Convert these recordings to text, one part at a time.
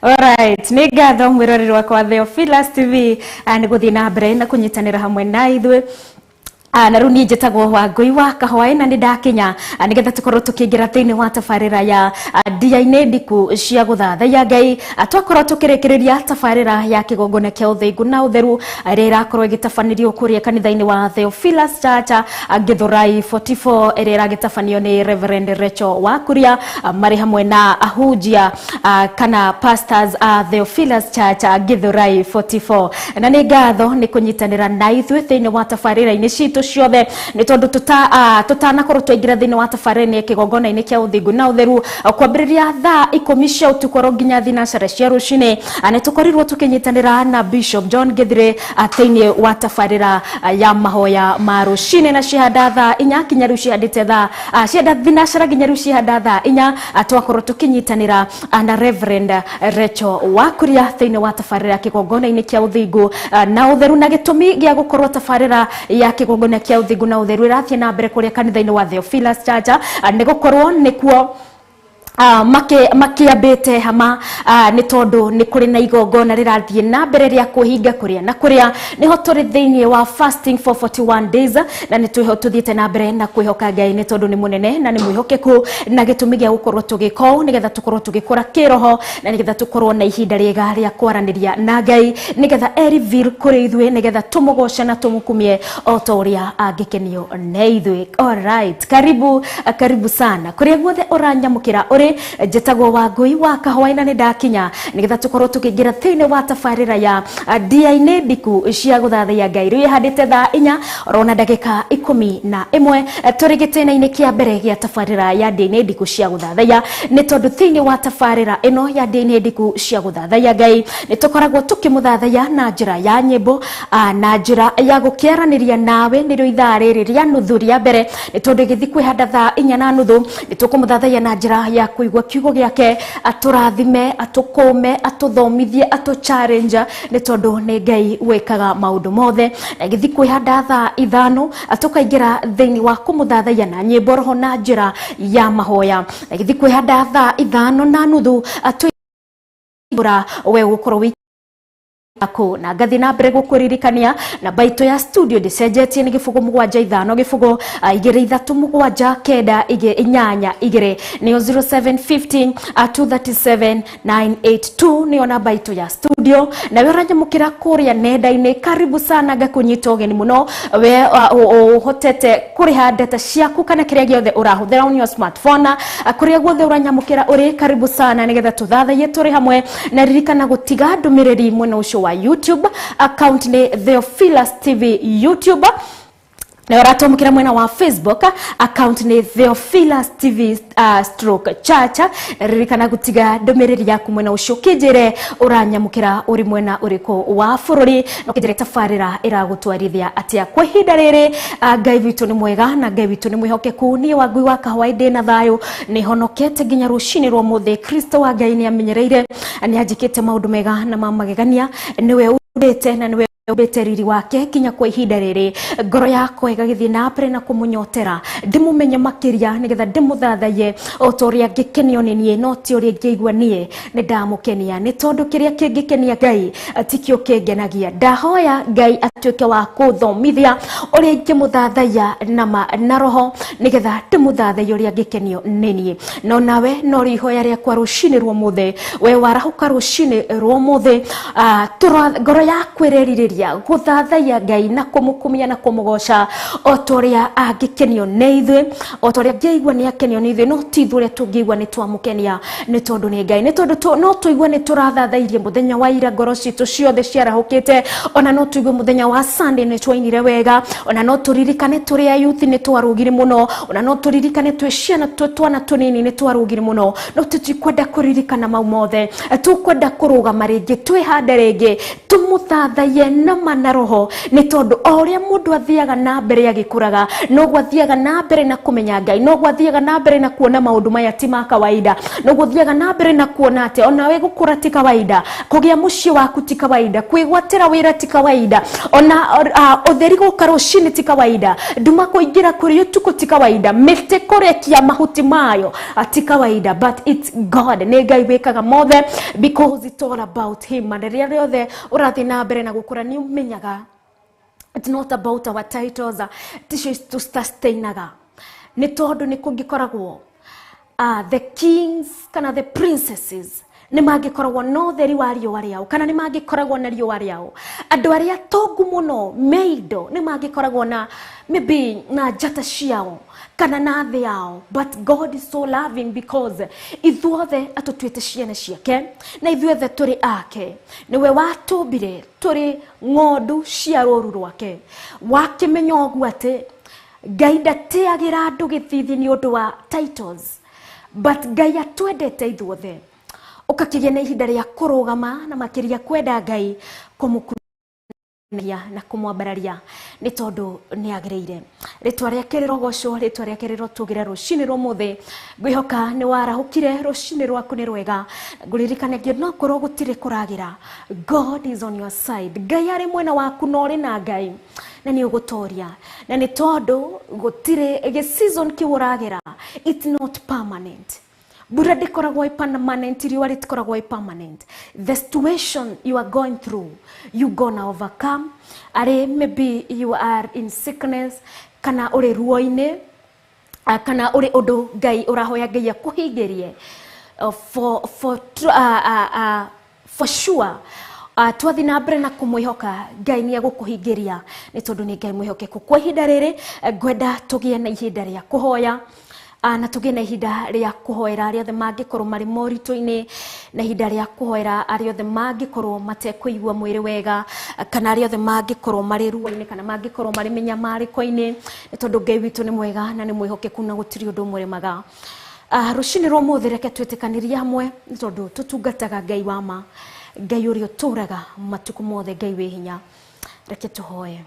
Alright, nĩ ngatho mwĩroreri wakwa Theophilus TV nĩ gũthiĩ na mbere na kũnyitanĩra hamwe na ithuĩ. Na rĩu niĩ njĩtagwo Wangũi wa Kahwaĩ na nĩ ndakinya nĩgetha tũkorwo tũkĩingĩra thĩinĩ wa tabarĩra ya ndia-inĩ ndiku cia gũthathaiya Ngai. Twakorwo tũkĩrĩkĩrĩria tabarĩra ya kĩgongona kĩa ũthingu na ũtheru ĩrĩa ĩrakorwo ĩgĩtabanĩrio kũrĩa kanitha-inĩ wa Theophilus Church Githurai 44, ĩrĩa ĩragĩtabanio nĩ Reverend Rachel Wakuria marĩ hamwe na ahunjia kana pastors a Theophilus Church Githurai 44. Na nĩ ngatho nĩ kũnyitanĩra na ithuĩ thĩinĩ wa tabarĩra-inĩ citũ ciothe, nĩ tondũ tũtanakorwo twaingĩra thĩinĩ wa tabarĩra-inĩ ya kĩgongona-inĩ kĩa ũthingu na ũtheru kwambĩrĩria thaa 10 cia ũtukũ oro nginya thinacara cia rũcinĩ, nĩ tũkorirwo tũkĩnyitanĩra na Bishop John Githire thĩinĩ wa tabarĩra ya mahoya ma rũcinĩ, na cihanda thaa 4 nginya rĩu cihandĩte thaa cihanda thinacara nginya rĩu cihanda thaa 4. Twakorwo tũkĩnyitanĩra na Reverend Rachel Wakuria thĩinĩ wa tabarĩra ya kĩgongona-inĩ kĩa ũthingu na ũtheru. Na gĩtũmi gĩa gũkorwo tabarĩra ya kĩgongona kĩa ũthingu na ũtheru ĩrathiĩ na mbere kũrĩa kanitha-inĩ wa Theophilus Church nĩ gũkorwo nĩkuo makĩambĩte hama, nĩ tondũ nĩ kũrĩ na igongona rĩrathiĩ na mbere rĩa kwĩhinga kũrĩa na kũrĩa nĩho tũrĩ thĩinĩ wa fasting for 41 days, na nĩ twĩho tũthiĩte na mbere na kwĩhoka Ngai nĩ tondũ nĩ mũnene na nĩ mwĩhokeku. Na gĩtũmi gĩa gũkorwo tũgĩka ũũ nĩgetha tũkorwo tũgĩkũra kĩroho na nĩgetha tũkorwo na ihinda rĩega rĩa kwaranĩria na Ngai, nĩgetha e reveal kũrĩ ithuĩ, nĩgetha tũmũgoce na tũmũkumie o ta ũrĩa angĩkenio nĩ ithuĩ. Alright, karibu karibu sana kũrĩa guothe ũranyamũkĩra ũrĩ. Njĩtagwo Wangũi wa Kahwaĩ na nĩ ndakinya nĩgetha tũkorwo tũkĩingĩra thĩinĩ wa tabarĩra ya ndia-inĩ ndiku cia gũthathaiya Ngai. Rĩu ĩhandĩte thaa 4 orona ndagĩka 11, tũrĩ gĩtĩna-inĩ kĩa mbere gĩa tabarĩra ya ndia-inĩ ndiku cia gũthathaiya, nĩ tondũ thĩinĩ wa tabarĩra ĩno ya ndia-inĩ ndiku cia gũthathaiya Ngai nĩ tũkoragwo tũkĩmũthathaiya na njĩra ya nyĩmbo na njĩra ya gũkĩaranĩria nawe. Nĩrĩo ithaa rĩrĩ rĩa nuthu rĩa mbere, nĩ tondũ ĩgĩthiĩ kwĩhanda thaa 4:30 nĩ tũkũmũthathaiya na njĩra ya kũigua kiugo gĩake, atũrathime, atũkũme, atũthomithie, atũ challenge, nĩ tondũ nĩ Ngai wĩkaga maũndũ mothe. Na ĩgĩthiĩ kwĩhanda thaa 5 tũkaingĩra thĩinĩ wa kũmũthathaiya na nyĩmbo roho na njĩra ya mahoya. Na ĩgĩthiĩ kwĩhanda thaa 5:30 twĩra we gũkorwo wĩ aku na ngathi na mbere gũkũririkania namba itũ ya studio ndĩcenjetie, nĩ 075 0 2 3 7 9 8 2, nĩyo 0715 237 982, nĩyo namba itũ ya studio. Nawe ũranyamũkĩra kũrĩa nenda-inĩ, karibu sana, ngakũnyita ũgeni mũno we ũhotete kũrĩha data ciaku kana kĩrĩa gĩothe ũrahũthĩra on your smartphone. Kũrĩa guothe ũranyamũkĩra ũrĩ, karibu sana nĩgetha tũthathaiye tũrĩ hamwe. Na ririkana gũtiga ndũmĩrĩri mwena ũcio wa YouTube, account nĩ Theophilus TV YouTube, na ũratwamũkĩra mwena wa Facebook, account nĩ Theophilus TV stroke Church. Ririkana gũtiga ndũmĩrĩri yaku mwena ũcio, ũkĩnjĩre ũranyamũkĩra ũrĩ mwena ũrĩkũ wa bũrũri na ũkĩnjĩre tabarĩra ĩragũtwarithia atĩa kwa ihinda rĩrĩ. Ngai witũ nĩ mwega na Ngai witũ nĩ mwĩhokeku. Niĩ Wangui wa Kahwaĩ ndĩ na thayũ, nĩ honokete nginya rũcinĩ rwa mũthĩ. Kristo wa Ngai nĩ amenyereire, nĩ anjĩkĩte maũndũ mega na ma magegania, nĩwe ũndĩte na nĩwe ũmbĩte riri wake nginya kwa ihinda rĩrĩ. Ngoro yakwa ĩgagĩthiĩ na mbere na kũmũnyotera ndĩmũmenye makĩria, nĩgetha ndĩmũthathaiye o ta ũrĩa ngĩkenio nĩ niĩ, no ti ũrĩa ingĩigua niĩ nĩ ndamũkenia, nĩ tondũ kĩrĩa kĩngĩkenia Ngai tikĩo kĩngenagia. Ndahoya Ngai atuĩke wa kũthomithia ũrĩa ingĩmũthathaiya nama na roho, nĩgetha ndĩmũthathaiye ũrĩa angĩkenio nĩ niĩ. No nawe no rĩo ihoya rĩakwa rũcinĩ rwa ũmũthĩ, we warahũka rũcinĩ rwa ũmũthĩ, ngoro yaku ĩrerirĩria gũthathaiya Ngai na kũmũkumia na kũmũgoca o ta ũrĩa angĩkenio nĩ ithuĩ, o ta ũrĩa angĩigua nĩ akenio nĩ ithuĩ, no ti ithuĩ ũrĩa tũngĩigua nĩ twamũkenia, nĩ tondũ nĩ Ngai. Nĩ tondũ no tũigue nĩ tũrathathairie mũthenya wa ira, ngoro citũ ciothe ciarahũkĩte, ona no tũigue mũthenya wa Sunday nĩ twainire wega, ona no tũririkane tũrĩ a youth nĩ twarũgire mũno, ona no tũririkane twĩ ciana, twĩ twana tũnini nĩ twarũgire mũno, no tũtikwenda kũririkana mau mothe. Tũkwenda kũrũgama rĩngĩ, twĩhande rĩngĩ, tũmũthathaiye. Nama na roho, nĩ tondũ o ũrĩa mũndũ athiaga na mbere agĩkũraga, noguo athiaga na mbere na kũmenya Ngai, noguo athiaga na mbere na kuona maũndũ maya ti ma kawaida, noguo ũthiaga na mbere na kuona atĩ onawe gũkũra ti kawaida, kũgĩa mũciĩ waku ti kawaida, kwĩgwatĩra wĩra ti kawaida, ona ũtheri gũka rũcinĩ ti kawaida, nduma kũingĩra kũrĩ ũtukũ ti kawaida, mĩtĩ kũrekia mahuti mayo ti kawaida, but it's God, nĩ Ngai wĩkaga mothe, because it's all about him. Na rĩrĩa rĩothe ũrathiĩ na mbere na gũkũra, nĩ ũmenyaga it's not about our titles, ticio tũsustainaga, nĩ tondũ nĩ kũngĩkoragwo the kings kana the princesses nĩ mangĩkoragwo na ũtheri wa riũa rĩao, kana nĩ mangĩkoragwo na riũa rĩao. Andũ arĩa tongu mũno me indo nĩ mangĩkoragwo na maybe na njata ciao kana na thĩ yao, but God is so loving, because ithuothe atũtuĩte ciana ciake na ithuothe tũrĩ ake. Nĩwe watũmbire tũrĩ ng'ondu cia rũru rwake. Wakĩmenya ũguo atĩ Ngai ndatĩagĩra andũ gĩthithi nĩ ũndũ wa titles, but Ngai atwendete ithuothe, ũgakĩgĩa na ihinda rĩa kũrũgama na makĩria kwenda Ngai, kũmũkumia na kũmwambararia, nĩ tondũ nĩ agĩrĩire. Rĩtwa rĩake rĩrogocwo, rĩtwa rĩake rĩrotũgĩra rũcinĩ rwa ũmũthĩ. Ngwĩhoka nĩ warahũkire, rũcinĩ rwaku nĩ rwega. Ngũririkanagia no korwo gũtirĩ kũragĩra, God is on your side. Ngai arĩ mwena waku, na ũrĩ na Ngai na nĩ ũgũtoria, na nĩ tondũ gũtirĩ gĩ season kĩu ũragera, it's not permanent. Mbura ndĩkoragwo ĩ permanent, riũa rĩtikoragwo ĩ permanent. The situation you are going through, you gonna overcome. Arĩ maybe you are in sickness, kana ũrĩ ruo-inĩ, kana ũrĩ ũndũ Ngai ũrahoya Ngai akũhingĩrie, for sure, twathiĩ na mbere na kũmwĩhoka Ngai, nĩ egũkũhingĩria, nĩ tondũ nĩ Ngai mwĩhokeku. Kwa ihinda rĩrĩ, ngwenda tũgĩe na ihinda rĩa kũhoya, na tũgĩe na ihinda rĩa kũhoera arĩa othe mangĩkorwo marĩ moritũ-inĩ, na ihinda rĩa kũhoera arĩa othe mangĩkorwo matekũigua mwĩrĩ wega, kana arĩa othe mangĩkorwo marĩ ruo-inĩ, kana mangĩkorwo marĩ mĩnyamarĩko-inĩ, nĩ tondũ Ngai witũ nĩ mwega na nĩ mwĩhokeku na gũtirĩ ũndũ ũmũremaga. Rũcinĩ rwa ũmũthĩ, reke twĩtĩkanĩrie hamwe, nĩ tondũ tũtungataga Ngai wa ma, Ngai ũrĩa ũtũraga matukũ mothe, Ngai wĩ hinya. Reke tũhoe.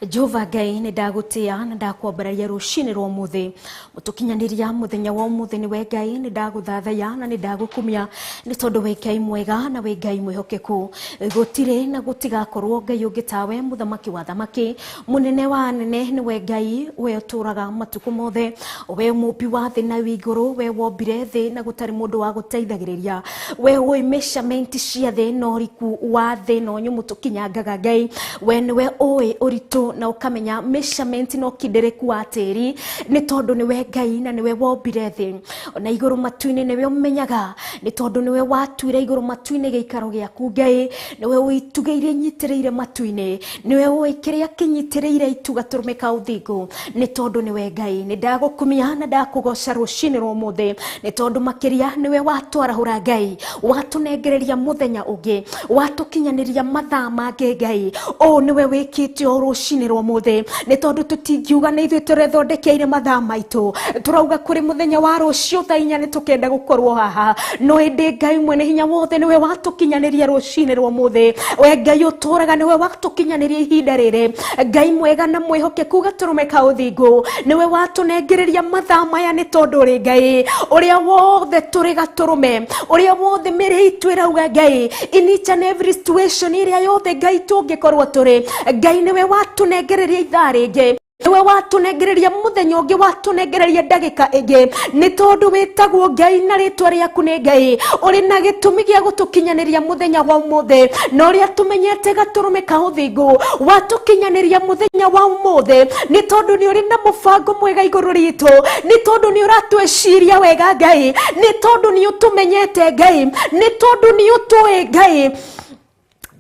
Jehova Ngai, nĩ ndagũtĩa na ndakwambararia rũcinĩ rwa ũmũthĩ, mũtũkinyanĩria mũthenya wa ũmũthĩ. Nĩwe Ngai, nĩ ndagũthathaiya na nĩ ndagũkumia, nĩ tondũ wĩ Ngai mwega na wĩ Ngai mwĩhokeku. Gũtirĩ na gũtigakorwo Ngai ũngĩ tawe, mũthamaki wa thamaki, mũnene wa anene. Nĩwe Ngai, we ũtũraga matukũ mothe, we mũmbi wa thĩ na igũrũ, we wombire thĩ na gũtarĩ mũndũ wa gũteithagĩrĩria, we ũĩ measurement cia thĩ na ũriku wa thĩ na ũnyũmũ tũkinyangaga. Ngai, we nĩwe ũĩ ũritũ na ũkamenya measurement na ũkindĩrĩku wa tĩri, nĩ tondũ nĩwe Ngai na nĩwe wombire thĩ. Ona igũrũ matu-inĩ nĩwe ũmenyaga, nĩ tondũ nĩwe watuire igũrũ matu-inĩ gĩikaro gĩaku. Ngai, nĩwe ũĩ itugĩ iria inyitĩrĩire matu-inĩ, nĩwe ũĩ kĩrĩa kĩnyitĩrĩire itu gatũrũme ka ũthingu, nĩ tondũ nĩwe Ngai. Nĩ ndagũkumia na ndakũgoca rũcinĩ rwa ũmũthĩ, nĩ tondũ makĩria nĩwe watwarahũra. Ngai, watũnengereria mũthenya ũngĩ, watũkinyanĩria mathaa mangĩ. Ngai, ũũ nĩwe wĩkĩte o rũcinĩ rwa ũmũthĩ, nĩ tondũ tũtingiuga nĩ ithuĩ tũrethondekeire mathaa maitũ. Tũrauga kũrĩ mũthenya wa rũciũ thaa 4 nĩ tũkenda gũkorwo haha, no ĩndĩ Ngai mwene hinya wothe, nĩwe watũkinyanĩria rũcinĩ rwa ũmũthĩ. We Ngai ũtũraga, nĩwe watũkinyanĩria ihinda rĩrĩ. Ngai mwega na mwĩhokeku, gatũrũme ka ũthingu, nĩwe watũnengereria mathaa maya, nĩ tondũ ũrĩ Ngai. Ũrĩa wothe tũrĩ gatũrũme, ũrĩa wothe mĩrĩ itũ ĩrauga, Ngai, in each and every situation ĩrĩa yothe Ngai tũngĩkorwo tũrĩ, Ngai, nĩwe watũnengereria ithaa rĩngĩ, nĩwe watũnengereria mũthenya ũngĩ, watũnengereria ndagĩka ĩngĩ, nĩ tondũ wĩtagwo Ngai na rĩtwa rĩaku nĩ Ngai. Ũrĩ na gĩtũmi gĩa gũtũkinyanĩria mũthenya wa ũmũthĩ, na ũrĩa tũmenyete, gatũrũme ka ũthingu, watũkinyanĩria mũthenya wa ũmũthĩ nĩ tondũ nĩ ũrĩ na mũbango mwega igũrũ ritũ, nĩ tondũ nĩ ũratwĩciria wega, Ngai, nĩ tondũ nĩ ũtũmenyete, Ngai, nĩ tondũ nĩ ũtũĩ, Ngai,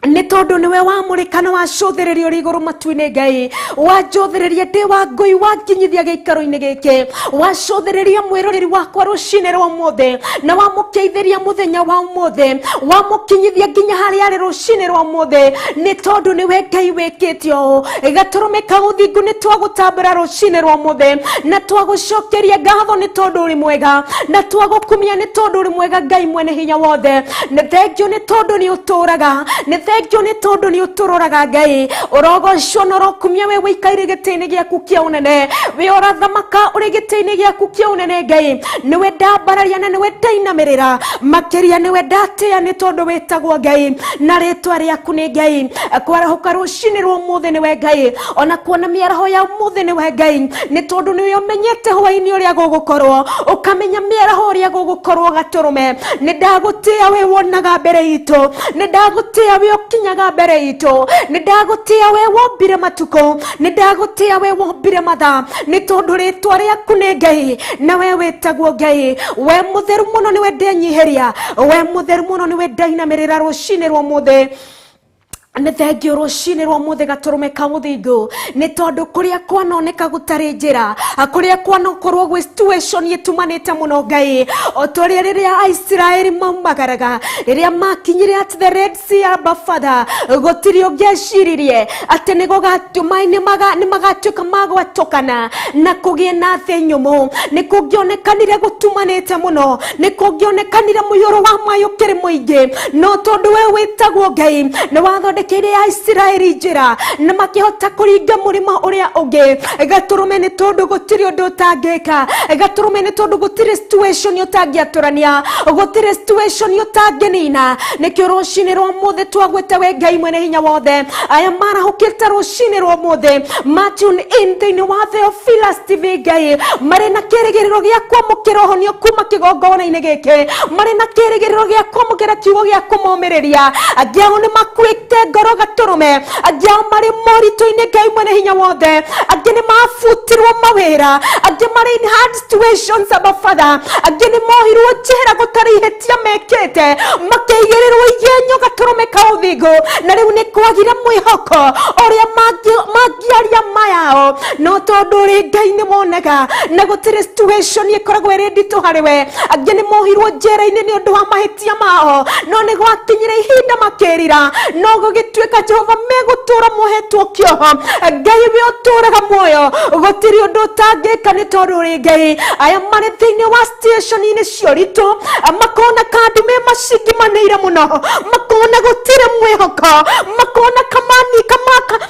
nĩ tondũ nĩwe wamũrĩka na wacũthĩrĩria ũrĩ igũrũ matu-inĩ. Ngai, wanjũthĩrĩria ndĩ wa ngũi, wanginyithia gĩikaro-inĩ gĩkĩ, wacũthĩrĩria mwĩroreri wakwa rũcinĩ rwa ũmũthĩ na wamũkeithĩria mũthenya wa ũmũthĩ, wamũkinyithia nginya harĩa arĩ rũcinĩ rwa ũmũthĩ, nĩ tondũ nĩwe Ngai wĩkĩte ũũ. Gatũrũme ka ũthingu, nĩ twagũtambũra rũcinĩ rwa ũmũthĩ na twagũcokeria ngatho, nĩ tondũ ũrĩ mwega, na twagũkumia, nĩ tondũ ũrĩ mwega. Ngai mwene hinya wothe, nĩ thengio nĩ tondũ nĩ ũtũraga, nĩ thengio. Thengio nĩ tondũ nĩ ũtũroraga Ngai. Ũrogocwo na ũrokumia we wĩikaire gĩtĩ-inĩ gĩaku kĩa ũnene, we ũrathamaka ũrĩ gĩtĩ-inĩ gĩaku kĩa ũnene Ngai. Nĩwe ndambararia na nĩwe ndainamĩrĩra, makĩria nĩwe ndatĩa nĩ tondũ wĩtagwo Ngai na rĩtwa rĩaku nĩ Ngai. Kwarahũka rũcinĩ rwa ũmũthĩ nĩwe Ngai, ona kuona mĩaraho ya ũmũthĩ nĩwe Ngai, nĩ tondũ nĩwe ũmenyete hwaĩ-inĩ ũrĩa gũgũkorwo, ũkamenya mĩaraho ũrĩa gũgũkorwo gatũrũme. Nĩ ndagũtĩa we wonaga mbere itũ, nĩ ndagũtĩa we ũkinyaga mbere itũ, nĩ ndagũtĩa we wombire matukũ, nĩ ndagũtĩa we wombire mathaa, nĩ tondũ rĩtwa rĩaku nĩ Ngai na we wĩtagwo Ngai. We mũtheru mũno nĩwe ndenyiheria, we mũtheru mũno nĩwe ndainamĩrĩra rũcinĩ rwa ũmũthĩ. Nĩ thengio rũcinĩ rwa ũmũthĩ gatũrũme ka mũthingu, nĩ tondũ kũrĩa kwanoneka gũtarĩ njĩra, kũrĩa kwanakorwo gwĩ situation ĩtumanĩte mũno Ngai, o ta ũrĩa rĩrĩa Aisiraeli maumagaraga, rĩrĩa makinyire at the Red Sea, Abba Father, gũtirĩ ũngĩeciririe atĩ nĩ maĩ nĩ magatuĩka magwatũkana na kũgĩe na thĩ nyũmũ. Nĩ kũngĩonekanire gũtumanĩte mũno, nĩ kũngĩonekanire mũiyũro wa maĩ ũkĩrĩ mũingĩ, no tondũ we wĩtagwo Ngai nĩ wathondekeire Aisiraeli njĩra na makĩhota kũringa mũrĩmo ũrĩa ũngĩ. Gatũrũme nĩ tondũ gũtirĩ ũndũ ũtangĩka, gatũrũme nĩ tondũ gũtirĩ situation ũtangĩatũrania, gũtirĩ situation ũtangĩnina. Nĩkĩo rũcinĩ rwa ũmũthĩ twagwĩte we Ngai mwene hinya wothe. Aya marahũkĩte rũcinĩ rwa ũmũthĩ ma tune in thĩinĩ wa Theophilus TV Ngai, marĩ na kĩrĩgĩrĩro gĩa kwamũkĩra ũhonio kuma kĩgongona-inĩ gĩkĩ, marĩ na kĩrĩgĩrĩro gĩa kwamũkĩra kiugo gĩa kũmomĩrĩria. Angĩ ao nĩ makuĩte ngoro gatũrũme, angĩ ao marĩ moritũ-inĩ Ngai mwene hinya wothe, angĩ nĩ mabutirwo mawĩra, angĩ marĩ in hard situations Abba Father, angĩ nĩ mohirwo njera gũtarĩ ihĩtia mekĩte, makĩigĩrĩrwo igenyo gatũrũme ka ũthingu, na rĩu nĩ kwagire mwĩhoko ũrĩa mangĩaria mayao, no tondũ ũrĩ Ngai nĩ wonaga na gũtirĩ situation ĩkoragwo ĩrĩ nditũ harĩ we. Angĩ nĩ mohirwo njera-inĩ nĩ ũndũ wa mahĩtia mao, no nĩ gwakinyire ihinda makĩrira, no gũgĩtuĩka Jehova megũtũra mohetwo kĩoho. Ngai we ũtũraga muoyo, gũtirĩ ũndũ ũtangĩka nĩ tondũ ũrĩ Ngai. Aya marĩ thĩinĩ wa station-inĩ cia ũritũ makona kandũ me macingimanĩire mũno, makona gũtirĩ mwĩhoko, makona kamani kamaka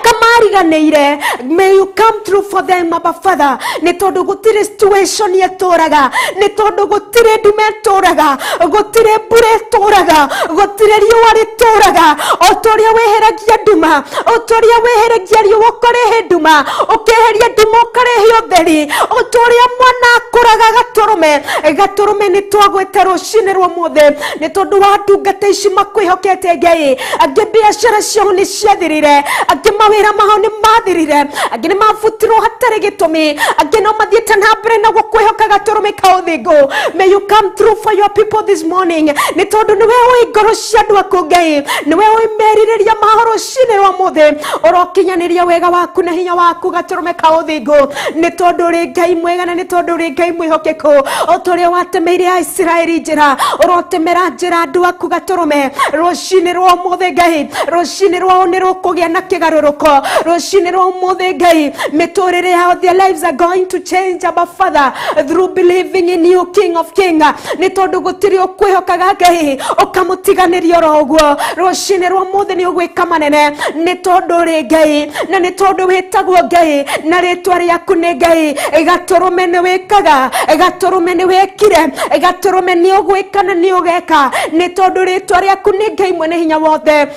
kamariganĩire. May you come through for them, Abba Father, nĩ tondũ gũtirĩ situation ĩtũraga, nĩ tondũ gũtirĩ ndume ĩtũraga, gũtirĩ mbura ĩtũraga, gũtirĩ riũa rĩtũraga. O ta ũrĩa weheragia nduma, o ta ũrĩa weheragia riũa ũkarehe nduma, ũkeheria nduma ũkarehe ũtheri, o ta ũrĩa mwana akũraga gatũrũme, gatũrũme nĩ twagwĩte rũcinĩ rwa ũmũthĩ nĩ tondũ wa ndungata ici makwĩhokete Ngai. Angĩ biacara ciao nĩ ciathirire, angĩ mawĩra mao nĩ mathirire, angĩ nĩ mabutirwo hatarĩ gĩtũmi, angĩ no mathiĩte na mbere na gũkwĩhoka gatũrũme ka ũthingu. May you come through for your people this morning, nĩ tondũ nĩwe ũĩ ngoro cia andũ aku Ngai, nĩwe ũĩ merirĩria mao rũcinĩ rwa ũmũthĩ. Ũrokinyanĩria wega waku na hinya waku gatũrũme ka ũthingu, nĩ tondũ ũrĩ Ngai mwega na nĩ tondũ ũrĩ Ngai mwĩhokeku. O ta ũrĩa watemeire Aisiraeli njĩra, ũrotemera njĩra andũ aku gatũrũme rũcinĩ rwa ũmũthĩ Ngai. Rũcinĩ rwao nĩ rũkũgĩa na kĩgarũrũko rũcinĩ rwa ũmũthĩ Ngai. Mĩtũrĩre yao, their lives are going to change, Abba Father, through believing in you, King of King, nĩ tondũ gũtirĩ ũkwĩhokaga Ngai ũkamũtiganĩria oro ũguo. Rũcinĩ rwa ũmũthĩ nĩ ũgwĩka manene nĩ tondũ ũrĩ Ngai na nĩ tondũ wĩtagwo Ngai na rĩtwa rĩaku nĩ Ngai. Gatũrũme nĩ wĩkaga, gatũrũme nĩ wĩkire, gatũrũme nĩ ũgwĩka na nĩ ũgeka, nĩ tondũ rĩtwa rĩaku nĩ Ngai mwene hinya wothe.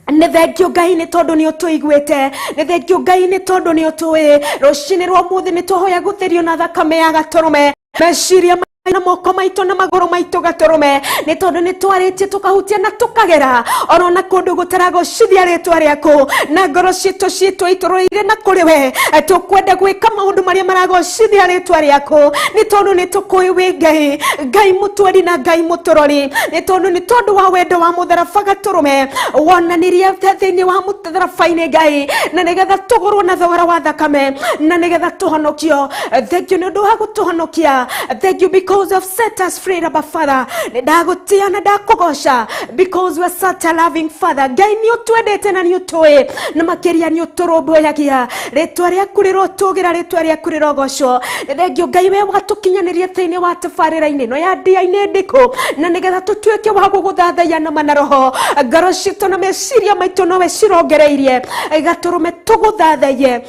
Nĩ thengio Ngai nĩ tondũ nĩ ũtũiguĩte, nĩ thengio Ngai nĩ tondũ nĩ ũtũĩ. Rũcinĩ rwa ũmũthĩ nĩ twahoya gũtherio na thakame ya gatũrũme meciria na moko maitũ na magũrũ maitũ gatũrũme, nĩ tondũ nĩ twarĩtie tũkahutia na tũkagera orona kũndũ gũtaragocithia rĩtwa rĩaku, na ngoro citũ citũ itũrũrĩire na kũrĩ we. Tũkwenda gwĩka maũndũ marĩa maragocithia rĩtwa rĩaku, nĩ tondũ nĩ tũkũĩ wĩ Ngai, Ngai mũtweri na Ngai mũtũrori, nĩ tondũ nĩ tondũ wa wendo wa mũtharaba gatũrũme wonanirie thĩinĩ wa mũtharaba-inĩ Ngai, na nĩgetha tũgũrwo na thogora wa thakame na nĩgetha tũhonokio. Thank you nĩ ũndũ wa gũtũhonokia. Thank you because Because you have set us free, Abba Father. Nĩ ndagũtĩa na ndakũgoca because you are such a loving Father. Ngai, nĩ ũtwendete na nĩ ũtũĩ, na makĩria nĩ ũtũrũmbũyagia. Rĩtwa rĩaku rĩrotũgĩra, rĩtwa rĩaku rĩrogocwo. Nĩ thengio, Ngai, we watũkinyanĩria thĩinĩ wa tabarĩra-inĩ ĩno ya Ndia-inĩ Ndĩkũ, na nĩgetha tũtuĩke wa gũgũthathaiya na mana roho. Ngoro citũ na meciria maitũ nowe cirongereirie gatũrũme, tũgũthathaiye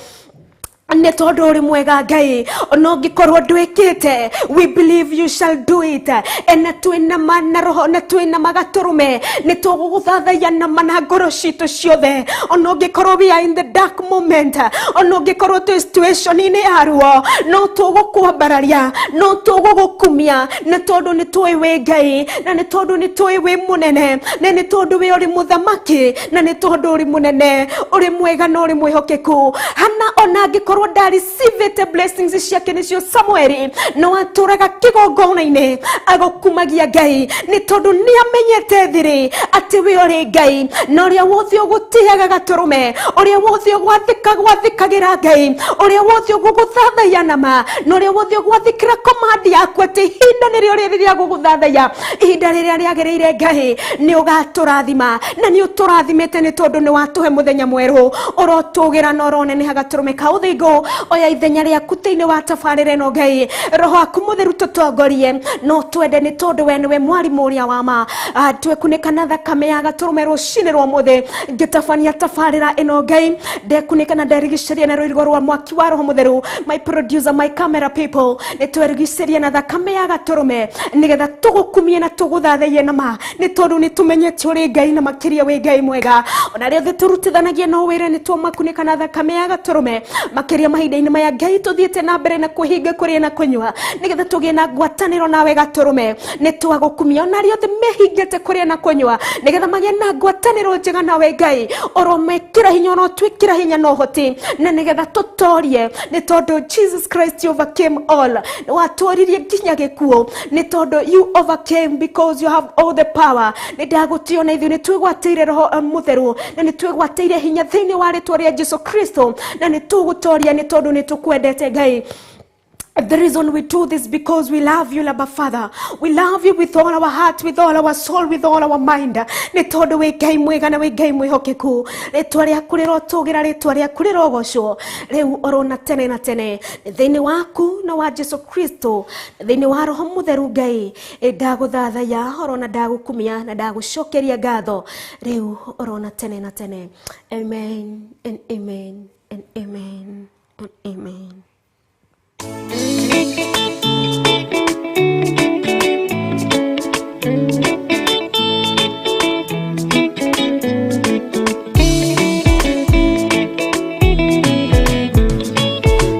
nĩ tondũ ũrĩ mwega, Ngai. Ona ũngĩkorwo ndwĩkĩte, we believe you shall do it. Na twĩna ma na roho na twĩna magatũrũme, nĩ tũgũgũthathaiya na ma na ngoro citũ ciothe. Ona ũngĩkorwo we are in the dark moment, ona ũngĩkorwo twĩ situation-inĩ ya ruo, no tũgũkwambararia, no tũgũgũkumia, nĩ tondũ nĩ tũĩ wĩ Ngai, na nĩ tondũ nĩ tũĩ wĩ mũnene, na nĩ tondũ wĩ ũrĩ mũthamaki, na nĩ tondũ ũrĩ mũnene, ũrĩ mwega na ũrĩ mwĩhokeku. Hana, ona angĩkorwo ndareceivĩte blessings ciake, nĩcio Samueli, no atũraga kĩgongona-inĩ agũkumagia Ngai, nĩ tondũ nĩ amenyete thiri atĩ we ũrĩ Ngai, na ũrĩa wothe ũgũtĩaga gatũrũme, ũrĩa wothe ũgwathĩka gwathĩkagĩra Ngai, ũrĩa wothe ũgũgũthathaiya nama, na ũrĩa wothe ũgwathĩkĩra command yaku atĩ ihinda nĩrĩo rĩrĩ rĩa gũgũthathaiya, ihinda rĩrĩa rĩagĩrĩire, Ngai, nĩ ũgatũrathima, na nĩ ũtũrathimĩte, nĩ tondũ nĩ watũhe mũthenya mwerũ. Ũrotũgĩra na ũroneneha gatũrũme ka ũthingu. Oya ithenya rĩaku thĩinĩ wa tabarĩra ĩno, Ngai. Roho waku Mũtheru, tũtongorie. No twende, nĩ tondũ we nĩwe mwarimũ ũrĩa wa ma. Twekunĩka na thakame ya gatũrũme rũcinĩ rwa mũthĩ. Ngĩtabania tabarĩra ĩno, Ngai, ndekunĩka na nderigicĩria na rũirigo rwa mwaki wa Roho Mũtheru. My producer, my camera people, nĩ twerigicĩria na thakame ya gatũrũme, nĩgetha tũgũkumie na tũgũthathaiye na ma, nĩ tondũ nĩ tũmenyete ũrĩ Ngai, na makĩria wĩ Ngai mwega. Ona rĩothe tũrutithanagia no wĩra, nĩ tũmakunĩka na thakame ya gatũrũme. Makĩria mahinda-inĩ maya, Ngai, tũthiĩte na mbere na kwĩhinga kũrĩa na kũnyua, nĩgetha tũgĩe na ngwatanĩro nawe gatũrũme, nĩ twagũkumia. Ona arĩa othe mehingĩte kũrĩa na kũnyua, nĩgetha magĩe na ngwatanĩro njega nawe, Ngai, ũromekĩra hinya, ũrotwĩkĩra hinya na ũhoti, na nĩgetha tũtorie, nĩ tondũ Jesus Christ, you overcame all. Nĩ watworirie nginya gĩkuũ, nĩ tondũ you overcame because you have all the power. Nĩ ndagũtio, na ithuĩ nĩ twĩgwatĩire Roho Mũtheru, na nĩ twĩgwatĩire hinya thĩinĩ wa rĩtwa rĩa Jesu Kristo, na nĩ tũgũtoria, nĩ tondũ nĩ tũkwendete, Ngai. The reason we do this, because we love you, Abba Father. We love you with all our heart, with all our soul, with all our mind. Nĩ tondũ wĩ Ngai mwega na wĩ Ngai mwĩhokeku. Rĩtwa rĩaku rĩrotũgĩra, rĩtwa rĩaku rĩrogocwo rĩu oro na tene na tene. Thĩinĩ waku na wa Jesu Kristo, thĩinĩ wa Roho Mũtheru, Ngai, ndagũthathaiya oro na ndagũkumia na ndagũcokeria ngatho rĩu oro na tene na tene. Amen and amen and amen and amen.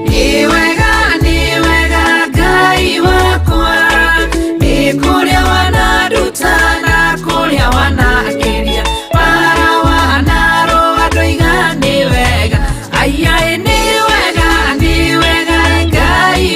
Nĩ wega, nĩ wega, Ngai wakwa, nĩ kũrĩa wananduta na kũrĩa wanakĩria, bara wanarũa ndoiga nĩ wega. Aiaĩ, nĩ wega, nĩ wega, Ngai.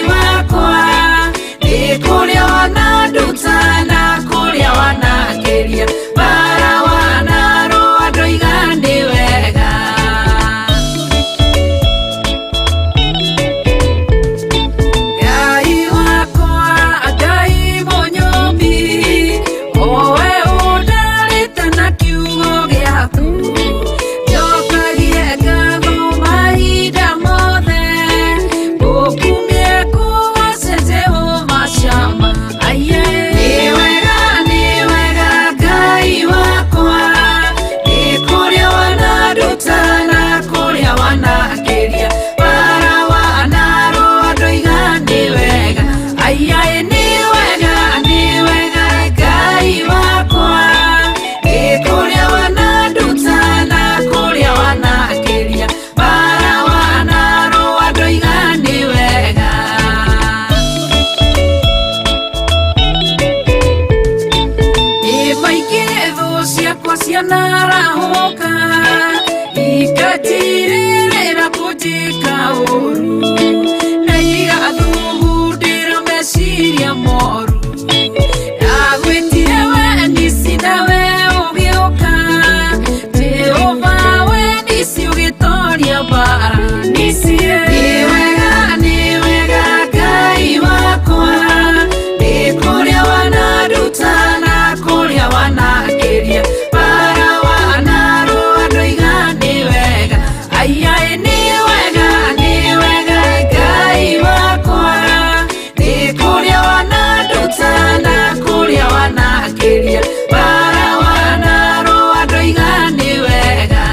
wanakĩria bara wanarũa ndoiga nĩ wega.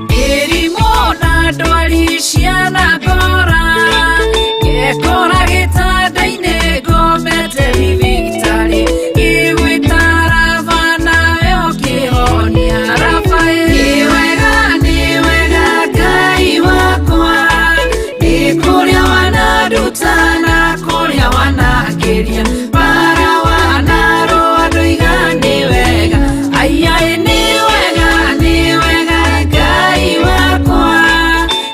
Mĩrimũ na ndwari ciana ngora ngekora gĩtanda-inĩ ngomete thibitarĩ ngĩgwĩta Raba nawe ũkĩhonia Raba ĩ. Nĩ wega nĩ wega Ngai wakwa nĩ kũrĩa wananduta na kũrĩa wanakĩria bara wanarũa ndoiga nĩ wega aiai nĩ wega nĩ wega Ngai wakwa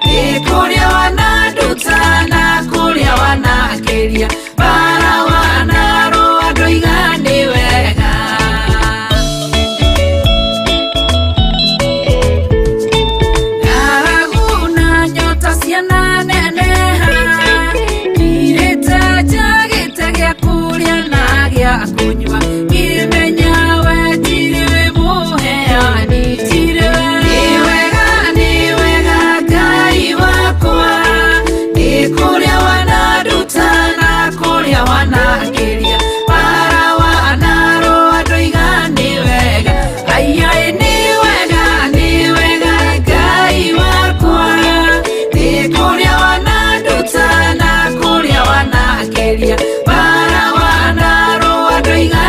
nĩ kũrĩa wananduta na kũrĩa wanakĩria bara wanarũa ndoiga nĩ wega. Ng'aragu na nyota ciana neneha Ngirĩte njagĩte gĩa kũrĩa na gĩa kũnyua ngĩmenya we tirĩ mũheani tirĩ we. Nĩ wega nĩ wega Ngai wakwa nĩ kũrĩa wananduta na kũrĩa wanakĩria bara wanarũa ndoiga nĩ wega aiai nĩ wega nĩ wega Ngai wakwa nĩ kũrĩa wananduta na kũrĩa wanakĩria bara wanarũa ndoiga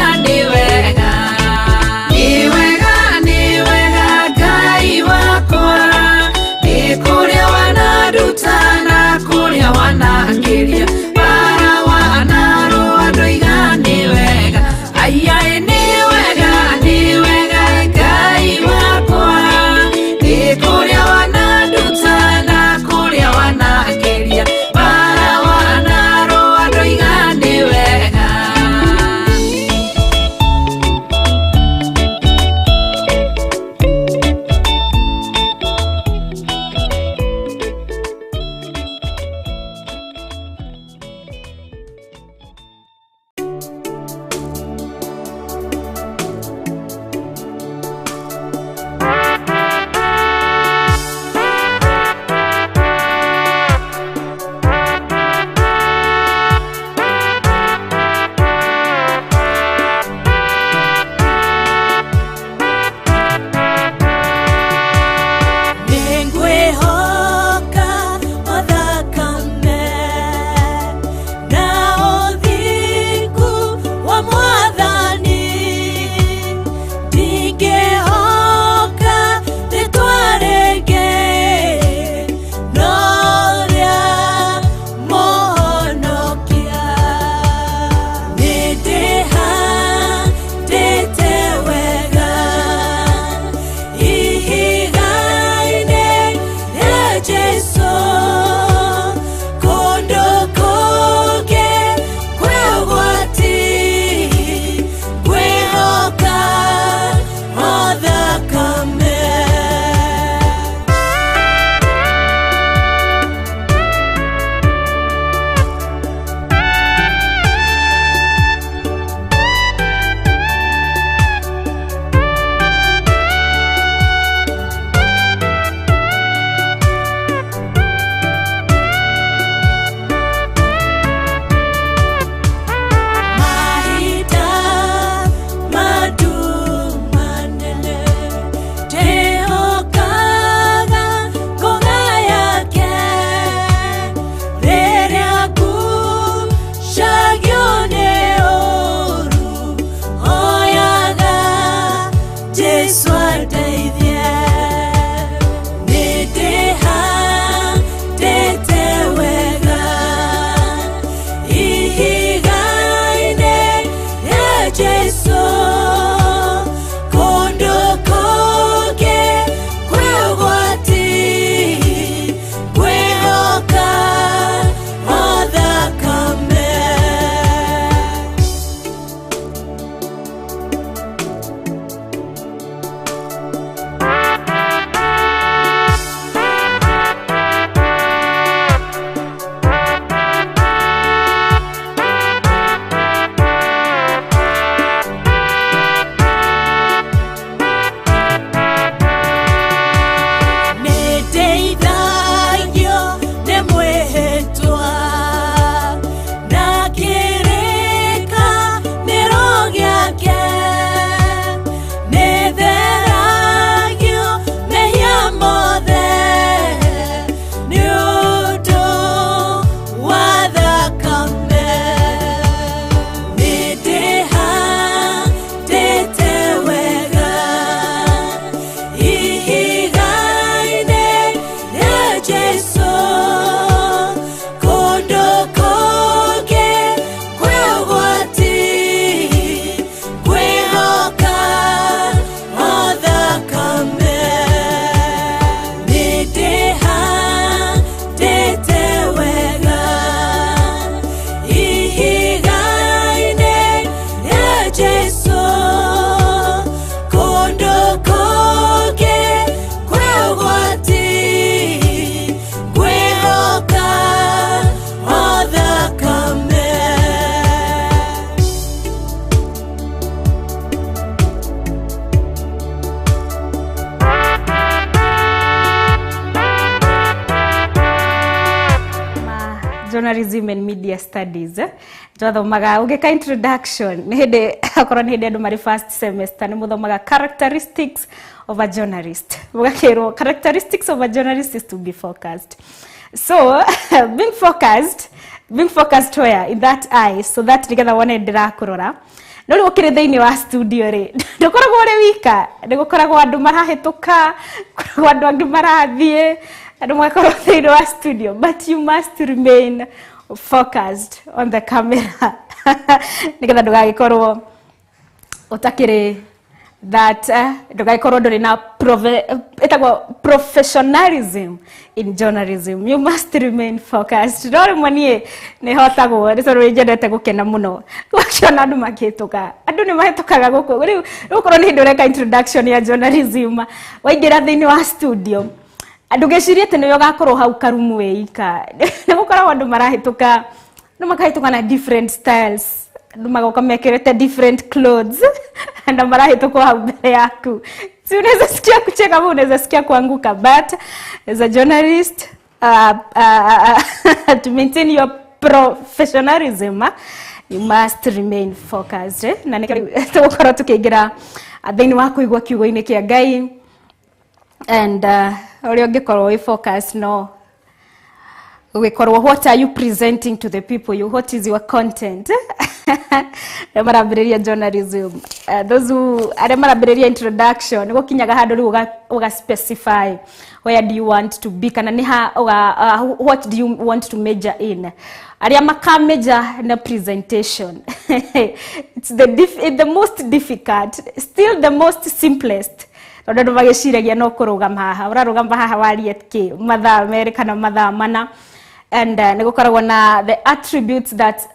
Journalism and Media Studies, twathomaga ũgĩka introduction nĩ hĩndĩ okorwo nĩ hĩndĩ andũ marĩ first semester nĩ mũthomaga characteristics of a journalist, mũgakĩrwo characteristics of a journalist is to be focused. So being focused where? In that eye, so that nĩgetha wone ndĩrakũrora. No rĩu ũkĩrĩ thĩinĩ wa studio rĩ, ndũkoragwo ũrĩ wika, nĩ gũkoragwo andũ marahĩtũka, gũkoragwo andũ angĩ marathiĩ, andũ magakorwo thĩinĩ wa studio, but you must remain focused on the camera nĩgetha ndũgagĩkorwo ũtakĩrĩ that ndũgagĩkorwo ndũrĩ na ĩtagwo professionalism in journalism. You must remain focused. No rĩmwe niĩ nĩ hotagwo nĩ tondũ nĩ nyendete gũkena mũno gũkĩona andũ makĩhĩtũka. Andũ nĩ mahĩtũkaga gũkũ rĩu gũkorwo nĩ hĩndĩ ũreka introduction ya journalism, waingĩra thĩinĩ wa studio, ndũgecirie atĩ nĩwe ũgakorwo hau karumu wĩ ika. Nĩ gũkoragwo andũ marahĩtũka, andũ makahĩtũka na different styles, andũ magoka mekĩrĩte different clothes na marahĩtũka hau mbere yaku. Si unaweza sikia kucheka ama unaweza sikia kuanguka, but as a journalist, to maintain your professionalism, you must remain focused, eh? Na nĩkĩo tũgũkorwo tũkĩingĩra thĩinĩ wa kũigua kiugo-inĩ kĩa Ngai and ũrĩa ũngĩkorwo wĩ focus no gũgĩkorwo what are you presenting to the people, you what is your content? Arĩa marambĩrĩria journalism, those who arĩa marambĩrĩria introduction, nĩ gũkinyaga handũ rĩu ũga specify where do you want to be, kana nĩ ha ũga, what do you want to major in. Arĩa maka major na presentation, it's the most difficult, still the most simplest, tondũ andũ magĩciragia no kũrũgama haha, ũrarũgama haha warie kĩ mathaa 2 kana mathaa 4. And nĩ gũkoragwo na the attributes that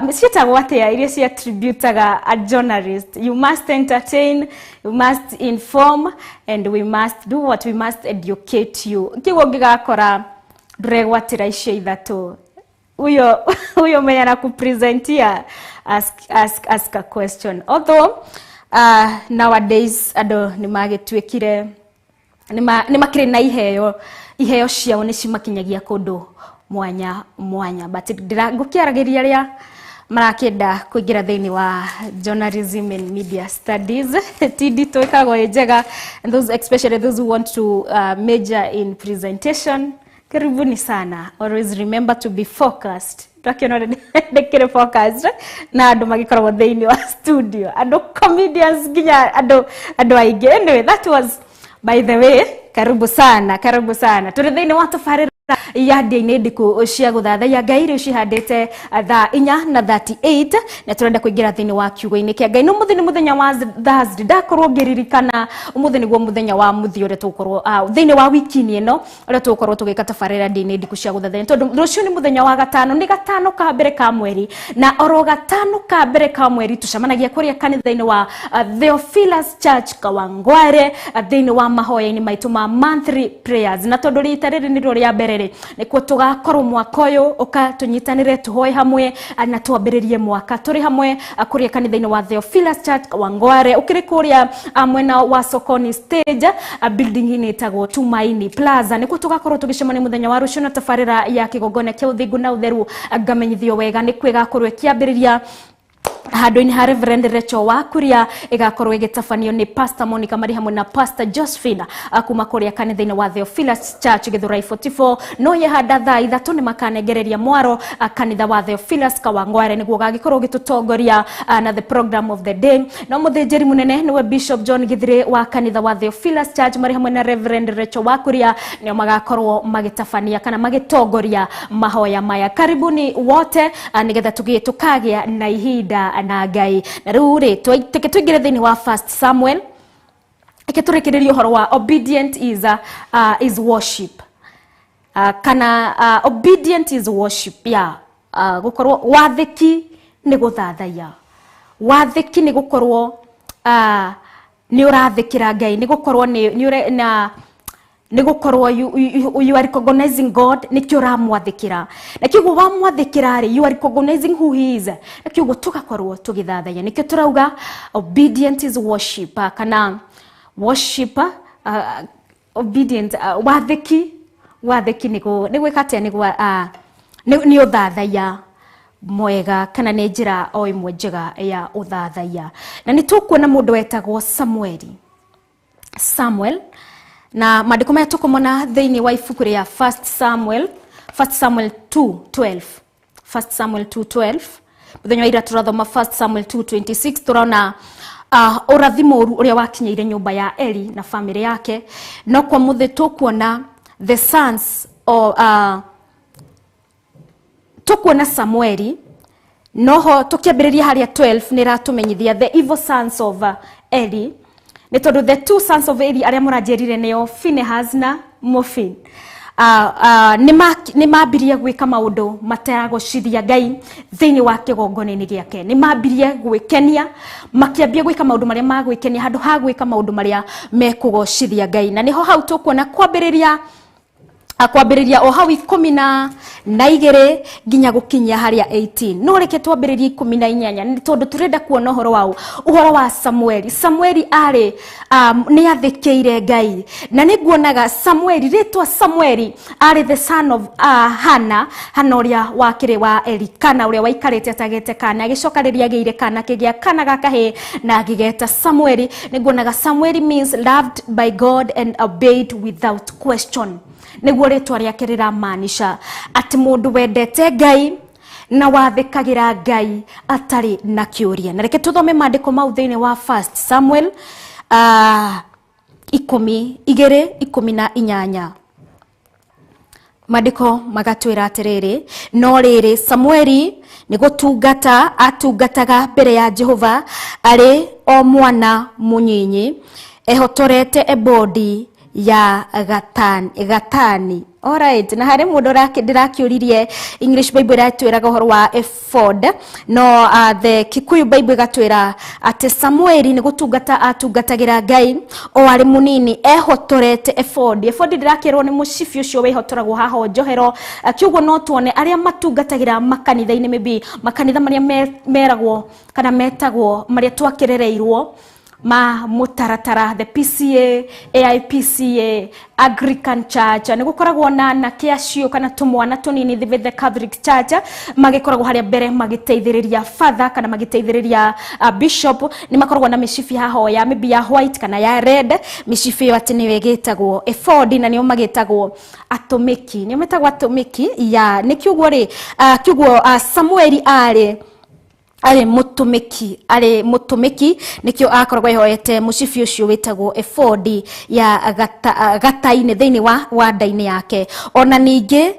ciĩtagwo atĩa iria ci attributaga a journalist. You must entertain, you must inform, and we must do what? We must educate you. Kĩguo ũngĩgakora ndũregwatĩra icio ithatũ, huyo huyo mwenye anakupresentia ask a question. Although nowadays andũ nĩ magĩtuĩkire nĩ makĩrĩ na iheo, iheo ciao nĩ cimakinyagia kũndũ mwanya mwanya, but ngũkĩaragĩria arĩa marakĩenda kũingĩra thĩinĩ wa journalism and media studies. Ti nditũ, ĩkoragwo ĩ njega, and those, especially those who want to major in presentation, karibuni sana. Always remember to be focused. Twakiona ndĩkĩrĩ focused na andũ magĩkoragwo thĩinĩ wa studio, andũ comedians, nginya andũ aingĩ. Anyway, that was by the way. Karibu sana, karibu sana. Tũrĩ thĩinĩ wa tabarĩra ya ndĩa-inĩ ndiku cia gũthathaiya Ngai. Rĩu cihandĩte thaa 4 na 38 na tũrenda kũingĩra thĩinĩ wa kiugo-inĩ kĩa Ngai. No mũthĩ nĩ mũthenya wa Thursday, ndakorwo ngĩririkana ũmũthĩ nĩguo mũthenya wa mũthia ũrĩa tũgũkorwo thĩinĩ wa wiki-inĩ ĩno ũrĩa tũgũkorwo tũgĩka tabarĩra ndĩa-inĩ ndiku cia gũthathaiya, tondũ rũciũ nĩ mũthenya wa gatano, nĩ gatano ka mbere ka mweri, na oro gatano ka mbere ka mweri tũcemanagia kũrĩa kanitha-inĩ wa Theophilus Church Kawangware, thĩinĩ wa mahoya-inĩ maitũ ma monthly prayers. Na tondũ rita rĩrĩ nĩrĩo rĩa mbere rĩ, nĩkuo tũgakorwo mwaka ũyũ, ũka tũnyitanĩre tũhoe hamwe na twambĩrĩrie mwaka tũrĩ hamwe kũrĩa kanitha-inĩ wa Theophilus Church Kawangware, ũkĩrĩ kũrĩa mwena wa Sokoni stage, building-inĩ ĩtagwo Tumaini Plaza. Nĩkuo tũgakorwo tũgĩcemania mũthenya wa rũciũ na tabarĩra ya kĩgongona kĩa ũthingu na ũtheru ngamenyithio wega nĩkuo ĩgakorwo ĩkĩambĩrĩria handũ-inĩ ha Reverend Rachel wa Kuria, ĩgakorwo ĩgĩtabanio nĩ Pastor Monica marĩ hamwe na Pastor Josephine kuma kũrĩa kanitha-inĩ wa Theophilus Church Githurai 44. No yehanda thaa 3 nĩ makanengereria mwaro kanitha wa Theophilus Kawangware nĩguo ũgagĩkorwo ũgĩtũtongoria na the program of the day. No mũthĩnjĩri mũnene nĩwe Bishop John Githire wa kanitha wa Theophilus Church marĩ hamwe na Reverend Rachel wa Kuria nĩo magakorwo magĩtabania kana magĩtongoria mahoya maya. Karibuni wote, nĩgetha tũgĩe tũkagĩa na ihinda na Ngai. Na rĩu rĩ, tũke tũingĩre thĩinĩ wa First Samuel. Reke tũrĩkĩrĩrie ũhoro wa obedient is worship, kana obedient is worship, yeah. Gũkorwo wathĩki nĩ gũthathaiya, wathĩki nĩ gũkorwo nĩ ũrathĩkĩra Ngai, nĩ gũkorwo nĩ na nĩ gũkorwo you are recognizing God, nĩkĩo ũramwathĩkĩra, na kĩguo wamwathĩkĩra rĩ, you are recognizing who he is, na kĩguo tũgakorwo tũgĩthathaiya. Nĩkĩo tũrauga obedient is worship, kana worship, obedient, wathĩki nĩ gwĩka atĩa? Nĩ Nĩ ũthathaiya mwega kana nĩ njĩra o ĩmwe njega ya ũthathaiya. Na nĩ tũkuona mũndũ wetagwo Samueli, Samuel, na maandĩko maya tũkũmona thĩinĩ wa ibuku rĩa First Samuel, First Samuel 2:12, First Samuel 2:12. Mũthenya wa ira tũrathoma First Samuel 2:26, tũrona ũrathi mũru ũrĩa wakinyĩire nyũmba ya Eli na famĩlĩ yake. No kwa mũthĩ tũkuona the sons of, tũkuona Samueli, noho tũkĩambĩrĩria harĩa 12 nĩ ĩratũmenyithia the evil sons of Eli, nĩ tondũ the two sons of Eli arĩa mũranjĩrire nĩo Phinehas na Mofin, nĩ mambirie gwĩka maũndũ mataragocithia Ngai thĩinĩ wa kĩgongona-inĩ gĩake. Nĩ mambirie gwĩkenia, makĩambia gwĩka maũndũ marĩa magwĩkenia handũ ha gwĩka maũndũ marĩa mekũgocithia Ngai. Na nĩho hau tũkuona kwambĩrĩria o hau 12 nginya gũkinyia harĩa 18. No reke twambĩrĩrie 18, nĩ tondũ tũrenda kuona ũhoro wa Samueli. Samueli arĩ nĩ athĩkĩire Ngai, na nĩ nguonaga Samueli, rĩtwa Samueli, arĩ the son of Hana, Hana ũrĩa wakĩrĩ wa Elikana, ũrĩa waikarĩte atagĩte kana, agĩcoka rĩrĩa agĩire kana, akĩgĩa kana ga kahĩĩ na agĩgeta Samueli. Nĩ nguonaga Samueli means loved by God and obeyed without question. Nĩguo rĩtwa rĩake rĩramaanisha atĩ mũndũ wendete Ngai na wathĩkagĩra Ngai atarĩ na kĩũria. Na reke tũthome maandĩko mau thĩinĩ wa First Samuel 2:18. Maandĩko magatwĩra atĩrĩrĩ, no rĩrĩ, Samueli nĩ gũtungata atungataga mbere ya Jehova arĩ o mwana mũnyinyi, ehotorete ebodi ya gatani. Alright, na harĩ mũndũ ndĩrakĩũririe, English Bible ĩratwĩraga ũhoro wa ephod, no the Kikuyu Bible ĩgatwĩra atĩ Samueli nĩ gũtungata atungatagĩra Ngai o arĩ mũnini ehotorete ephod. Ephod ndĩrakĩrwo nĩ mũcibi ũcio wĩhotoragwo haha njohero. Kiugo no tuone arĩa matungatagĩra makanitha-inĩ, maybe makanitha marĩa meragwo kana metagwo marĩa twakĩrereirwo ma mũtaratara, the PCA, AIPCA, Anglican Church, nĩ gũkoragwo na anake acio kana tũmwana tũnini, the Catholic Church, magĩkoragwo harĩa mbere magĩteithĩrĩria father kana magĩteithĩrĩria bishop. Nĩ makoragwo na mĩcibi haha ya maybe ya white kana ya red. Mĩcibi ĩyo atĩ nĩyo ĩgĩtagwo ephod, na nĩo magĩtagwo atũmĩki, nĩo metagwo atũmĩki ya nĩ kiugo rĩ, kiugo Samueli arĩ mũtũmĩki, arĩ mũtũmĩki, nĩkĩo akoragwo ehoete mũcibi ũcio wĩtagwo ebodi ya gata-inĩ thĩinĩ wa nda-inĩ yake. Ona ningĩ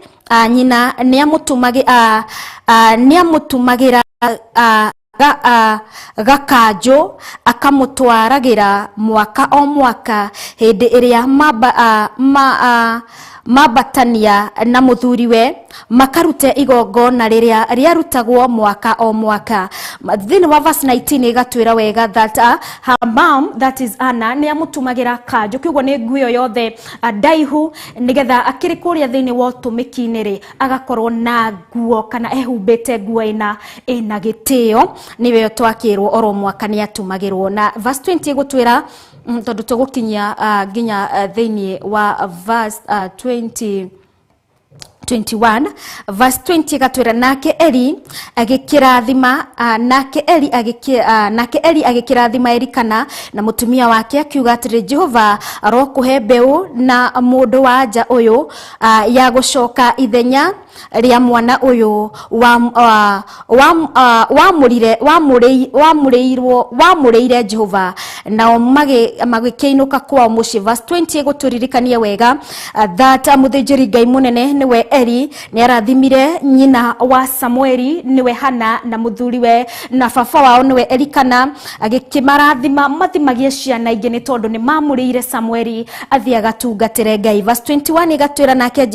nyina nĩamũtumagĩra gakanjũ, akamũtwaragĩra mwaka o mwaka hĩndĩ ĩrĩa mambatania na mũthuriwe makarute igongona rĩrĩa rĩarutagwo mwaka o mwaka. Thĩinĩ wa verse 19 ĩgatwĩra wega that her mom, that is Anna, nĩ amũtumagĩra kanjũ, kiugo nĩ nguo ĩyo yothe ndaihu, nĩgetha akĩrĩ kũrĩa thĩinĩ wa ũtũmĩki-inĩ rĩ, agakorwo na nguo kana ehumbĩte nguo ĩna gĩtĩo. Nĩyo twakĩrwo oro mwaka nĩ atumagĩrwo. Na verse 20 ĩgũtwĩra, tondũ tũgũkinyia nginya thĩinĩ wa verse 20 21, verse 20 gatwĩra, nake Eli agĩkĩrathima Elikana na mũtumia wake, akiuga atĩrĩ, "Jehova arokũhe mbeũ na mũndũ wa nja ũyũ ya gũcoka ithenya rĩa mwana ũyũ wa wamũrĩirwo wamũrĩire Jehova." Nao magĩkĩinũka kwao mũciĩ. Verse 20 ĩgũtũririkania wega that mũthĩnjĩri Ngai mũnene, nĩwe Eli, nĩ arathimire nyina wa Samueli, nĩwe Hana, na mũthuriwe na baba wao, nĩwe Elikana, agĩkĩmarathima mathimagie ciana ingĩ, nĩ tondũ nĩ mamũrĩire Samueli athiĩ agatungatĩre Ngai. Verse 21 ĩgatwĩra, nake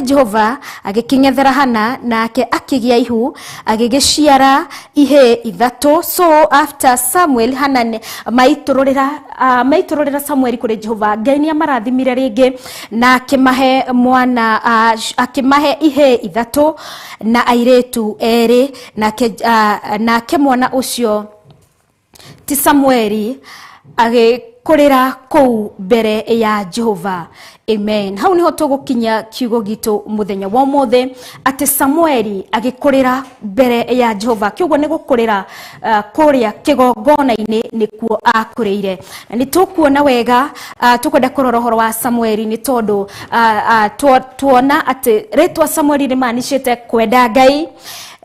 Jehova agĩkĩng'ethera Hana, nake akĩgĩa ihu, agĩgĩciara ihĩĩ ithatũ. So after Samuel, Hana maitũrũrĩra Samuel kũrĩ Jehova, Ngai nĩ amarathimire rĩngĩ na akĩmahe mwana, akĩmahe ihĩĩ ithatũ na airĩtu erĩ. Nake mwana ũcio ti Samueli agĩ Agĩkũrĩra kũu mbere ya Jehova. Amen. Hau niho tũgũkinya kiugo gitũ mũthenya wa ũmũthĩ, atĩ Samueli agĩkũrĩra mbere ya Jehova. Kiugo nĩ gũkũrĩra kũrĩa kĩgongona-inĩ nĩkuo akũrĩire. Na nĩ tũkuona wega, tũkwenda kũrora ũhoro wa Samueli nĩ tondũ tuona atĩ rĩtwa Samueli rĩmanicĩte kwenda Ngai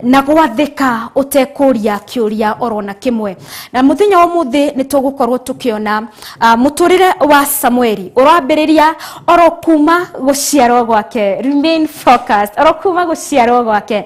na gwathĩka ũtekũria kĩũria orona kĩmwe. Na mũthenya wa ũmũthĩ nĩ tũgũkorwo tũkĩona mũtũrĩre wa Samueli ũrambĩrĩria oro kuma gũciarwo gwake. Remain focused, oro kuma gũciarwo gwake.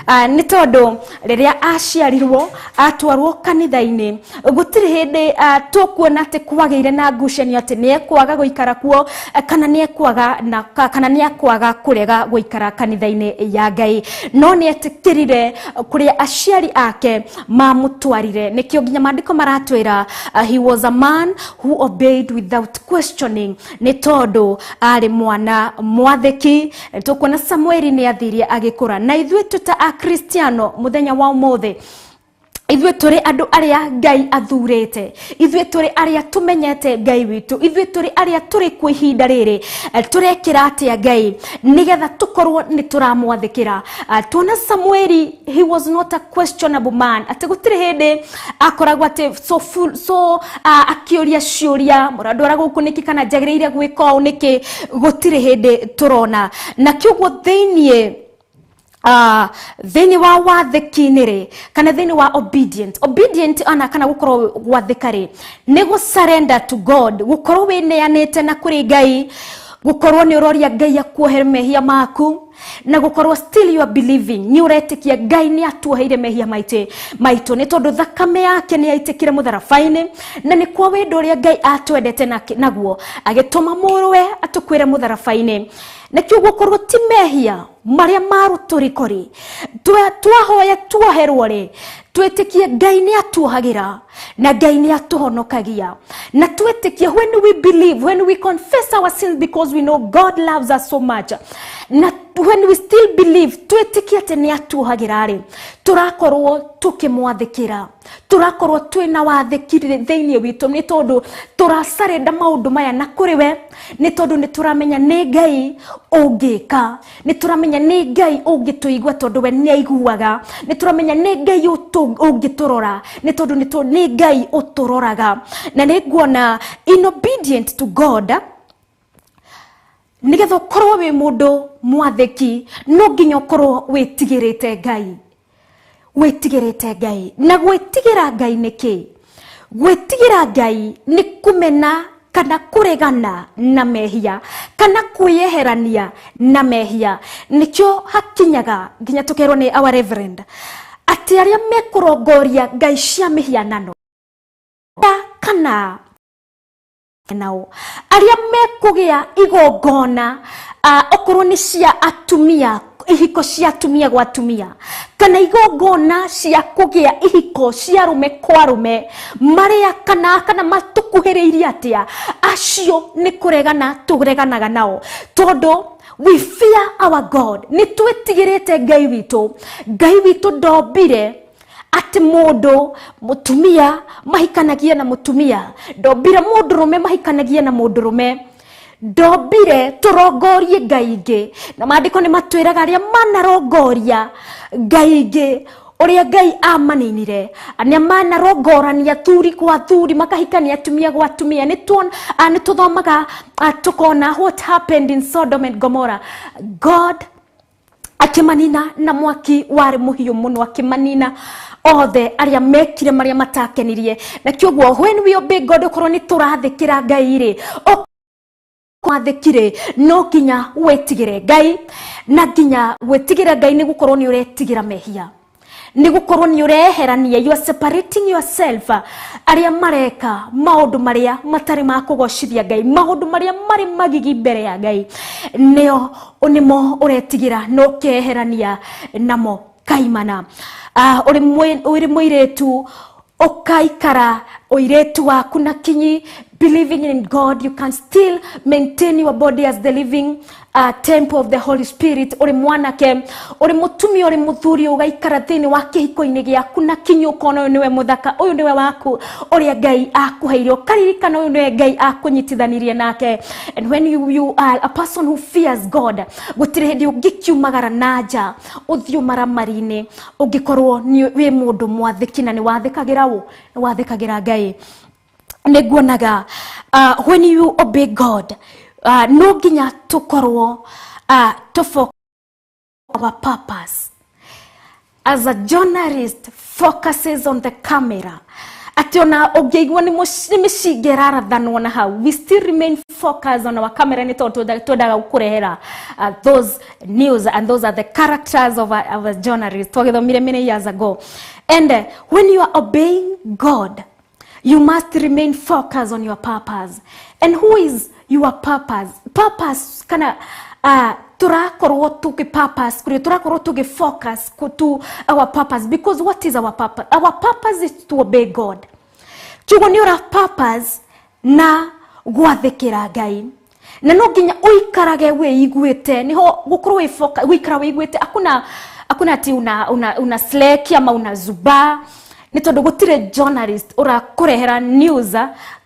Nĩ tondũ rĩrĩa aciarirwo atwarwo kanitha-inĩ, gũtirĩ hĩndĩ tũkuona atĩ kwagĩire na ngucanio atĩ nĩ ekwaga gũikara kuo, kana nĩ ekwaga na, kana nĩ ekwaga kũrega gũikara kanitha-inĩ ya Ngai, no nĩ etĩkĩrire kũrĩa aciari ake mamũtwarire. Nĩkĩo nginya maandĩko maratwĩra, he was a man who obeyed without questioning, nĩ tondũ arĩ mwana mwathĩki. Tũkuona Samueli nĩ athirie agĩkũra, na ithuĩ twĩ ta Akristiano mũthenya wa ũmũthĩ, ithuĩ tũrĩ andũ arĩa Ngai athurĩte, ithuĩ tũrĩ arĩa tũmenyete Ngai witũ, ithuĩ tũrĩ arĩa tũrĩ kuo ihinda rĩrĩ, tũrekĩra atĩa Ngai nĩgetha tũkorwo nĩ tũramwathĩkĩra. Tuona Samueli, he was not a questionable man, atĩ gũtirĩ hĩndĩ akoragwo atĩ so full, so akĩũria ciũria, mũrandwara gũkũ nĩkĩ, kana njagĩrĩire gwĩka ũũ nĩkĩ, gũtirĩ hĩndĩ tũrona. Na kĩũguo thĩinĩ wa wathĩki-inĩ rĩ, kana thĩinĩ wa obedient ana kana gũkorwo gwathĩka rĩ, nĩ gũ surrender to God, gũkorwo wĩneanĩte na kũrĩ Ngai, gũkorwo nĩ ũroria Ngai akuohere mehia maku, na gũkorwo still you are believing, nĩ ũretĩkia Ngai nĩ atuoheire mehia maitũ, nĩ tondũ thakame yake nĩ yaitĩkire mũtharaba-inĩ, na nĩ kwa wendo ũrĩa Ngai atwendete naguo agĩtũma mũrũwe atũkuĩre mũtharaba-inĩ. Na kĩũguo korwo ti mehia marĩa marũtũrĩko rĩ, twahoya tuoherwo rĩ, twĩtĩkie Ngai nĩ atuohagĩra na Ngai nĩ atũhonokagia. Na twĩtĩkie, when we believe, when we confess our sins, because we know God loves us so much, na when we still believe, twĩtĩkie atĩ nĩ atuohagĩra rĩ, tũrakorwo tũkĩmwathĩkĩra, tũrakorwo twĩna wathĩki thĩinĩ witũ, nĩ tondũ tũracarenda maũndũ maya na kũrĩ we, nĩ tondũ nĩ tũramenya nĩ Ngai ũngĩka, nĩ tũramenya nĩ Ngai ũngĩtũigua tondũ we nĩ aiguaga, nĩ tũramenya nĩ Ngai ũngĩtũrora, nĩ tondũ nĩ Ngai ũtũroraga. Na nĩ nguona in obedient to God, nĩgetha ũkorwo wĩ mũndũ mwathĩki, no nginya ũkorwo wĩtigĩrĩte Ngai. Wĩtigĩrĩte Ngai. Na gwĩtigĩra Ngai nĩ kĩ? Gwĩtigĩra Ngai nĩ kũmena kana kũregana na mehia, kana kwĩyeherania na mehia. Nĩkĩo hakinyaga nginya tũkerwo nĩ our reverend atĩ arĩa mekũrongoria ngai cia mĩhianano kana nao arĩa mekũgĩa igongona, okorwo nĩ cia atumia, ihiko cia atumia gwa atumia, kana igongona cia kũgĩa ihiko cia arũme kwa arũme, marĩa kana matũkuhĩrĩirie atĩa, acio nĩ kũregana tũreganaga nao, tondũ we fear our God. Nĩ twĩtigĩrĩte Ngai witũ. Ngai witũ ndombire atĩ mũndũ mũtumia mahikanagie na mũtumia, ndombire mũndũrũme mahikanagie na mũndũrũme, ndombire tũrongorie ngai ingĩ. Na maandĩko nĩ matwĩraga arĩa manarongoria ngai ingĩ ũrĩa Ngai amaninire, arĩa manarongorania thuri kwa thuri, makahikania atumia gwa atumia. Nĩ tũthomaga, tũkona what happened in Sodom and Gomorrah. God akĩmanina na mwaki warĩ mũhiũ mũno, akĩmanina othe arĩa mekire marĩa matakenirie. Na kĩoguo when we obey God, okorwo nĩ tũrathĩkĩra Ngai rĩ, wathĩkire no nginya wĩtigĩre Ngai, na nginya gwĩtigĩra Ngai nĩ gũkorwo nĩ ũretigĩra mehia, nĩ gũkorwo nĩ ũreherania, you are separating yourself arĩa mareka maũndũ marĩa matarĩ ma kũgocithia Ngai, maũndũ marĩa marĩ magigi mbere ya Ngai, nĩo nĩmo ũretigĩra na ũkeherania namo kaimana. Ũrĩ mũirĩtu, ũkaikara ũirĩtu waku na kinyi. believing in God. You can still maintain your body as the living temple of the Holy Spirit. Uri mwanake, uri mutumia, uri muthuri, ugaikara thiini wa kihiko-ini giaku na kinyi ukona uyu niwe muthaka, uyu niwe waku uria Ngai akuheire, ukaririkana uyu niwe Ngai akunyitithanirie nake. And when you are a person who fears God, gutiri hindi ungikiumagara na nja uthii maramari-ini ungikorwo wi mundu mwathiki na ni wathikagira u ni wathikagira Ngai. Niguonaga when you obey God, no nginya tukorwo to focus our purpose. As a journalist focuses on the camera, ati ona ũngĩigua nĩ mĩcinga ĩrarathanwo na hau, we still remain focused on our camera nĩ tondũ twendaga gũkũrehera those news, and those are the characters of a journalist. Twagĩthomire many years ago. And when you are obeying God, you must remain focused on your purpose. And who is your purpose? Purpose kana turakorwo tuki purpose kuri turakorwo tuki focus to our purpose, because what is our purpose? Our purpose is to obey God. Kiugo ni ura purpose na gwathikira Ngai. Na no nginya uikarage wĩiguĩte, niho gukorwo wi focus, wikara wĩiguĩte, akuna ati una slack ama una zuba. Ni tondu gutire journalist urakurehera news,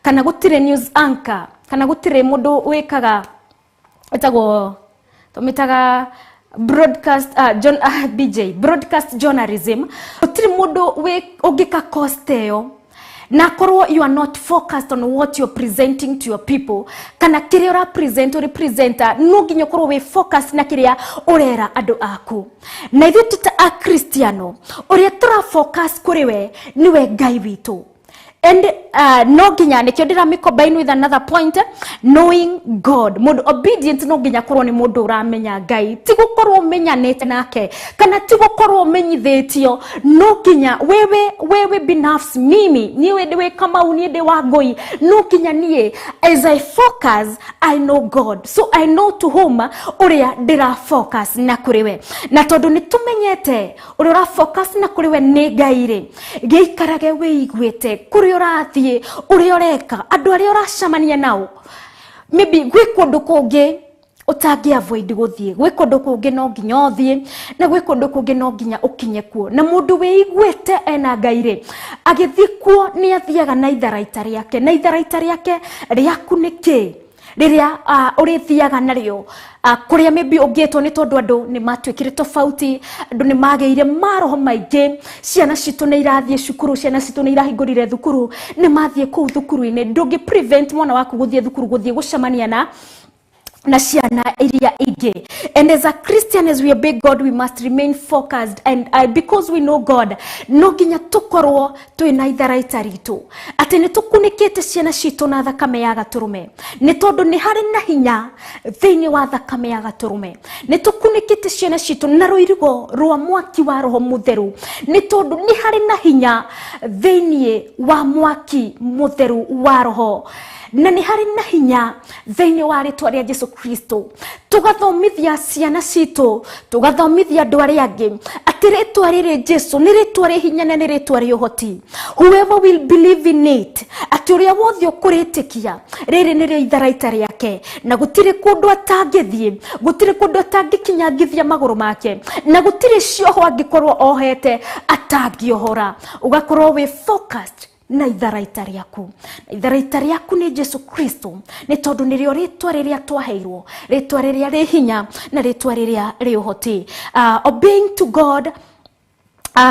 kana gutire news anchor, kana gutire mundu wikaga etagwo tumitaga broadcast John BJ broadcast journalism, gutire mundu ungika cost eyo na korwo you are not focused on what you're presenting to your people, kana kiria ura present uri presenter, no nginya korwo we focus na kiria urera andu aku. Na ithuĩ tuta a Kristiano uria tura focus kuri we niwe Ngai witu. And no nginya nikio ndira combine with another point, knowing God. Mundu obedient no nginya korwo ni mundu uramenya Ngai, ti gukorwo umenyanite nake kana ti gukorwo umenyithitio. No nginya wewe binafsi, mimi niwe ndiwe kama unie ndi wa Ngoi, no nginya nie as I focus I know God, so I know to whom uria ndira focus na kuri we. Na tondu ni tumenyete uria ura focus na kuri we ni Ngai ri, giikarage wiguite kuri urathie, uria ureka, andu aria uracemania nao. Maybe gwi kundu kungi utangi avoid guthie, gwi kundu kungi no nginya uthie, na gwi kundu kungi no nginya ukinye kuo. Na mundu wiguite ena Ngai ri, agithie kuo ni athiaga na itharaita riake, na itharaita riake riaku ni ki riria urithiaga nario kuria maybe ũngĩtwo nĩ tondũ andũ nĩ matuĩkire tofauti, andũ nĩ magĩire maroho maingĩ, ciana citũ nĩ irathiĩ cukuru, ciana citũ nĩ irahingũrire thukuru, nĩ mathiĩ kũu thukuru-inĩ. Ndũngĩ prevent mwana waku gũthiĩ thukuru, gũthiĩ gũcemania na ciana iria ingĩ. And as a Christian, as we obey God, we must remain focused. And because we know God, no nginya tukorwo twina itharaita ritu ati ni tukunikite ciana citu na thakame ya gaturume, ni tondu ni hari na hinya thiini wa thakame ya gaturume. Ni tukunikite ciana citu na ruirigo rwa mwaki wa roho mutheru, ni tondu ni hari na hinya thiini wa mwaki mutheru wa roho, na ni hari na hinya thiini wa ritwa ria Jesu Kristo. Tugathomithia ciana citu, tugathomithia andu aria angi ati ritwa riri Jesu ni ritwa ri hinya na ni ritwa ri uhoti. Whoever will believe in it, ati uria wothe ukuritikia riri ni rio itharaita riake, na gutiri kundu atangithie, gutiri kundu atangikinyangithia maguru make, na gutiri cioho angikorwo ohete atangiohora. Ugakorwo wi focused na itharaita riaku. Itharaita riaku ni Jesu Kristo, ni tondu nirio ritwa riria twaheirwo, ritwa riria ri hinya na ritwa riria ri uhoti. Obeying to God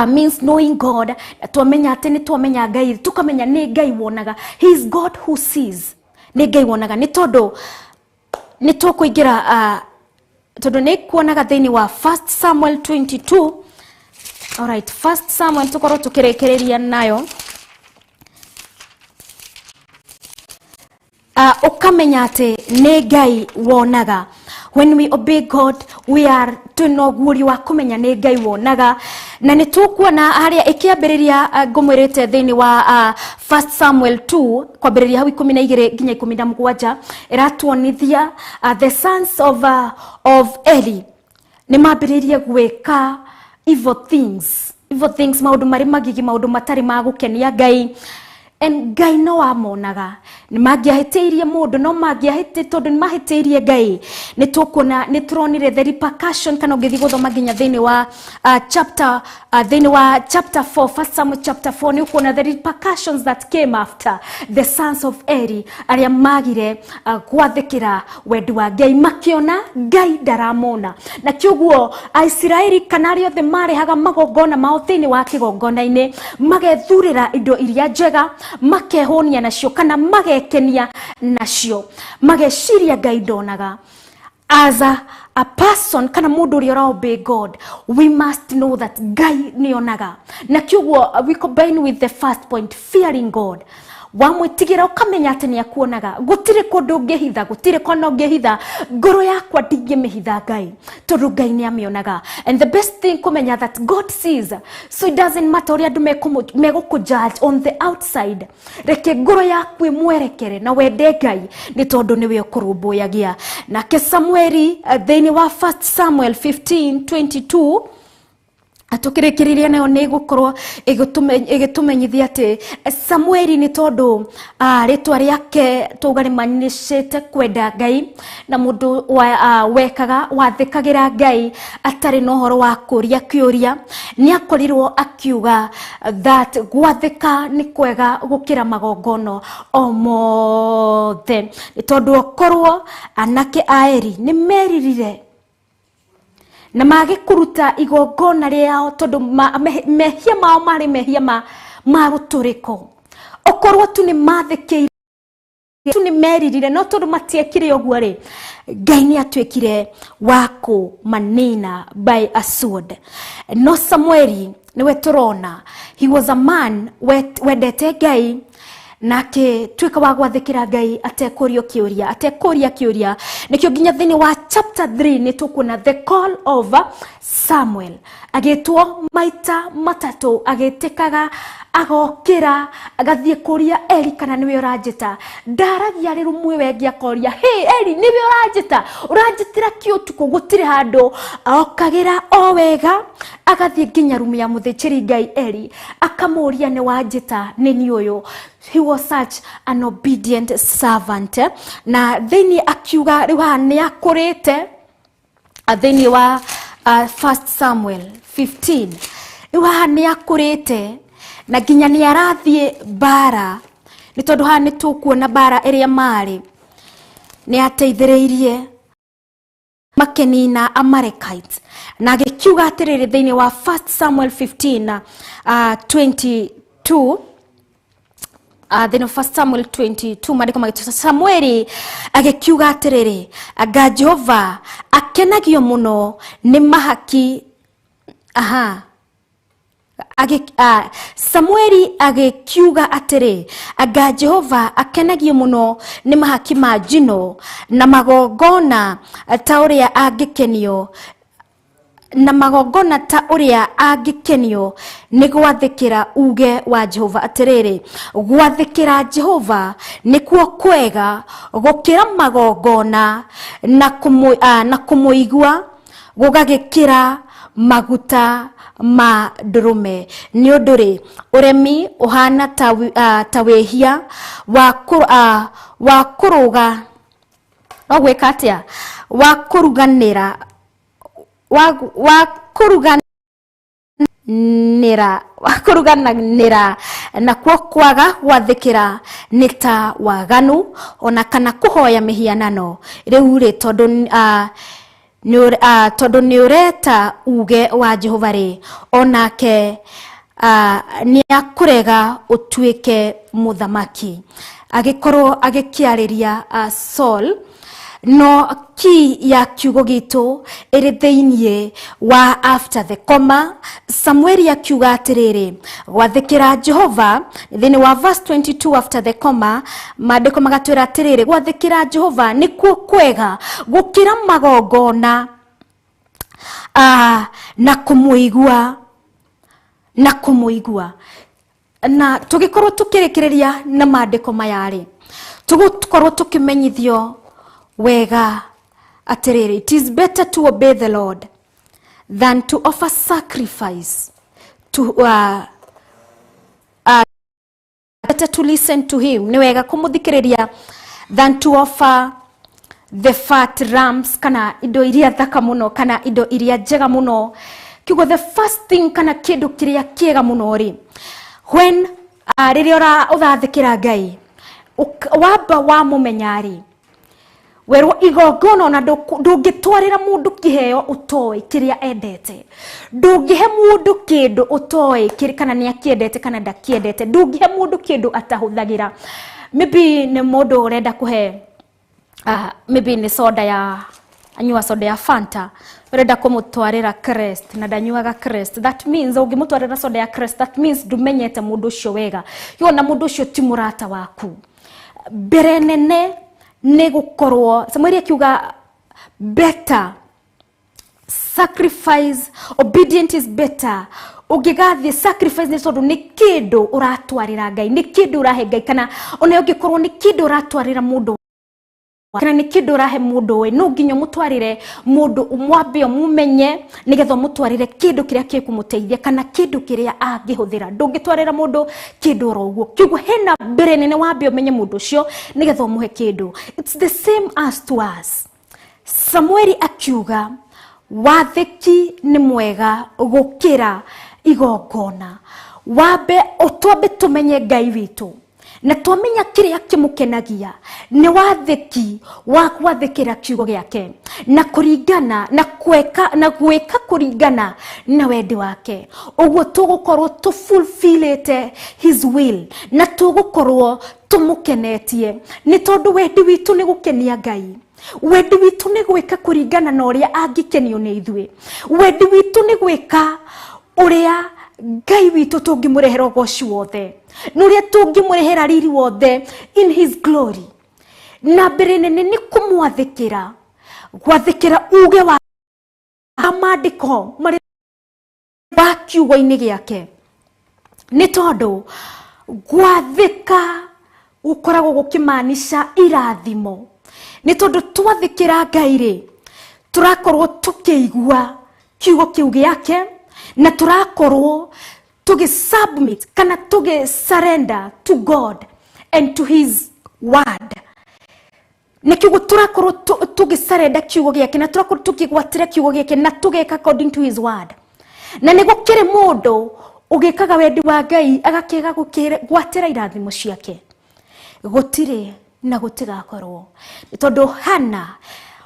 means knowing God. Twamenya ati ni twamenya Ngai, tukamenya ni Ngai wonaga. He is God who sees. Ni Ngai wonaga, ni tondu ni tukuingira tondu ni kuonaga thiini wa 1 Samuel 22. All right, 1 Samuel tukorwo tukirekereria nayo. Ukamenya ati ni Ngai wonaga. When we obey God, we are twina ũguũrio wa kũmenya nĩ Ngai wonaga. Na nĩ tũkuona harĩa ĩkĩambĩrĩria ngũmwĩrĩte thĩinĩ wa 1 Samuel 2 kwambĩrĩria hau 12 nginya 17, ĩratuonithia the sons of Eli nĩ mambĩrĩirie gwĩka evil things, evil things, maũndũ marĩ magigi, maũndũ matarĩ ma gũkenia Ngai. And Ngai no amonaga. Nĩ mangĩahĩtĩirie mũndũ, no mangĩahĩtĩ tondũ nĩ mahĩtĩirie Ngai. Nĩ tũkuona, nĩ tũronire the repercussion, kana ũngĩthiĩ gũthoma nginya thĩinĩ wa chapter thĩinĩ wa chapter 4, First Samuel chapter 4, nĩ ũkuona the repercussions that came after the sons of Eli arĩa magire gwathĩkĩra wendi wa Ngai, makĩona Ngai ndaramona. Na kĩoguo Aisiraeli kana arĩa othe marehaga magongona mao thĩinĩ wa kĩgongona-inĩ, magethurĩra indo iria njega, makehũnia nacio kana magekenia nacio, mageciria Ngai ndonaga. As a person kana mũndũ ũrĩa ũra obey God, we must know that Ngai nĩonaga. Na kĩoguo we combine with the first point, fearing God. Wamwĩtigĩra ũkamenya atĩ nĩ akuonaga. Gũtirĩ kũndũ ũngĩhitha, gũtirĩ kona ũngĩhitha. Ngoro yakwa ndingĩmĩhitha Ngai, tondũ Ngai nĩ amĩonaga. And the best thing kũmenya that God sees, so it doesn't matter ũrĩa andũ megũkũ judge on the outside. Reke ngoro yaku ĩmwerekere na wende Ngai, nĩ tondũ nĩwe ũkũrũmbũyagia. Nake Samueli, thĩinĩ wa 1 Samuel 15:22, tũkĩrĩkĩrĩria nayo, nĩ gũkorwo ĩgĩtũmenyithia atĩ Samueli, nĩ tondũ rĩtwa rĩake tauga rĩmanyĩcĩte kwenda Ngai na mũndũ wekaga wathĩkagĩra Ngai atarĩ na ũhoro wa kũria kĩũria, nĩ akorirwo akiuga that gwathĩka nĩ kwega gũkĩra magongono o mothe, nĩ tondũ okorwo anake a Eri nĩ meririre na magĩkũruta igongona rĩao, tondũ mehia mao marĩ mehia ma rũtũrĩko, okorwo tu nĩ mathĩkĩire tu, nĩ meririre, no tondũ matiekire ũguo rĩ, Ngai nĩ atuĩkire wa kũmanina by a sword. No Samueli nĩwe tũrona he was a man wendete Ngai na akĩtuĩka wa gwathĩkĩra Ngai atekũrio kĩũria, atekũria kĩũria. Nĩkĩo nginya thĩinĩ wa chapter 3 nĩ tũkuona the call of Samuel, agĩtwo maita matatũ, agĩtĩkaga, agokĩra, agathiĩ kũria Eli kana nĩwe ũranjĩta. Ndaragia arĩ rumwe wengi, akoria, "Hey Eli, nĩwe ũranjĩta? Ũranjĩtĩra kĩ ũtukũ?" Gũtirĩ handũ okagĩra, o wega agathiĩ nginya rumu ya mũthĩnjĩri Ngai Eli, akamũria, "Nĩ wanjĩta? Nĩ niĩ ũyũ." He was such an obedient servant. Na thĩinĩ akiuga rĩu haha nĩ akũrĩte, thĩinĩ wa 1 Samuel 15, rĩu haha nĩ akũrĩte na nginya nĩ arathiĩ mbara, nĩ tondũ haha nĩ tũkuona mbara ĩrĩa marĩ nĩ ateithĩrĩirie makĩnina Amalekites. Na agĩkiuga atĩrĩrĩ thĩinĩ wa 1 Samuel 15 22, thĩinĩ wa 1 Samuel 22, maandĩko magĩtuta Samueli agĩkiuga atĩrĩrĩ, "Anga Jehova akenagio mũno nĩ mahaki." Aha. Samueli agĩkiuga atĩrĩ, "Anga Jehova akenagio mũno nĩ mahaki ma njino na magongona ta ũrĩa angĩkenio na magongona ta ũrĩa angĩkenio nĩ gwathĩkĩra uge wa Jehova? Atĩrĩrĩ, gwathĩkĩra Jehova nĩkuo kwega gũkĩra magongona, na kũmũigua gũgagĩkĩra maguta ma ndũrũme. Nĩ ũndũ rĩ, ũremi ũhana ta wĩhia wa kũrũga no gwĩka atĩa, wa kũruganĩra, wa kũruganĩra, nakuo kwaga gwathĩkĩra nĩ ta waganu ona kana kũhoya mĩhianano. Rĩu rĩ, tondũ nĩ ũreta uge wa Jehova rĩ, onake nĩ akũrega ũtuĩke mũthamaki." Agĩkorwo agĩkĩarĩria Saul. No key ya kiugo gitũ ĩrĩ thĩiniĩ wa after the comma. Samueli akiuga atĩrĩrĩ, gwathĩkĩra Jehova, thĩinĩ wa verse 22 after the comma, maandĩko magatwĩra atĩrĩrĩ, gwathĩkĩra Jehova nĩkuo kwega gũkĩra magongona, na kũmũigua, na kũmũigua. Na tũgĩkorwo tũkĩrĩkĩrĩria na maandĩko maya rĩ, tũgũkorwo tũkĩmenyithio wega atĩrĩrĩ, it is better to obey the Lord than to offer sacrifice to Better to listen to him, nĩ wega kũmũthikĩrĩria, than to offer the fat rams, kana indo iria thaka mũno kana indo iria njega mũno. Kiugo the first thing kana kĩndũ kĩrĩa kĩega mũno rĩ, when rĩrĩa ũrathĩkĩra Ngai, wamba wamũmenya rĩ, werwo igongona ona ndũngĩtwarĩra mũndũ kĩheo ũtoĩ kĩrĩa endete, ndũngĩhe mũndũ kĩndũ ũtoĩ kana nĩ akĩendete kana ndakĩendete, ndũngĩhe mũndũ kĩndũ atahũthagĩra. Maybe nĩ mũndũ ũrenda kũhe, maybe nĩ soda ya anyua, soda ya Fanta, urenda kũmũtwarĩra Crest na ndanyuaga Crest. That means ũngĩmũtwarĩra soda ya Crest, that means ndũmenyete mũndũ ũcio wega, yona mũndũ ũcio ti mũrata waku. Mbere nene nĩ gũkorwo Samueli akiuga better sacrifice, obedient is better. Ũngĩgathiĩ sacrifice nĩ tondũ nĩ kĩndũ ũratwarĩra Ngai, nĩ kĩndũ ũrahe Ngai, kana ona ũngĩkorwo nĩ kĩndũ ũratwarĩra mũndũ kana nĩ kĩndũ ũrahe mũndũ ũĩ, no nginya ũmũtwarĩre mũndũ ũmwambe ũmũmenye nĩgetha ũmũtwarĩre kĩndũ kĩrĩa gĩkũmũteithia kana kĩndũ kĩrĩa angĩhũthĩra. Ndũngĩtwarĩra mũndũ kĩndũ oro ũguo. Kĩguo hena mbere nene wambe ũmenye mũndũ ũcio nĩgetha ũmũhe kĩndũ. It's the same as to us. Samueli akiuga wathĩki nĩ mwega gũkĩra igongona. Wambe ũtwambe tũmenye Ngai witũ, na twamenya kĩrĩa kĩmũkenagia nĩ wathĩki wa gwathĩkĩra kiugo gĩake na kũringana na kweka na gwĩka kũringana na wendi wake. Ũguo tũgũkorwo tũfulfillĩte his will na tũgũkorwo tũmũkenetie, nĩ tondũ wendi witũ nĩ gũkenia Ngai. Wendi witũ nĩ gwĩka kũringana na ũrĩa angĩkenio nĩ ithuĩ. Wendi witũ nĩ gwĩka ũrĩa Ngai witũ tũngĩmũrehera ũgoci wothe, na ũrĩa tũngĩmũrehera riri wothe in his glory. Na mbere nene nĩ kũmwathĩkĩra, gwathĩkĩra uge wa maandĩko marĩa wa kiugo-inĩ gĩake, nĩ tondũ gwathĩka gũkoragwo gũkĩmaanisha irathimo. Nĩ tondũ twathĩkĩra Ngai rĩ, tũrakorwo tũkĩigua kiugo kĩu gĩake na tũrakorwo tũgĩ-submit kana tũgĩ-surrender to God and to his word. Nĩkĩo tũrakorwo tũgĩ-surrender kiugo gĩake na tũrakorwo tũkĩgwatĩra kiugo gĩake na tũgeka according to his word. Na nĩ gũkĩrĩ mũndũ ũgĩkaga wendi wa Ngai agakĩaga gũkĩgwatĩra irathimo ciake. Gũtirĩ na gũtigakorwo, nĩ tondũ Hana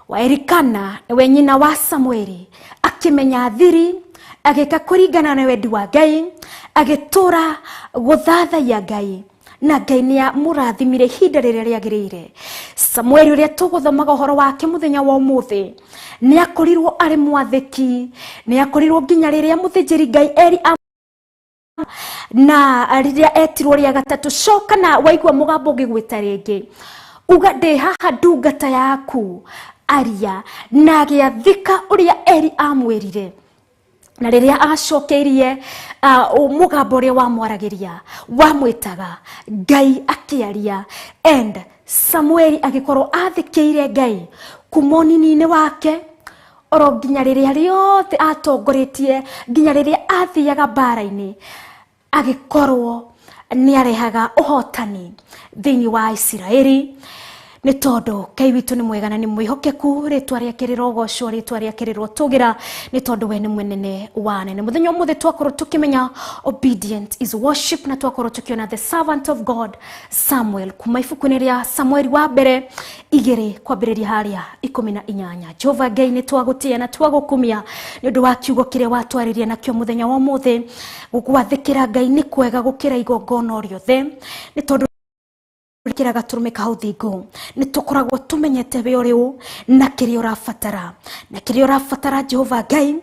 wa Elikana nĩwe nyina wa Samueli akĩmenya thiri, agĩka kũringana na wendi wa Ngai, agĩtũra gũthathaiya Ngai, na Ngai nĩ amũrathimire ihinda rĩrĩa rĩagĩrĩire. Samueli ũrĩa tũgũthomaga ũhoro wake mũthenya wa ũmũthĩ nĩ akorirwo arĩ mwathĩki, nĩ akorirwo nginya rĩrĩa mũthĩnjĩri Ngai Eli na rĩrĩa etirwo rĩa gatatũ, coka na waigua mũgambo ũgĩgwĩta rĩngĩ, uga ndĩ haha ndungata yaku, aria. Na agĩathĩka ũrĩa Eli amwĩrire, na rĩrĩa acokeirie mũgambo ũrĩa wamwaragĩria wamwĩtaga, Ngai akĩaria, and Samueli agĩkorwo athĩkĩire Ngai kuma ũnini-inĩ wake oro nginya rĩrĩa rĩothe atongoretie, nginya rĩrĩa athiaga mbara-inĩ, agĩkorwo nĩ arehaga ũhotani thĩinĩ wa Isiraeli. Nĩ tondũ Ngai witũ nĩ mwega na nĩ mwĩhokeku, rĩtwa rĩake rĩrogocwo, rĩtwa rĩake rĩrotũgĩra, nĩ tondũ we nĩ mwenene wa nene. Mũthenya ũmũthĩ twakorwo tũkĩmenya obedient is worship, na twakorwo tũkĩona the servant of God Samuel kuma ibuku-inĩ rĩa Samueli wa mbere 2 kwambĩrĩria harĩa 18. Jehova Ngai, nĩ twagũtĩĩa na twagũkumia nĩ ũndũ wa kiugo kĩrĩa watwarĩria nakĩo mũthenya wa ũmũthĩ. Gũgwathĩkĩra Ngai nĩ kwega gũkĩra igongona o rĩothe, nĩ tondũ kĩra gatũrũme ka ũthingu nĩ tũkoragwo tũmenyete we ũrĩ ũ na kĩrĩa ũrabatara, na kĩrĩa ũrabatara Jehova Ngai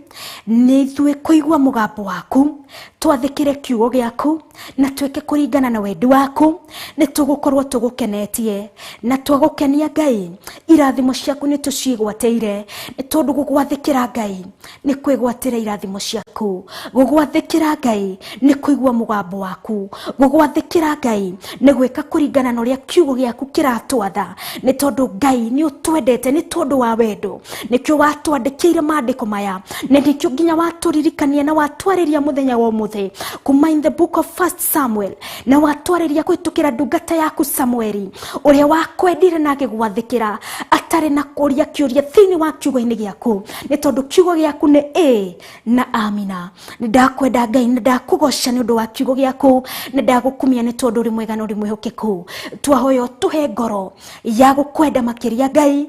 nĩ ithuĩ kũigua mũgambo waku, twathĩkĩre kiugo gĩaku na twĩke kũringana na wendi waku, nĩ tũgũkorwo tũgũkenetie na twagũkenia Ngai, irathimo ciaku nĩ tũcigwatĩire, nĩ tondũ gũgwathĩkĩra Ngai nĩ kwĩgwatĩra irathimo ciaku, gũgwathĩkĩra Ngai nĩ kũigua mũgambo waku, gũgwathĩkĩra Ngai nĩ gwĩka kũringana na ũrĩa kiugo gĩaku kĩratwatha, nĩ tondũ Ngai nĩ ũtwendete, nĩ tondũ wa wendo nĩkĩo watwandĩkĩire maandĩko maya, na Nĩkĩo nginya watũririkania na watwarĩria mũthenya wa ũmũthĩ kuma in the book of First Samuel, na watwarĩria kũhĩtũkĩra ndungata yaku Samueli ũrĩa wakwendire na agĩgwathĩkĩra atarĩ na kũria kĩũria thĩinĩ wa kiugo-inĩ gĩaku, nĩ tondũ kiugo gĩaku nĩ ĩ na amina. Nĩ ndakwenda Ngai, nĩ ndakũgoca nĩ ũndũ wa kiugo gĩaku, nĩ ndagũkumia nĩ tondũ ũrĩ mwega na ũrĩ mwĩhokeku. Twahoya ũtũhe ngoro ya gũkwenda makĩria Ngai,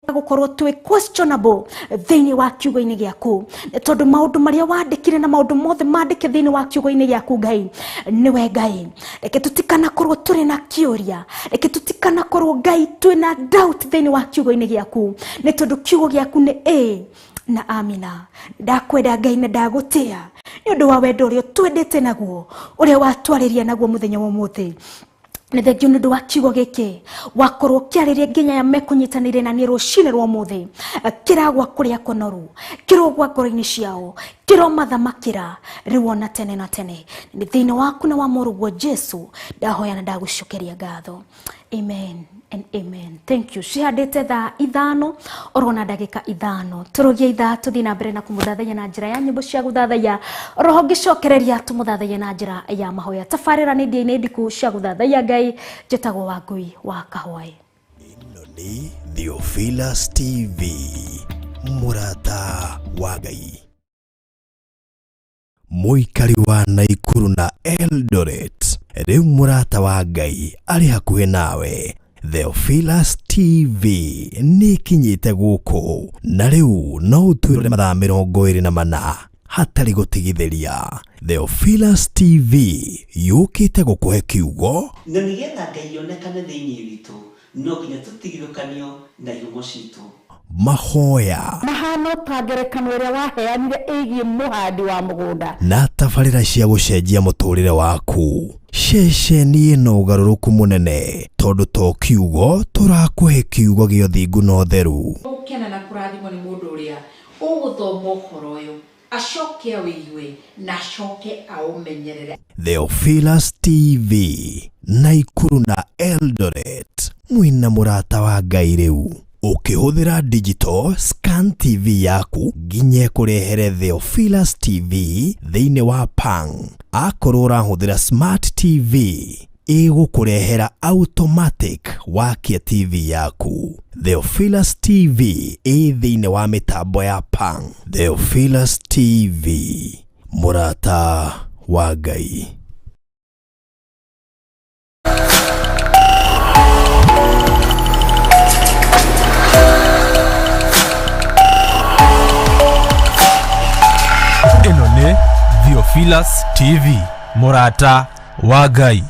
gũkorwo twĩ questionable thĩinĩ wa kiugo-inĩ gĩaku, tondũ maũndũ marĩa wandĩkire na maũndũ mothe mandĩke thĩinĩ wa kiugo-inĩ gĩaku Ngai nĩwe Ngai. Reke tũtikanakorwo tũrĩ na kĩũria, reke tũtikanakorwo Ngai twĩna doubt thĩinĩ wa kiugo-inĩ gĩaku, nĩ tondũ kiugo gĩaku nĩ ĩ na amina. Ndakwenda Ngai na ndagũtĩa nĩ ũndũ wa wendo ũrĩa ũtwendete naguo, ũrĩa watwarĩria naguo mũthenya wa ũmũthĩ. Nĩ thengio nĩ ũndũ wa kiugo gĩkĩ wakorwo ũkĩarĩria nginya aya mekũnyitanĩire na niĩ rũcinĩ rwa ũmũthĩ, kĩragwa kũrĩa kũnoru, kĩrogwa ngoro-inĩ ciao, kĩromathamakĩra rĩu ona tene na tene. Nĩ thĩinĩ waku na wa mũrũguo Jesu ndahoya na ndagũcokeria ngatho. Amen and amen. Thank you. Cihandĩte thaa 5 orona ndagĩka 5 tũrũgie ithaa tũthiĩ na mbere na kũmũthathaiya na njĩra ya nyĩmbo cia gũthathaiya, oroho ngĩcokereria tũmũthathaiye na njĩra ya mahoya. Tabarĩra nĩ ndĩa-inĩ ndiku cia gũthathaiya Ngai. Njĩtagwo Wangui wa Kahwaĩ. Ĩno nĩ Theophilus TV, mũrata wa Ngai. Mũikari wa Naikuru na Eldoret, rĩu mũrata wa Ngai arĩ hakuhĩ nawe. Theophilus TV nĩ ĩkinyĩte gũkũ na rĩu no ũtwĩrore mathaa 24 hatarĩ gũtigithĩria. Theophilus TV yũkĩte gũkũhe kiugo na nĩgetha Ngai onekane thĩinĩ witũ no nginya tũtigithũkanio na ihumo citũ. Mahoya mahano ta ngerekano ĩrĩa waheanire ĩgiĩ mũhandi wa mũgũnda na tabarĩra cia gũcenjia mũtũrĩre waku. Ceceni ĩno ũgarũrũku mũnene tondũ to kiugo tũrakũhe kiugo gĩa ũthingu na ũtheru. Gũkena na kũrathimwo nĩ mũndũ ũrĩa ũgũthoma ũhoro ũyũ acoke awĩigue na acoke aũmenyerere. Theophilus TV, Naikuru na Eldoret, mwĩna mũrata wa Ngai rĩu. Ũkĩhũthĩra digital scan TV yaku nginya ĩkũrehere Theophilus TV thĩinĩ wa Pang. Akorwo ũrahũthĩra smart TV ĩgũkũrehera automatic wakia TV yaku. Theophilus TV ĩ thĩinĩ wa mĩtambo ya Pang. Theophilus TV, mũrata wa Ngai. Ĩno nĩ Theophilus TV, mũrata wa Ngai.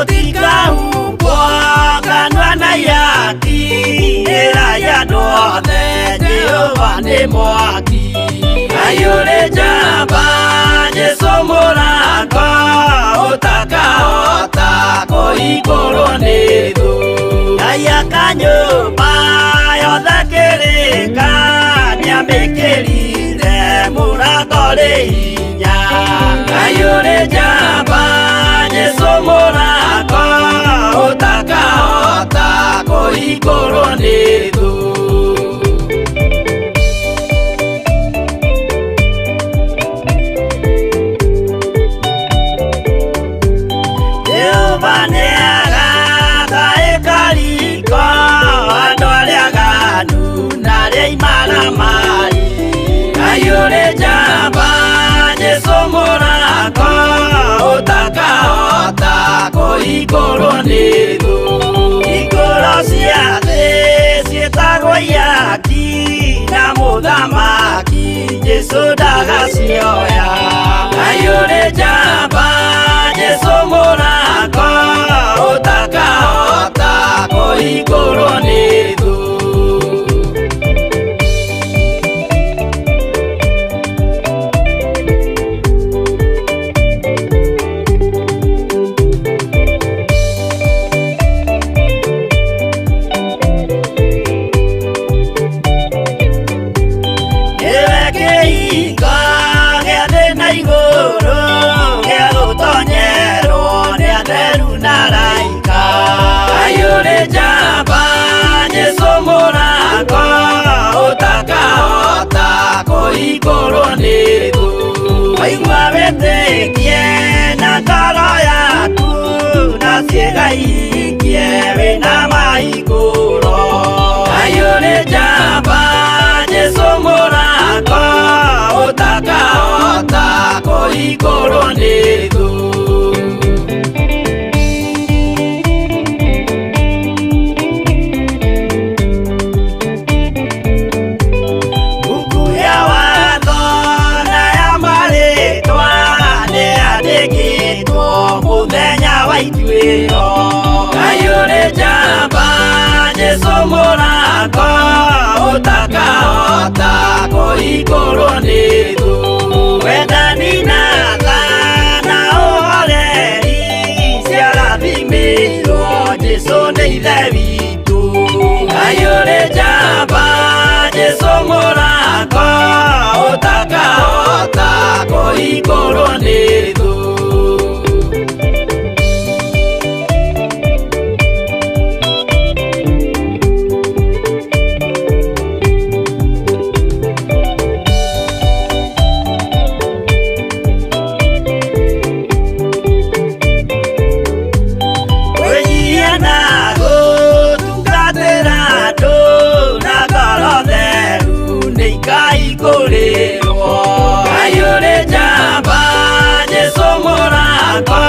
Mũtikahumbwo kanua na ihaki, ĩrai andũ othe Jehova nĩ mwaki. Ngai ũrĩ njamba, Jesũ mũrango, ũtakahota kũhingũrwo nĩ thũ. Ngai aka nyũmba yothe kĩrĩka, nĩamĩkĩrire mũrango rĩ hinya. Ngai ũrĩ njamba, Jesũ mũrango, ũtakahota kũhingũrwo nĩ thũ. Jehova nĩagaka ĩkariko, andũ arĩa aganu na arĩa imaramari. Ngai ũrĩ njamba, Jesũ mũrango, ũtakahota kũhingũrwo nĩ thũ. Hingũro cia thĩ ciĩtagwo ihaki, na mũthamaki Jesũ ndagacioya. Ngai ũrĩ njamba, Jesũ mũrango, ũtakahota kũhingũrwo nĩ thũ. Ciĩgaikie na ngoro yaku na ciĩgaikie wĩna mahingũro. Ngai ũrĩ njamba Jesũ mũrango ũtakahota kũhingũrwo nĩ thũ. Buku ya watho na ya marĩtwa nĩyandĩkĩtwo mũthenya wa ituĩro. Ngai ũrĩ njamba Jesũ mũrango ũtakahota kũhingũrwo nĩ thũ. Wendani na tha na ũhoreri ciarathimĩirwo Jesũ nĩ ithe witũ. Ngai ũrĩ njamba Jesũ mũrango ũtakahota kũhingũrwo nĩ thũ. Kwĩnyihia na gũtungatĩra andũ na ngoro theru nĩ ikahingũrĩrwo. Ngai ũrĩ njamba Jesũ mũrango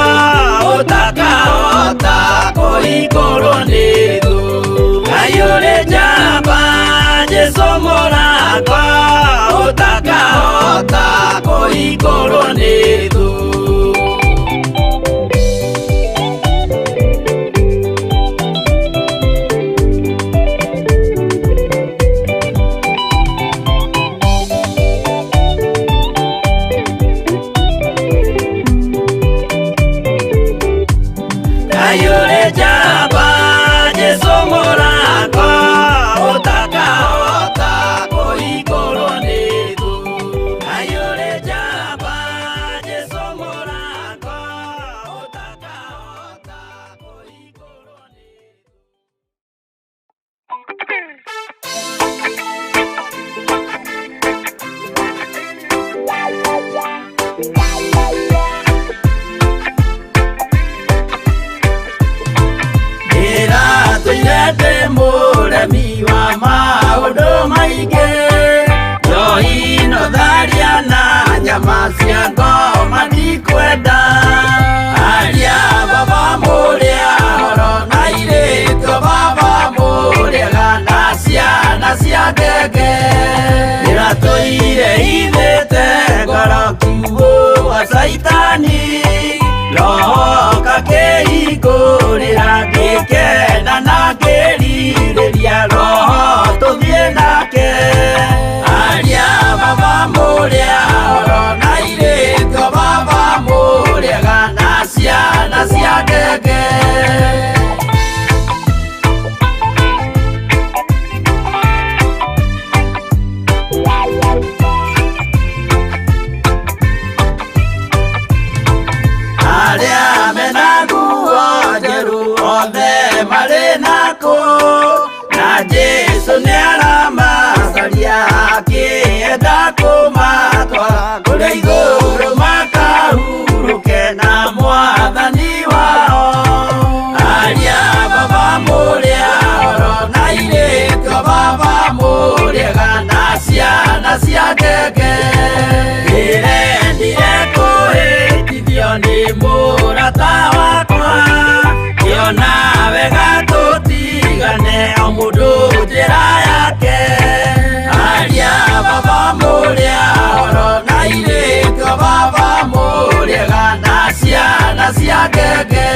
ũtakahota kũhingũrwo nĩ thũ. Ngai ũrĩ njamba Jesũ mũrango ũtakahota kũhingũrwo nĩ thũ. Ngai ũrĩ njamba Jesũ mũrango ũtakahota kũhingũrwo nĩ thũ. Ngai ũrĩ njamba Jesũ mũrango ũtakahota kũhingũrwo nĩ thũ. Ndĩratũire ndĩ mũremi wa maũndũ maingĩ, njohi no tharia na nyama cia ngoma ndikwenda. Aria baba mũrĩa horo na airĩtu baba mũrĩega na ciana cia ngenge. Ndĩratũire hithĩte ngoro kiugũ wa Caitani, roho kakĩhingũrĩra ngĩkena na ngĩrirĩria roho tũthiĩ nake. Aria baba mũrĩa horo na airĩtu baba mũrĩega na ciana cia ngenge. Arĩa mena nguo njerũ othe marĩ nakũ, na Jesũ nĩaramacaria akĩenda kũmatwara kũrĩa igũrũ makahurũke na mwathani wao. Aria baba mũrĩa horo na airĩtu baba mũrĩega na ciana cia ngenge. Ndĩrendire kũhĩtithio nĩ mũrata wakwa, ngĩona wega tũtigane o mũndũ njĩra yake. Aria baba mũrĩa horo na airĩtu baba mũrĩega na ciana cia ngenge.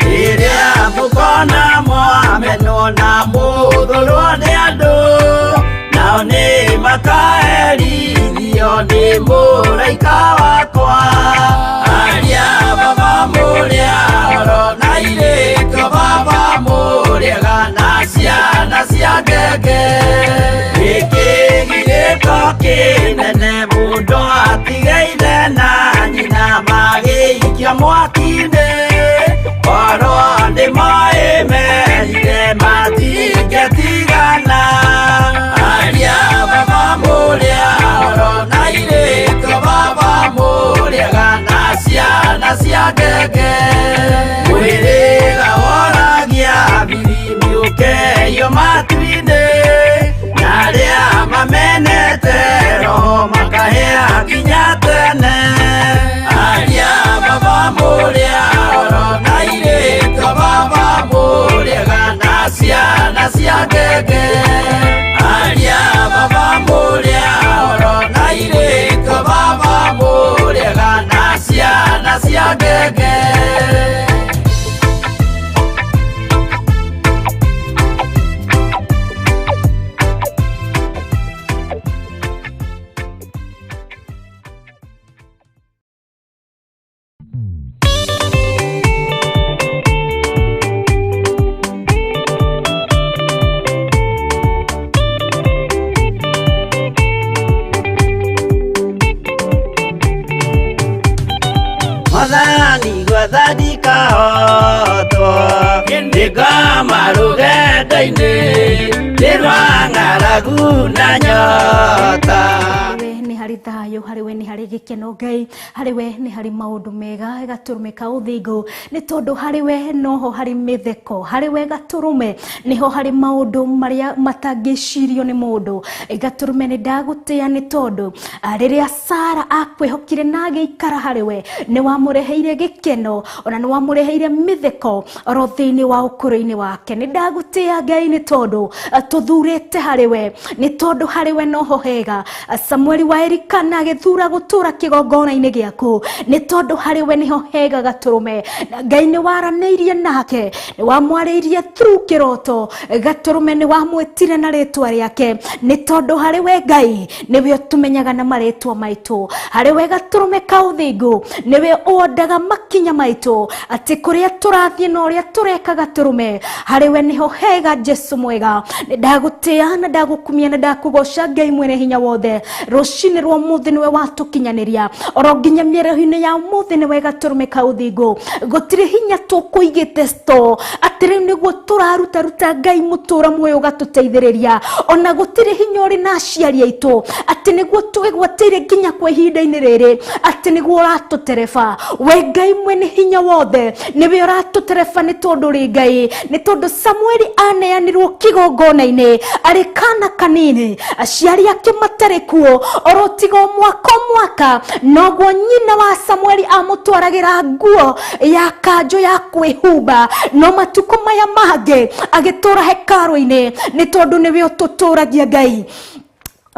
Rĩrĩa mũkona mwamenwo na mũthũrwo nĩ andũ, nao nĩ makaherithio nĩ mũraika wakwa. Aria baba mũrĩa horo na airĩtu baba mũrĩega na ciana cia ngenge. Gĩkĩ gĩko kĩnene mũndũ atige ithe na nyina magĩikia mwaki-inĩ. ngenge aria baba mũrĩa oro na airĩtu a baba mũrĩega na ciana cia ngenge. Mwathani gwathandika hotwo ngĩkoma rũgendo-inĩ nĩ rwa ng'aragu na nyota. Harĩ we nĩ harĩ thayũ, harĩ we nĩ harĩ gĩkeno Ngai, harĩ we nĩ harĩ maũndũ mega gatũrũme ka ũthingu, nĩ tondũ harĩ we noho harĩ mĩtheko, harĩ we gatũrũme nĩho harĩ maũndũ marĩa matangĩcirio nĩ mũndũ. Gatũrũme nĩ ndagũtĩa nĩ tondũ rĩrĩa Sara akwĩhokire na agĩikara harĩ we, nĩ wamũreheire gĩkeno ona nĩ wamũreheire mĩtheko oro thĩinĩ wa ũkũrũ-inĩ wake. Nĩ ndagũtĩa Ngai nĩ tondũ tũthurĩte harĩ we, nĩ tondũ harĩ we noho hega. Samueli wa Elikana agĩthura gũtũra kĩgongona-inĩ gĩaku, nĩ tondũ harĩ we nĩho hega gatũrũme. Na Ngai nĩ waranĩirie nake, nĩ wamwarĩirie through kĩroto, gatũrũme nĩ wamwĩtire na rĩtwa rĩake, nĩ tondũ harĩ we Ngai nĩwe ũtũmenyaga na marĩtwa maitũ. Harĩ we gatũrũme ka ũthingu nĩwe ũondaga makinya maitũ, atĩ kũrĩa tũrathiĩ na ũrĩa tũreka gatũrũme, harĩ we nĩho hega. Jesu mwega, nĩ ndagũtĩa na ndagũkumia na ndakũgoca Ngai mwene hinya wothe. Rũcinĩ rwa ũmũthĩ nĩwe watũkinyanĩria oro nginya mĩereho-inĩ ya ũmũthĩ, nĩwe gatũrũme ka ũthingu. Gũtirĩ hinya tũkũigĩte store atĩ rĩu nĩguo tũrarutaruta Ngai mũtũra muoyo ũgatũteithĩrĩria, ona gũtirĩ hinya ũrĩ na aciari aitũ atĩ nĩguo twĩgwatĩire nginya kwa ihinda-inĩ rĩrĩ atĩ nĩguo ũratũtereba. We Ngai mwene hinya wothe nĩwe ũratũtereba, nĩ tondũ rĩ Ngai, nĩ tondũ Samueli aneanirwo kĩgongona-inĩ arĩ kana kanini, aciari ake matarĩ kuo, oro tiga o mwaka o mwaka noguo nyina wa Samueli amũtwaragĩra nguo ya kanjũ ya kwĩhumba, no matukũ maya mangĩ agĩtũra hekarũ-inĩ, nĩ tondũ nĩwe ũtũtũragia Ngai.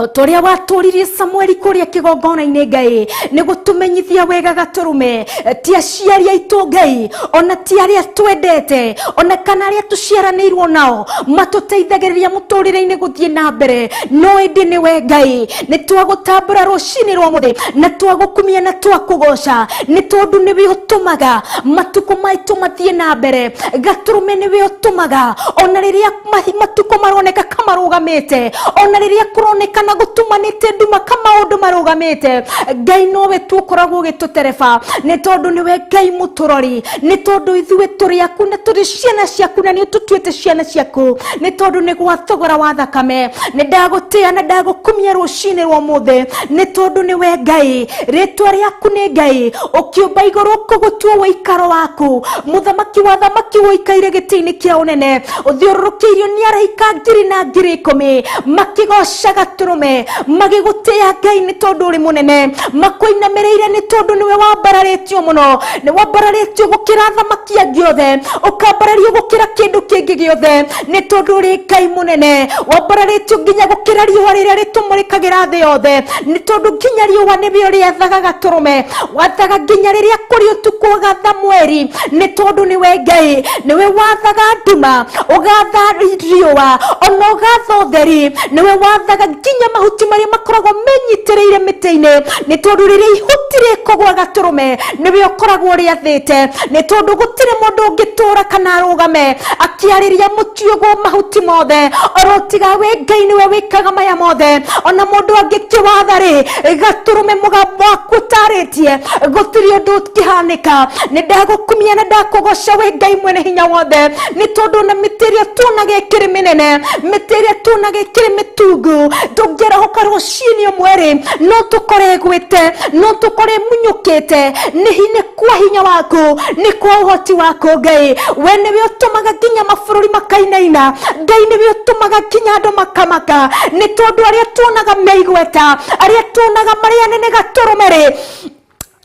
O ta ũrĩa watũririe Samueli kũrĩa kĩgongona-inĩ Ngai, nĩ gũtũmenyithia wega gatũrũme ti aciari aitũ Ngai, ona ti arĩa twendete, ona kana arĩa tũciaranĩirwo nao matũteithagĩrĩria mũtũrĩre-inĩ gũthiĩ na mbere, no ĩndĩ nĩwe Ngai. Nĩ twagũtambũra rũcinĩ rwa mũthĩ na twagũkumia na twakũgoca, nĩ tondũ nĩwe ũtũmaga matukũ maitũ mathiĩ na mbere. Gatũrũme nĩwe ũtũmaga ona rĩrĩa matukũ maroneka kamarũgamĩte, ona rĩrĩa kũronekana gũtumanĩte nduma ka maũndũ marũgamĩte, Ngai nowe tu ũkoragwo ũgĩtũtereba, nĩ tondũ nĩwe Ngai mũtũrori, nĩ tondũ ithuĩ tũrĩ aku na tũrĩ ciana ciaku na nĩ ũtũtuĩte ciana ciaku, nĩ tondũ nĩ gwa thogora wa thakame. Nĩ ndagũtĩa na ndagũkumia rũcinĩ rwa ũmũthĩ, nĩ tondũ nĩwe Ngai, rĩtwa rĩaku nĩ Ngai. Ũkĩũmba igũrũ kũgũtua ũikaro waku, mũthamaki wa thamaki ũikaire gĩtĩ-inĩ kĩa ũnene, ũthiũrũrũkĩirio nĩ araika ngiri na ngiri ikũmi makĩgoca gatũrũme, magĩgũtĩa Ngai nĩ tondũ ũrĩ mũnene, makũinamĩrĩire nĩ tondũ nĩwe wambararĩtio mũno, nĩ wambararĩtio gũkĩra thamaki angĩ othe, ũkambarario gũkĩra kĩndũ kĩngĩ gĩothe, nĩ tondũ ũrĩ Ngai mũnene. Wambararĩtio nginya gũkĩra riũa rĩrĩa rĩtũmũrĩkagĩra thĩ yothe, nĩ tondũ nginya riũa nĩwe ũrĩathaga gatũrũme, wathaga nginya rĩrĩa kũrĩ ũtukũ ũgatha mweri, nĩ tondũ nĩwe Ngai, nĩwe wathaga nduma, ũgatha riũa, ona ũgatha ũtheri, nĩwe wathaga nginya mahuti marĩa makoragwo menyitĩrĩire mĩtĩ-inĩ, nĩ tondũ rĩrĩa ihuti rĩkũgwa gatũrũme nĩwe ũkoragwo rĩathĩte, nĩ tondũ gũtirĩ mũndũ ũngĩtũra kana arũgame akĩarĩria mũtĩ ũguo mahuti mothe oro tiga we Ngai nĩwe wĩkaga maya mothe. Ona mũndũ angĩkĩwatha rĩ, gatũrũme mũgambo waku ũtarĩtie gũtirĩ ũndũ ũngĩhanĩka. Nĩ ndagũkumia na ndakũgoca we Ngai mwene hinya wothe, nĩ tondũ na mĩtĩ ĩrĩa tuonaga ĩkĩrĩ mĩnene, mĩtĩ ĩrĩa tuonaga ĩkĩrĩ mĩtungu, tũngĩarahũka rũcinĩ ũmwe rĩ, no tũkore ĩgwĩte, no tũkore ĩmunyũkĩte. Nĩ nĩ kwa hinya waku, nĩ kwa ũhoti waku Ngai. We nĩwe ũtũmaga nginya mabũrũri makainaina, Ngai nĩwe ũtũmaga nginya andũ makamaka, nĩ tondũ arĩa tuonaga me igweta, arĩa tuonaga marĩ anene gatũrũme rĩ,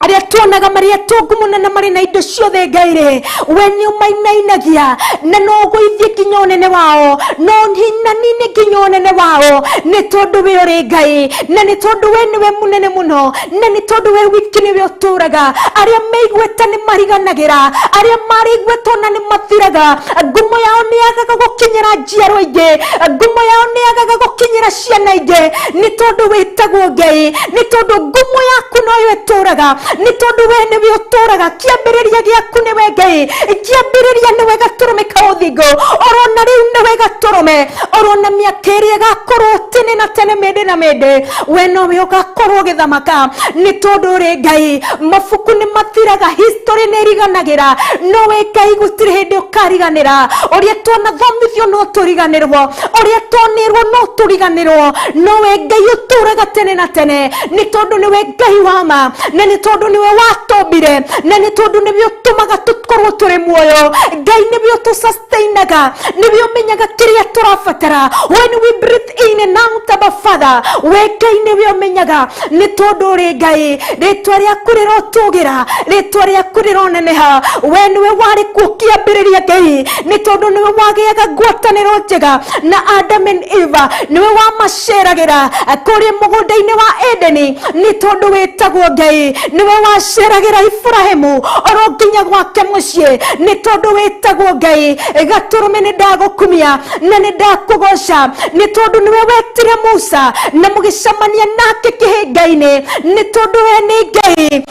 Arĩa tuonaga marĩ atongu mũno na marĩ na indo ciothe Ngai rĩ, we nĩ ũmainainagia na no ũgũithie nginya ũnene wao, no hinanine nginya ũnene wao, nĩ tondũ we ũrĩ Ngai, na nĩ tondũ we nĩwe mũnene mũno, na nĩ tondũ we wiki nĩwe ũtũraga. Arĩa meigweta nĩ mariganagĩra, arĩa marĩ igweta ona nĩ mathiraga. Ngumo yao nĩ yagaga gũkinyĩra njiarwa ingĩ, ngumo yao nĩ yagaga gũkinyĩra ciana ingĩ, nĩ tondũ wĩtagwo Ngai, nĩ tondũ ngumo yaku noyo ĩtũraga, nĩ tondũ we nĩwe ũtũraga. Kĩambĩrĩria gĩaku nĩwe Ngai, kĩambĩrĩria nĩwe gatũrũme ka ũthingu, orona rĩu nĩwe gatũrũme, orona mĩaka ĩrĩa ĩgakorwo tene na tene, mĩndĩ na mĩndĩ, we nowe ũgakorwo ũgĩthamaka, nĩ tondũ ũrĩ Ngai. Mabuku nĩ mathiraga, history nĩ ĩriganagĩra, no we Ngai gũtirĩ hĩndĩ ũkariganĩra. Ũrĩa twanathomithio no tũriganĩrwo, ũrĩa twanĩrwo no tũriganĩrwo, no we Ngai ũtũraga tene na tene, nĩ tondũ nĩwe Ngai wa ma, na nĩ tondũ nĩwe watũmbire, na nĩ tondũ nĩwe ũtũmaga tũkorwo tũrĩ muoyo. Ngai nĩwe ũtũsustainaga, nĩwe ũmenyaga kĩrĩa tũrabatara. When we breathe in and out, Abba Father, we Ngai nĩwe ũmenyaga, nĩ tondũ ũrĩ Ngai. Rĩtwa rĩaku rĩrotũgĩra, rĩtwa rĩaku rĩroneneha. We nĩwe warĩ kuo kĩambĩrĩria Ngai, nĩ tondũ nĩwe wagĩaga ngwatanĩro njega na Adam and Eva, nĩwe wamaceragĩra kũrĩa mũgũnda-inĩ wa Edeni, nĩ tondũ wĩtagwo Ngai. Nĩwe waceragĩra Ibrahimu oro nginya gwake mũciĩ, nĩ tondũ wĩtagwo Ngai. Gatũrũme, nĩ ndagũkumia na nĩ ndakũgoca, nĩ tondũ nĩwe wetire Musa na mũgĩcemania nake kĩhĩnga-inĩ, nĩ tondũ we nĩ Ngai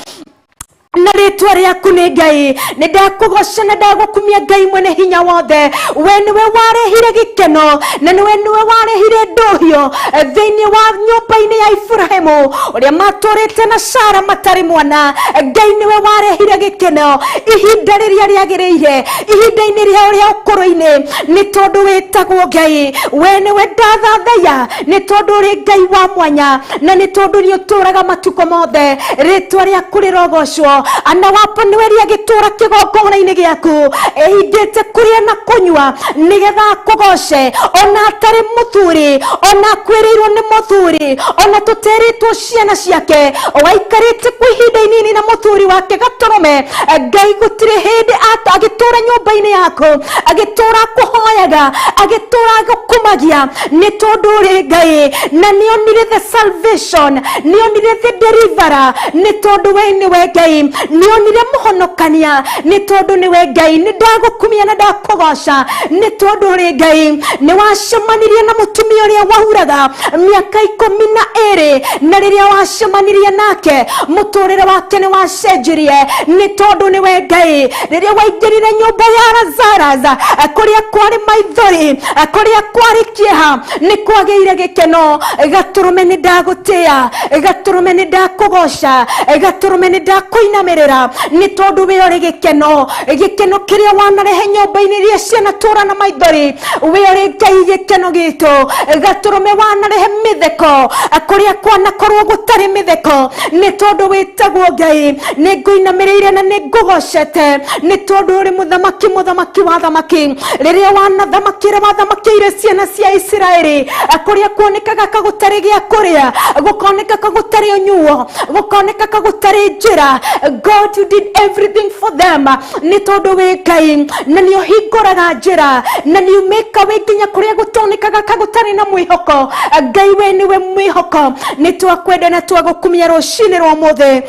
na rĩtwa rĩaku nĩ Ngai. Nĩ ndakũgoca na ndagũkumia, Ngai mwene hinya wothe. We nĩwe warehire gĩkeno na nĩwe warehire ndũhio thĩinĩ wa nyũmba-inĩ ya Iburahĩmu ũrĩa matũrĩte na Sara matarĩ mwana. Ngai nĩwe warehire gĩkeno ihinda rĩrĩa rĩagĩrĩire, ihinda-inĩ rĩao rĩa ũkũrũ-inĩ, nĩ tondũ wĩtagwo Ngai. We nĩwe ndathathaiya, nĩ tondũ ũrĩ Ngai wa mwanya, na nĩ tondũ nĩ ũtũraga matukũ mothe. Rĩtwa rĩaku rĩrogocwo. Ana wapo nĩwe rĩagĩtũra kĩgongona-inĩ gĩaku, ehingĩte kũrĩa na kũnyua nĩgetha akũgoce, ona atarĩ mũthuri, ona akwĩrĩirwo nĩ mũthuri, ona tũterĩtwo ciana ciake, waikarĩte kwa ihinda inini na mũthuri wake gatũrũme. Ngai gũtirĩ hĩndĩ agĩtũra nyũmba-inĩ yaku, agĩtũra kũhoyaga, agĩtũra gũkumagia, nĩ tondũ ũrĩ Ngai. Na nĩonire the salvation, nĩonire the deliverer, nĩ tondũ we nĩwe Ngai. Nĩonire mũhonokania, nĩ tondũ nĩwe Ngai. Nĩ ndagũkumia na ndakũgoca, nĩ tondũ ũrĩ Ngai. Nĩ wacemanirie na mũtumia ũrĩa wahuraga mĩaka 12, na rĩrĩa wacemanirie nake mũtũrĩre wake nĩ wacenjirie, nĩ tondũ nĩwe Ngai. Rĩrĩa waingĩrire nyũmba ya Lazarus, kũrĩa kwarĩ maithori, kũrĩa kwarĩ kĩeha, nĩ kwagĩire gĩkeno. Gatũrũme, nĩ ndagũtĩĩa. Gatũrũme, nĩ ndakũgoca. Gatũrũme, nĩ ndakũinamĩrĩra, nĩ tondũ we ũrĩ gĩkeno, gĩkeno kĩrĩa wanarehe nyũmba-inĩ iria cianatũra na maithori. We ũrĩ Ngai gĩkeno gitũ. Gatũrũme, wanarehe mĩtheko kũrĩa kwanakorwo gũtarĩ mĩtheko, nĩ tondũ wĩtagwo Ngai. Nĩ ngũinamĩrĩire na nĩ ngũgocete, nĩ tondũ ũrĩ mũthamaki, mũthamaki wa thamaki. Rĩrĩa wanathamakĩra, wathamakĩire ciana cia Isiraeli kũrĩa kuonekaga ka gũtarĩ gĩa kũrĩa, gũkoneka ka gũtarĩ ũnyuo, gũkoneka ka gũtarĩ njĩra. God, you did everything for them, nĩ tondũ wĩ Ngai na nĩ ũhingũraga njĩra na nĩ umĩka wĩ nginya kũrĩa gũtonekaga ka gũtarĩ na mwĩhoko. Ngai, we nĩwe mwĩhoko. Nĩ twakwenda na twagũkumia rũcinĩ rwa ũmũthĩ.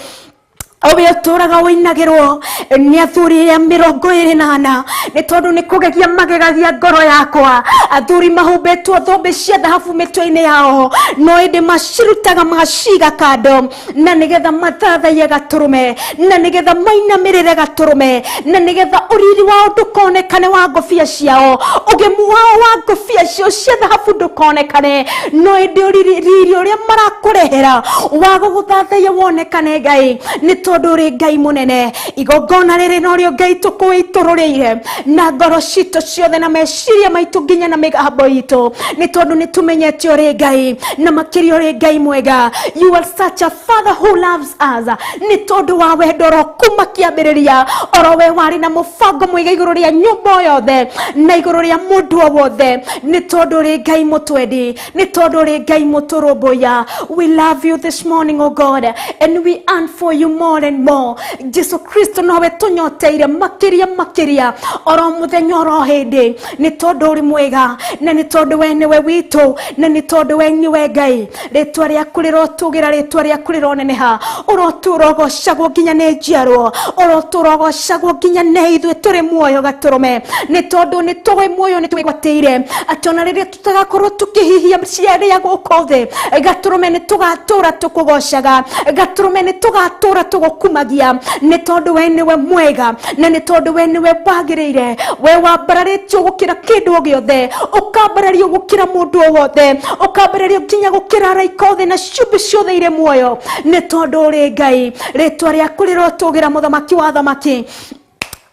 We ũtũraga ũinagĩrwo nĩ athuri arĩa 24, nĩ tondũ nĩ kũgegia magegagia ngoro yakwa. Athuri mahumbĩtwo thũmbĩ cia thahabu mĩtwe-inĩ yao, no ĩndĩ macirutaga magaciga kando, na nĩgetha mathathaiye gatũrũme, na nĩgetha mainamĩrĩre gatũrũme, na nĩgetha ũriri wao ndũkonekane wa ngũbia ciao, ũgemu wao wa ngũbia ciao cia thahabu ndũkonekane, no ĩndĩ ũriri riri ũrĩa marakũrehera wa gũgũthathaiya wonekane. Ngai, nĩ tondũ ũrĩ Ngai mũnene, igongona rĩrĩ norĩo Ngai tũkũitũrũrĩire na ngoro citũ ciothe na meciria maitũ nginya na mĩgambo itũ, nĩ tondũ nĩ tũmenyete ũrĩ Ngai, na makĩria ũrĩ Ngai mwega. You are such a father who loves us, nĩ tondũ wa wendo oro kuma kĩambĩrĩria, oro we warĩ na mũbango mwega igũrũ rĩa nyũmba o yothe na igũrũ rĩa mũndũ o wothe, nĩ tondũ ũrĩ Ngai mũtwendi, nĩ tondũ ũrĩ Ngai mũtũrũmbũiya. We love you this morning, oh God, and we yearn for you more. more and more. Jesu Kristo nowe tũnyoteire makĩria makĩria oro mũthenya oro hĩndĩ, nĩ tondũ ũrĩ mwega na nĩ tondũ we nĩwe witũ na nĩ tondũ we nĩwe Ngai. Rĩtwa rĩaku rĩrotũgĩra, rĩtwa rĩaku rĩroneneha, ũrotũra ũgocagwo nginya nĩ njiarwo, ũrotũra ũgocagwo nginya nĩ ithuĩ tũrĩ muoyo gatũrũme, nĩ tondũ nĩ tũĩ muoyo nĩ twĩgwatĩire atĩ ona rĩrĩa tũtagakorwo tũkĩhihia ciarĩa gũkũ thĩ, gatũrũme nĩ tũgatũra tũkũgocaga, gatũrũme nĩ tũgatũra tũgũkumagia, nĩ tondũ we nĩwe mwega na nĩ tondũ we nĩwe wagĩrĩire. We wambararĩtio gũkĩra kĩndũ o gĩothe, ũkambarario gũkĩra mũndũ o wothe, ũkambarario nginya gũkĩra araika othe na ciũmbe ciothe irĩ muoyo, nĩ tondũ ũrĩ Ngai. Rĩtwa rĩaku rĩrotũgĩra, mũthamaki wa thamaki,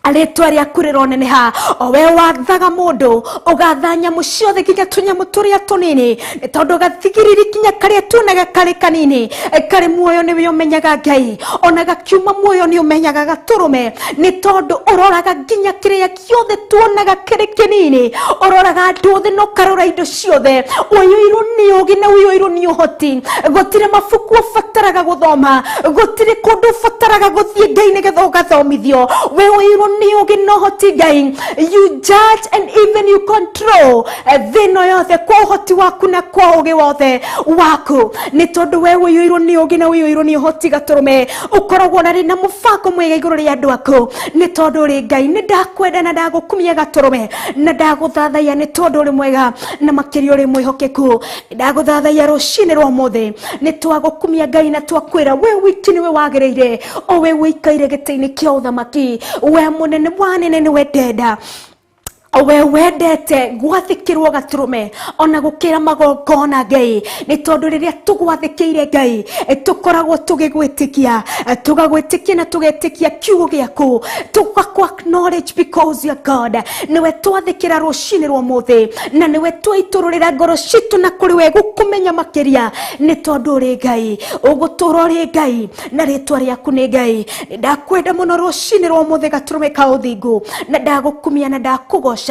rĩtwa rĩaku rĩroneneha. O we wathaga mũndũ, ũgatha nyamũ ciothe nginya tũnyamũ tũrĩa tũnini, nĩ tondũ gathigiriri nginya karĩa tuonaga karĩ kanini karĩ muoyo nĩwe ũmenyaga Ngai, ona gakiuma muoyo nĩ ũmenyaga gatũrũme, nĩ tondũ ũroraga nginya kĩrĩa gĩothe tuonaga kĩrĩ kĩnini, ũroraga andũ othe na ũkarora indo ciothe. Ũiyũirwo nĩ ũũgĩ na ũiyũirwo nĩ ũhoti, gũtirĩ mabuku ũbataraga gũthoma, gũtirĩ kũndũ ũbataraga gũthiĩ Ngai nĩgetha ũgathomithio. We ũiyũirwo nĩ ũũgĩ na ũhoti Ngai. You judge and even you control thĩ ĩno yothe kwa ũhoti waku na kwa ũũgĩ wothe waku, nĩ tondũ we ũiyũirwo nĩ ũũgĩ na ũiyũirwo nĩ ũhoti gatũrũme. Ũkoragwo na rĩ na mũbango mwega igũrũ rĩa andũ aku, nĩ tondũ ũrĩ Ngai. Nĩ ndakwenda na ndagũkumia gatũrũme na ndagũthathaiya, nĩ tondũ ũrĩ mwega na makĩria ũrĩ mwĩhokeku. Ndagũthathaiya rũcinĩ rwa ũmũthĩ, nĩ twagũkumia Ngai na twakwĩra we wiki nĩwe wagĩrĩire, o we wĩikaire gĩtĩ-inĩ kĩa ũthamaki, we mũnene wa anene nĩwe ndenda, we wendete gwathĩkĩrwo gatũrũme ona gũkĩra magongona Ngai, nĩ tondũ rĩrĩa tũgwathĩkĩire Ngai, tũkoragwo tũgĩgwĩtĩkia, tũgagwĩtĩkia na tũgetĩkia kiugo gĩaku, tũgakũ acknowledge because you are God. Nĩwe twathĩkĩra rũcinĩ rwa ũmũthĩ na nĩwe twaitũrũrĩra ngoro citũ na kũrĩ we gũkũmenya makĩria, nĩ tondũ ũrĩ Ngai, ũgũtũra ũrĩ Ngai na rĩtwa rĩaku nĩ Ngai. Ndakwenda mũno rũcinĩ rwa ũmũthĩ gatũrũme ka ũthingu, na ndagũkumia na ndakũgoca,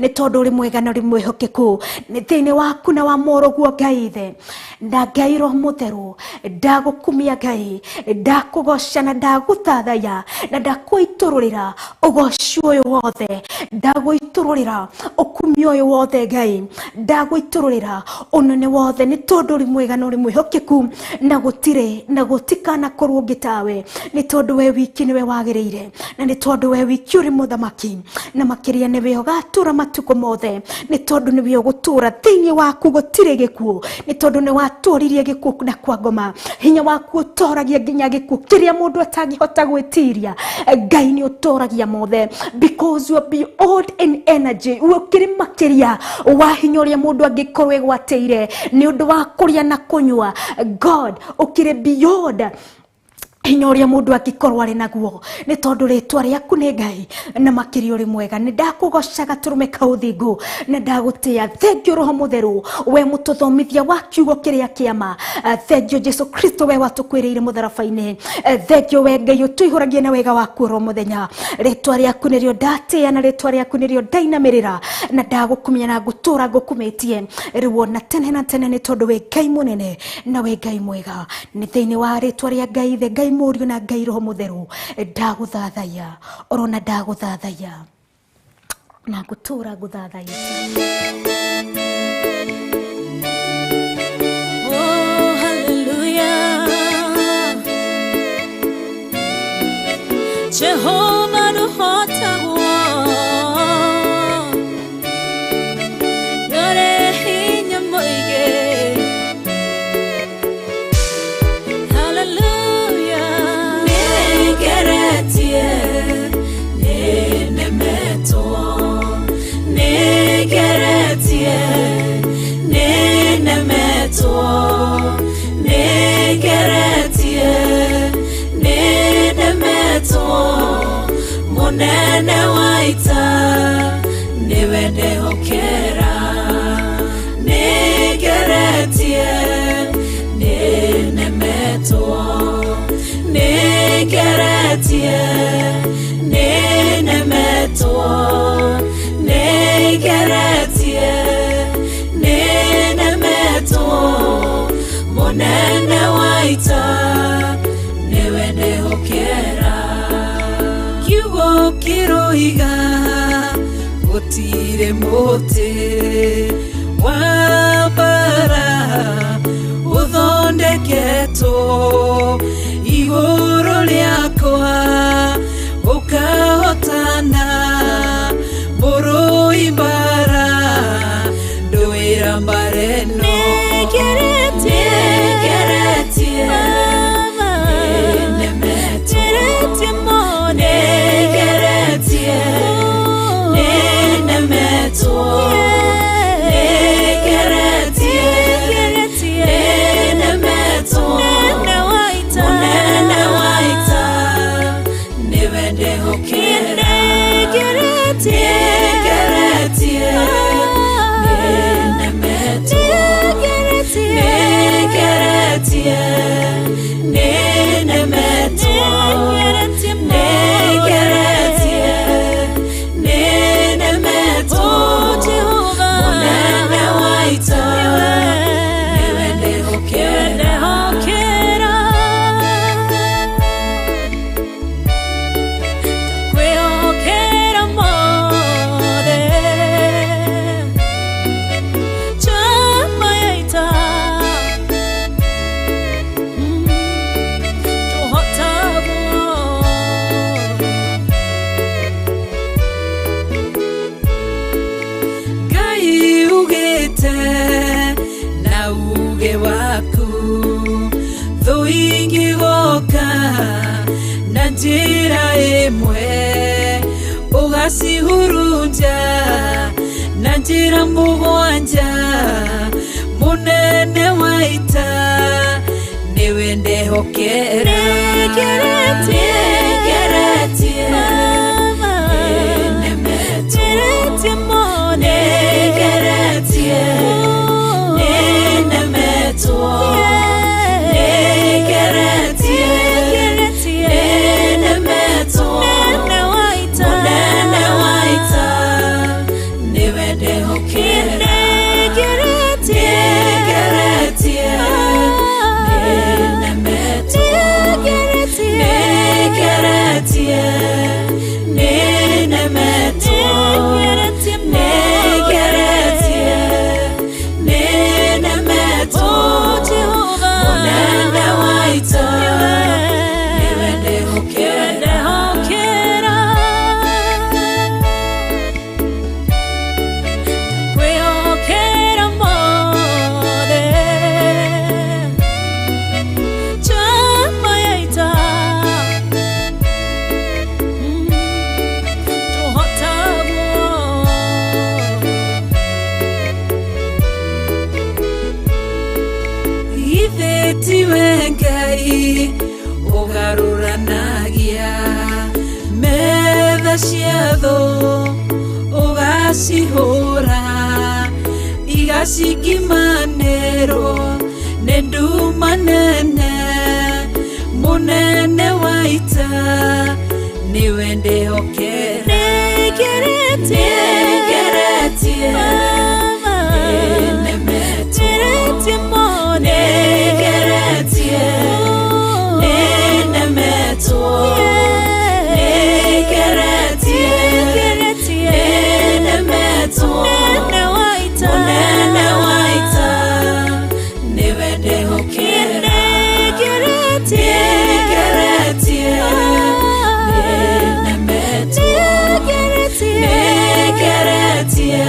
nĩ tondũ ũrĩ mwega na ũrĩ mwĩhokeku. Nĩ thĩinĩ waku na wa mũrũguo Ngai Ithe na Ngai Roho Mũtheru, ndagũkumia Ngai, ndakũgoca na ndagũthathaiya na ndakũitũrũrĩra ũgoci ũyũ wothe, ndagũitũrũrĩra ũkumio ũyũ wothe Ngai, ndagũitũrũrĩra ũnene wothe, nĩ tondũ ũrĩ mwega na ũrĩ mwĩhokeku na gũtirĩ na gũtikanakorwo ũngĩ tawe, nĩ tondũ we wiki nĩwe wagĩrĩire na nĩ tondũ we wiki ũrĩ mũthamaki na makĩria nĩwe ũgatũra matukũ mothe, nĩ tondũ nĩwe ũgũtũra thĩinĩ waku gũtirĩ gĩkuũ, nĩ tondũ nĩ watũririe gĩkuũ na kwa ngoma. Hinya waku ũtoragia nginya gĩkuũ kĩrĩa mũndũ atangĩhota gwĩtiria. Ngai nĩ ũtoragia mothe because you are beyond in energy, ũkĩrĩ makĩria wa hinya ũrĩa mũndũ angĩkorwo egwatĩire nĩ ũndũ wa kũrĩa na kũnyua. God, ũkĩrĩ beyond hinya ũrĩa mũndũ angĩkorwo arĩ naguo, nĩ tondũ rĩtwa rĩaku nĩ Ngai na makĩria ũrĩ mwega. Nĩ ndakũgoca gatũrũme ka ũthingu na ndagũtĩa. Thengio Roho Mũtheru, we mũtũthomithia wa kiugo kĩrĩa kĩama. Thengio Jesu Kristo, we watũkwĩrĩire mũtharaba-inĩ. Thengio we Ngai ũtũihũragia na wega waku oro mũthenya. Rĩtwa rĩaku nĩrĩo ndatĩa na rĩtwa rĩaku nĩrĩo ndainamĩrĩra na ndagũkumia na ngũtũra ngũkumĩtie rĩu na tene na tene, nĩ tondũ wĩ Ngai mũnene na wĩ Ngai mwega. Nĩ thĩinĩ wa rĩtwa rĩa Ngai Ithe, Ngai Mũriũ na Ngai Roho Mũtheru, ndagũthathaiya orona ndagũthathaiya na ngũtũra ngũthathaiya. Oh, hallelujah. Jehovah ndũhotagwo, ndũrĩ hinya mũingĩ. Hallelujah. Nĩngeretie, nĩnemetwo, nĩngeretie, nĩnemetwo, nĩngeretie, nĩnemetwo, mũnene wa ita nĩwe ndehokera. Nĩngeretie, nĩnemetwo, nĩngeretie, nĩnemetwo, nĩngeretie, nĩnemetwo, mũnene wa ita nĩwe ndehokera. Kiugo kĩroiga gũtirĩ mũtĩ wa mbara ũthondeketwo igũrũ rĩakwa ũkahotana mũrũi mbara ndũĩra mbara ĩno. Nĩngeretie nĩnemetwo, nĩnemetwo, nĩngeretie nĩnemetwo, mũnene wa ita nĩwe ndĩhokera. Nĩngeretie nĩnemetwo, nĩngeretie nĩnemetwo, nĩngeretie nĩnemetwo, mũnene wa ita nĩwe ndĩhokera. Kwĩhokera mothe chama ya ita tũhotagwo. Ngai ugĩte na uge waku thũ ingĩgoka na njĩra ĩmwe ũgacihurunja na njĩra mũgwanja mũnene wa ita nĩwe ndehokera. Nĩngeretie nĩnemetwo, nĩngeretie nĩnemetwo, nĩngeretie nĩnemetwo, mũnene wa ita nĩwe ndehokera. Nĩngeretie nĩnemetwo, nĩngeretie nĩnemetwo, nĩngeretie nĩnemetwo, mũnene wa ita nĩwe ndehokera. Kwĩhokera mothe chama ya ita tũhotagwo. Githĩ tiwe Ngai ũgarũranagia metha cia thũ ũgacihũra igacikimanĩrwo nĩ nduma nene mũnene wa ita nĩwe ndĩhokera. Nĩngeretie nĩnemetwo, nĩngeretie nĩnemetwo, nĩngeretie nĩnemetwo, mũnene wa ita nĩwe ndĩhokera. Nĩngeretie nĩnemetwo, nĩngeretie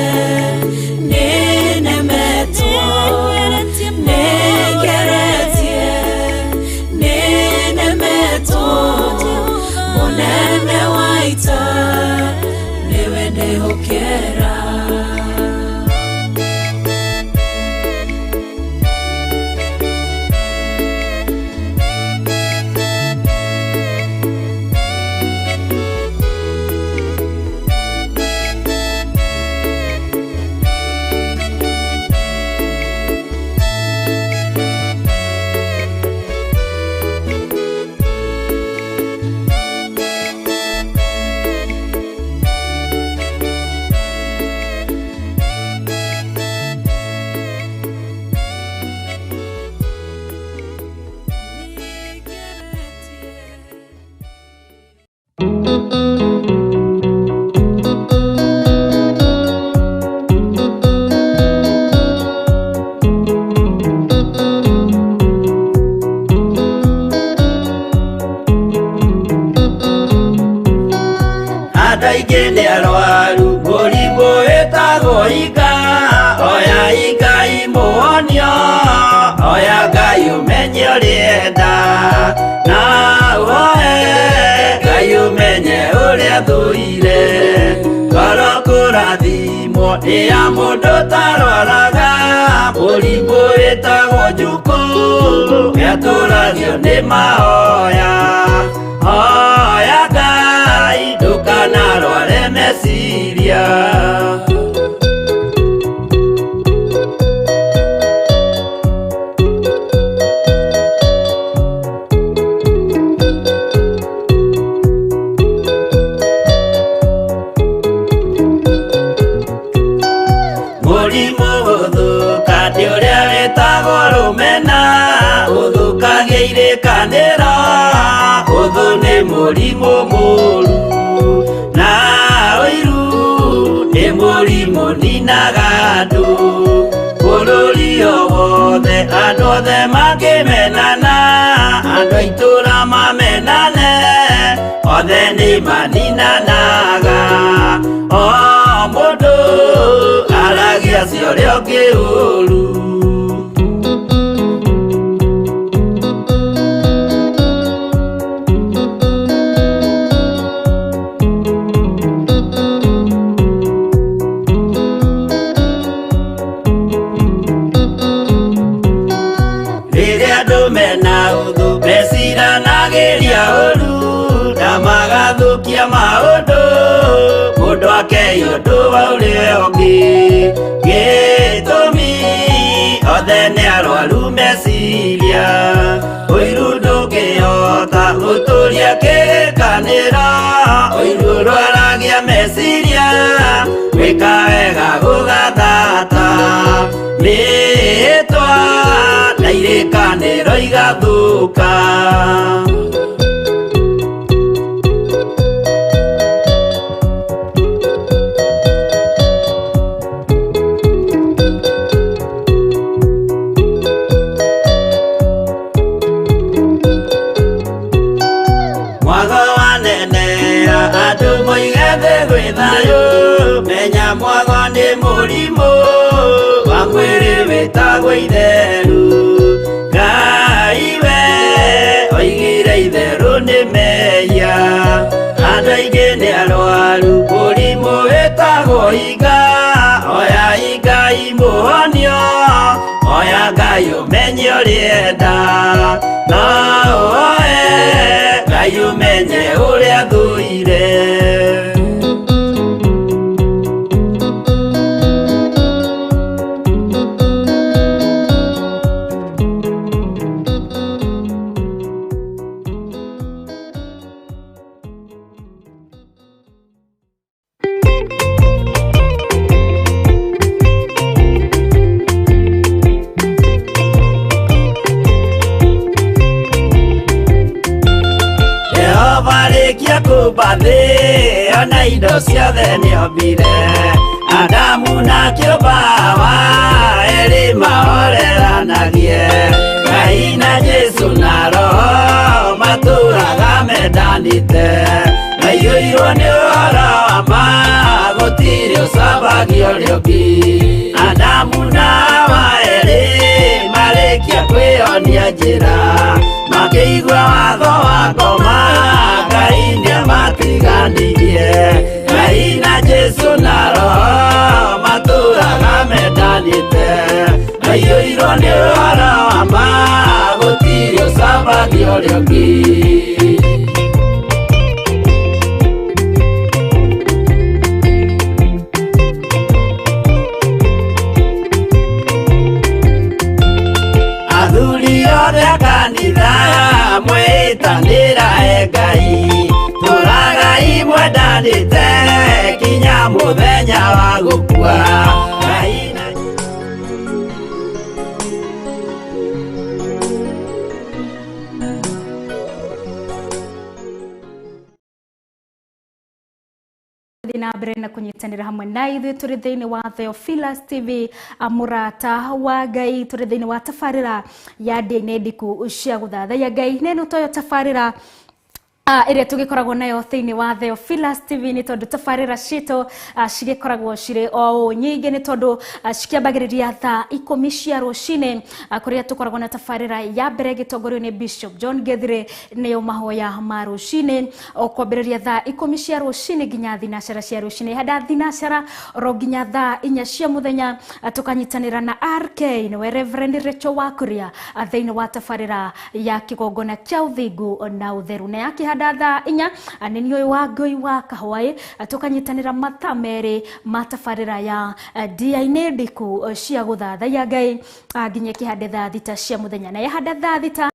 nĩnemetwo, nĩngeretie nĩnemetwo, mũnene wa ita nĩwe ndĩhokera. Aingĩ nĩ arwaru mũrimũ wĩtagwo inga oya Ngai mũhonio oya Ngai ũmenye ũrĩa na ũhoe Ngai ũmenye ũrĩa thũire ngoro kũrathimwo nĩ ya mũndũ ũtarwaraga mũrimũ wĩtagwo njukũ gĩatũragio nĩ mahoya hoya Ngai ndũkanarware meciria. Mũrimũ gũthũka nĩ ũrĩa wĩtagwo rũmena ũthũkagia irĩkanĩro ũthũ nĩ mũrimũ mũru na ũiru nĩ mũrimũ ninaga andũ bũrũri o wothe andũ othe mangĩmenana andũ a itũũra mamenane othe nĩ maninanaga o mũndũ aragia cia ũrĩa ũngĩ ũru. Rĩrĩa andũ mena ũthũ meciranagĩria ũru na magathũkia maũndũ mũndũ akei ũndũ wa ũrĩa ũngĩ gĩtũmi othe nĩ arwaru meciria ũiru ndũngĩhota gũtũria kĩrĩkanĩro ũiru ũrwaragia meciria gwĩka wega gũgathata mĩĩtwa na irĩkanĩro igathũka. Mwago wanenea andũ moige thĩ gwĩ thayũ menya mwago nĩ mũrimũ wa mwĩrĩ wĩtagwo itheru Ngai we oigire itherũ nĩ mehia andũ aingĩ nĩ arwaru mũrimũ wĩtagwo inga oya Ngai mũhonio oya Ngai ũmenye ũrĩa enda na ũhoe Ngai ũmenye ũrĩa thũire. Jehova arĩkia kũmba thĩ ona indo ciothe nĩombire Adamu na kĩũmba Hawa erĩ mahoreranagie Ngai na Jesũ na Roho matũraga mendanĩte maiyũirwo nĩ ũhoro wa ma gũtirĩ ũcabagia ũrĩa ũngĩ Adamu na Hawa erĩ marĩkia kwĩyonia njĩra makĩigua watho wa ngoma Ngai nĩamatiganirie Ngai na Jesũ na Roho matũraga mendanĩte maiyũirwo nĩ ũhoro wa ma gũtirĩ ũcabagia ũrĩa ũngĩ. Athuri othe a kanitha mwĩtanĩra e Ngai tũragai mwendanĩte kinya mũthenya wa gũkua Ngai na na mbere na kunyitanira hamwe na ithuĩ tũrĩ thĩinĩ wa Theophilus TV mũrata wa Ngai tũrĩ thĩinĩ wa tabarĩra ya ndĩ ndiku cia gũthathaiya Ngai neno toyo tabarĩra Ĩrĩa tũgĩkoragwo nayo thĩinĩ wa Theophilus TV, nĩ tondũ tabarĩra citũ cigĩkoragwo cirĩ o ũũ nyingĩ, nĩ tondũ cikĩambagĩrĩria thaa 10 cia rũcinĩ, kũrĩa tũkoragwo na tabarĩra ya mbere ĩgĩtongorio nĩ Bishop John Gethire, nĩyo mahoya ma rũcinĩ, o kwambĩrĩria thaa 10 cia rũcinĩ nginya thinacara cia rũcinĩ. Handa thinacara oro nginya thaa 4 cia mũthenya, tũkanyitanĩra na RK, nĩwe Reverend Rachel Wakuria, thĩinĩ wa tabarĩra ya kĩgongona kĩa ũthingu na ũtheru. Na yakĩhanda thaa 4, nĩ niĩ ũyũ wa Ngũi wa Kahwaĩ, tũkanyitanĩra mathaa 2 ma tabarĩra ya ndia-inĩ ndiku cia gũthathaiya Ngai, nginya ĩkĩhande thaa 6 cia mũthenya. Na yahanda thaa 6,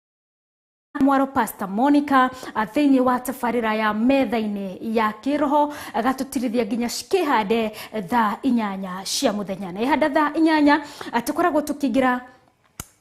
Mwaro Pastor Monica, thĩinĩ wa tabarĩra ya metha-inĩ ya kĩroho, agatũtirithia nginya cikĩhande thaa 8 cia mũthenya. Na yahanda thaa 8, tũkoragwo tũkĩingĩra,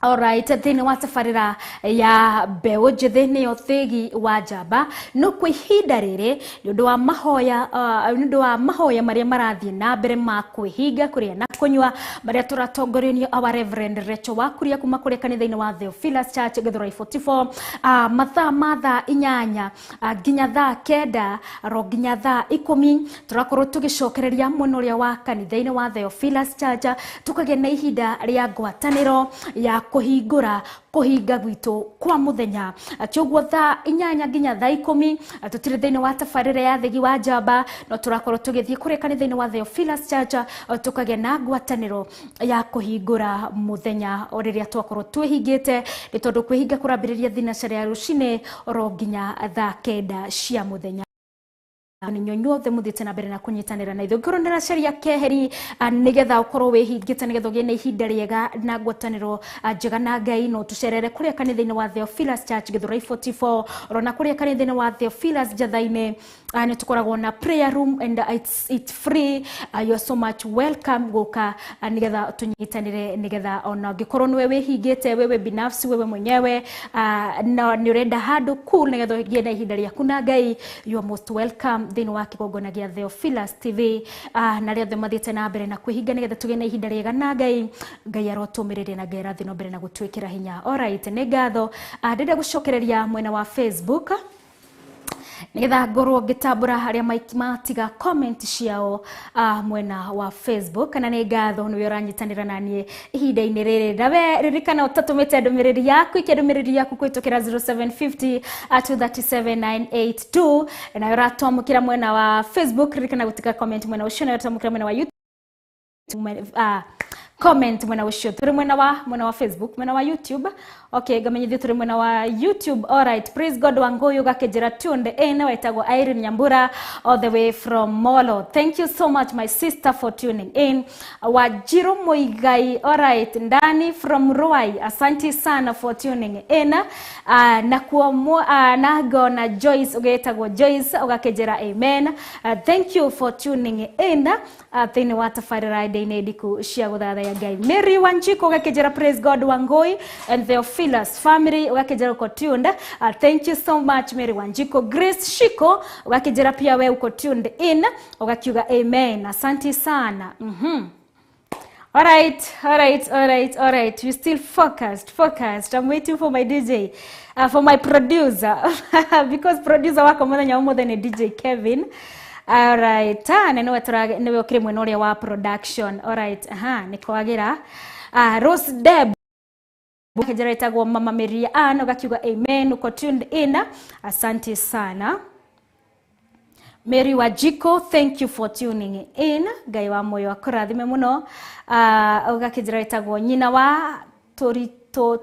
alright, thĩinĩ wa tabarĩra ya mbeũ njĩthĩ, nĩyo thĩgi wa njamba. No kwa ihinda rĩrĩ, nĩ ũndũ wa mahoya, nĩ ũndũ wa mahoya marĩa marathiĩ na mbere ma kwĩhinga kũrĩa na kũnyua, marĩa tũratongorio nĩ our Reverend Rachel Wakuria kuma kũrĩa kanitha-inĩ wa Theophilus Church Githurai 44, mathaa ma thaa 8 nginya thaa 9 ro nginya thaa 10, tũrakorwo tũgĩcokereria mwena ũrĩa wa kanitha-inĩ wa Theophilus Church, tũkagĩa na ihinda rĩa ngwatanĩro ya kũhingũra kũhinga gwitũ kwa mũthenya. Kĩoguo thaa 8 nginya thaa 10, tũtirĩ thĩinĩ wa tabarĩra ya thegi wa njamba, no tũrakorwo tũgĩthiĩ kũrĩa kanitha-inĩ wa Theophilus Church, tũkagĩa na ngwatanĩro ya kũhingũra mũthenya o rĩrĩa twakorwo twĩhingĩte, nĩ tondũ kwĩhinga kũrambĩrĩria thinacara ya rũcinĩ oro nginya thaa 9 cia mũthenya. Nĩ inyuothe mũthiĩte na mbere na kũnyitanĩra na ithuĩ. Ngorwo ndĩracaria keheri, nĩgetha ũkorwo wĩhingĩte, nĩgetha ũgĩe na ihinda rĩega na ngwatanĩro njega na Ngai, no tũcerere kũrĩa kanitha-inĩ wa Theophilus Church Githurai 44, orona kũrĩa kanitha-inĩ wa Theophilus Njatha-inĩ, nĩ tũkoragwo na prayer room and it's free. You are so much welcome gũka, nĩgetha tũnyitanĩre, nĩgetha ona ũngĩkorwo nĩwe wĩhingĩte wewe binafsi, wewe mwenyewe, na nĩ ũrenda handũ cool nĩgetha ũgĩe na ihinda rĩaku na Ngai, you are most welcome thĩinĩ wa kĩgongona gĩa Theophilus TV, na arĩa othe mathiĩte na mbere na kwĩhinga nĩgetha tũgĩe na ihinda rĩega na Ngai. Ngai arotũmĩrĩria na Ngai arathiĩ na mbere na gũtwĩkĩra hinya. Alright, nĩ ngatho. Ndĩrenda gũcokereria mwena wa Facebook nĩgetha ngorwo ngĩtambũra harĩa matiga comment ciao mwena wa Facebook. Na nĩ ngatho nĩwe ũranyitanĩra na niĩ ihinda-inĩ rĩrĩ. Nawe ririkana ũtatũmĩte ndũmĩrĩri yaku, ikia ndũmĩrĩri yaku kũhĩtũkĩra 0750 237 982. Nawe ũratwamũkĩra mwena wa Facebook, ririkana gũtiga comment mwena ũcio. Nawe ũratwamũkĩra mwena wa YouTube, comment mwena ũcio. Tũrĩ mwena wa Facebook, mwena wa YouTube, okay, ngamenyithio tũrĩ mwena wa YouTube. Alright, praise God. Wanguyu gakĩnjĩra tuned in, wetagwo Irene Nyambura all the way from Molo. Thank you so much, my sister, for tuning in. Wajiru Muigai, alright, ndani from Ruai, asante sana for tuning in. Na kuo na Joyce, ũgetagwo Joyce, ũgakĩnjĩra amen. Thank you for tuning in thĩinĩ wa tabarĩra ndĩ-inĩ ndiku cia gũthathaiya Ngai. Mary Wanjiku ũgakĩnjĩra praise God Wangui and Theophilus family, ũgakĩnjĩra uko tuned. Thank you so much, Mary Wanjiku. Grace Shiko ũgakĩnjĩra pia we uko tuned in, ũgakiuga amen, asante sana. All right. You still focused, focused. I'm waiting for my DJ, for my producer, because producer wako muthenya ũmũthĩ nĩ DJ Kevin. All right, na nĩwe nĩwe ũkĩrĩ mwena ũrĩa wa production. All right, aha, nĩ kwagĩra. Rose Deb kĩnjĩra ĩtagwo Mama Maria Ann, ũgakiuga amen, uko tuned in. Asante sana. Mary Wajiko, thank you for tuning in. Ngai wa moyo akũrathime mũno. Ũgakĩnjĩra ĩtagwo nyina wa tũritũ,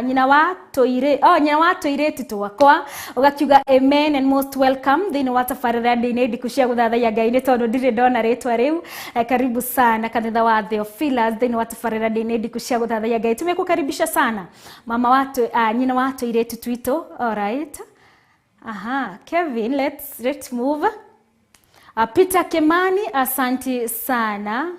nyina wa tũirĩ, oh, nyina wa tũirĩtu twakwa, ũgakiuga amen and most welcome thĩinĩ wa tabarĩra ndĩ-inĩ ndiku cia gũthathaiya Ngai, nĩ tondũ ndirĩ ndona rĩtwa rĩu. Karibu sana kanitha wa Theophilus thĩinĩ wa tabarĩra ndĩ-inĩ ndiku cia gũthathaiya Ngai. Tumekukaribisha sana, mama wa nyina wa tũirĩtu twitũ. Alright. Aha, Kevin, let's move. Peter Kimani, asante sana.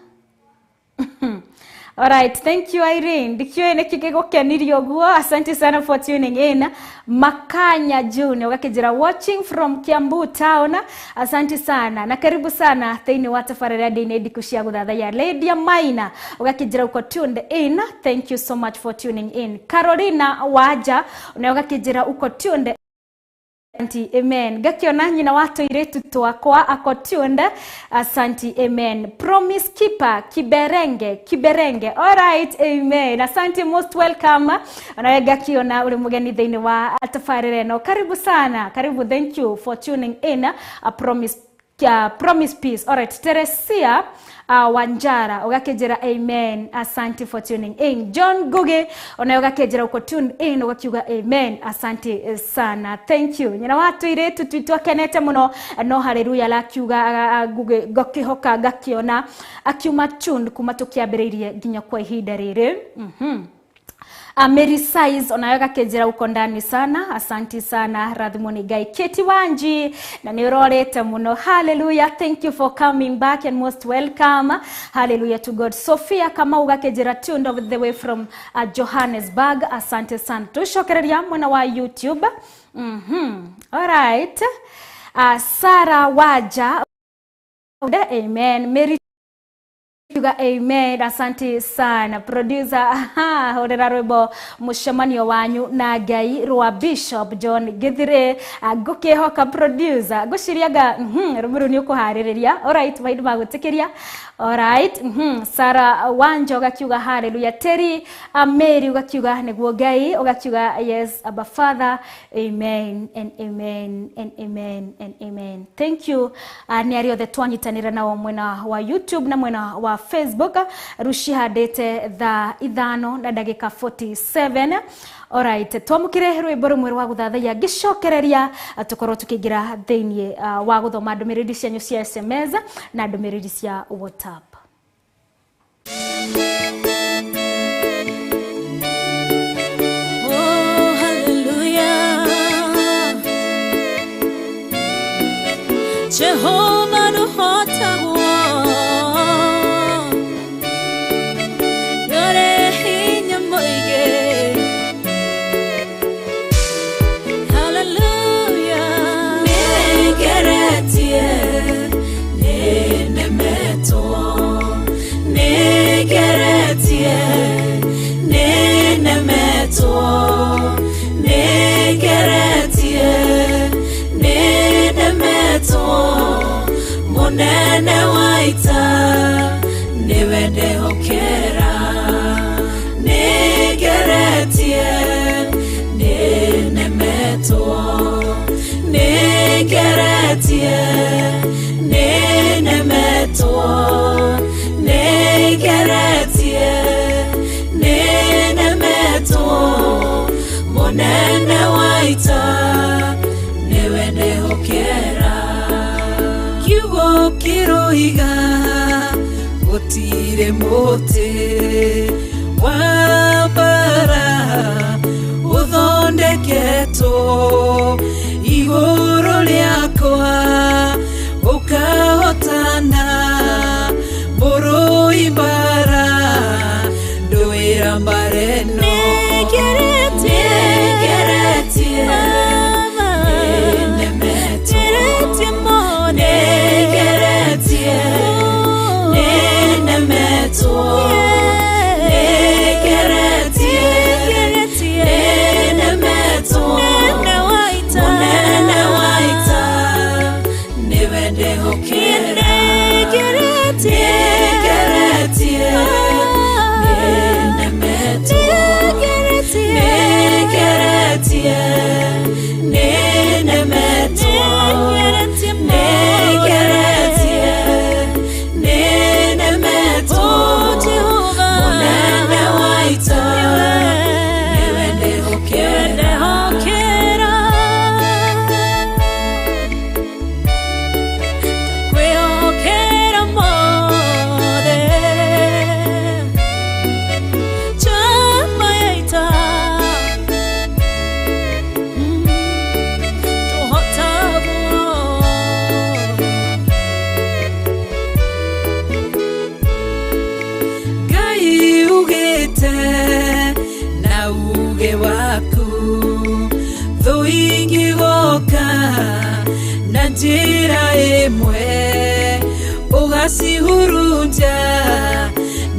Alright, thank you, Irene. Ndikiũĩ nĩkĩ gĩgũkenirie ũguo. Asante sana for tuning in. Makanya June ũgakĩnjĩra watching from Kiambu town. Asante sana na karibu sana thĩinĩ wa tabarĩra ndĩ-inĩ ndiku cia gũthathaiya. Lydia Maina ũgakĩnjĩra uko tuned in. Thank you so much for tuning in. Carolina Waja nawe ũgakĩnjĩra uko tuned Asanti, amen. Ngakiona nyina wa tũirĩtu twakwa ako tuned. Asanti, amen. Promise Keeper Kiberenge, Kiberenge. All right, amen. Asante, most welcome. Onawe ngakiona uri mugeni thĩinĩ wa tabarĩra ĩno. Karibu sana. Karibu, thank you for tuning in. A promise promise peace. All right, Teresia Wanjara ugakenjera amen, asante for tuning in. John Guge ona ugakenjera uko tune in ugakiuga amen, asante sana, thank you. Nyina wa tuiretu twitu akenete muno no haleluya lakiuga Guge ngakihoka ngakiona akiuma tune kuma tukiambiririe nginya kwa ihinda riri. Mary Size onayo gakenjera uko ndani sana, asanti sana, rathimwo Ngai. Keti Wanji na nĩ ũrorete mũno, hallelujah, thank you for coming back and most welcome, hallelujah to God. Sophia Kamau gakenjera tuned over the way from Johannesburg, asante sana. Tucokereria mwena wa YouTube. All right, Sarah Waja, amen. Mary Yuga, amen, asante sana producer. Aha, horera rwimbo mucemanio wanyu na Ngai rwa Bishop John Githire. Ngukihoka producer nguciriaga rwimbo rũu nĩ ũkũharĩrĩria. Alright, mahinda ma gwĩtĩkĩria. Alright, Sarah Wanjo ugakiuga hallelujah. Terry Mary ugakiuga nĩguo Ngai, ugakiuga yes Abba Father, amen and amen and amen and amen. Thank you. Nĩ arĩa othe twanyitanĩra nao mwena wa YouTube na mwena wa Facebook. Rucihandĩte thaa 5 na ndagĩka 47. Alright, twamũkĩre rwĩmbo rũmwe rwa gũthathaiya ngĩcokereria tũkorwo tũkĩingĩra thĩinĩ wa gũthoma ndũmĩrĩri cianyu cia SMS na ndũmĩrĩri cia WhatsApp. Oh, hallelujah. Jehovah nuhotagwo yore hinya mũingĩ. Hallelujah. Nĩngeretie, nĩnemetwo, nĩngeretie, nĩnemetwo, nĩngeretie, nĩnemetwo, mũnene wa ita nĩwe ndehokera. Nĩngeretie, nĩnemetwo, nĩngeretie, nĩnemetwo, nĩngeretie, nĩnemetwo, mũnene wa ita nĩwe ndehokera. Kiugo kĩroiga gũtirĩ mũtĩ wa mbara ũthondeketwo igũrũ rĩakwa ũkahotana mũrũi mbara ndũĩra mbara ĩno. Nĩngeretie, nĩnemetwo, nĩngeretie, nĩnemetwo, nĩngeretie, nĩnemetwo, mũnene wa ita nĩwe ndehokera. Nĩngeretie, nĩnemetwo, nĩngeretie, nĩnemetwo, nĩngeretie, nĩnemetwo, mũnene wa ita nĩwe ndehokera. Kwĩhokera mothe chama ya ita tũhotagwo. Ngai ugĩte na uge waku thũ ingĩgoka na njĩra ĩmwe ũgacihurunja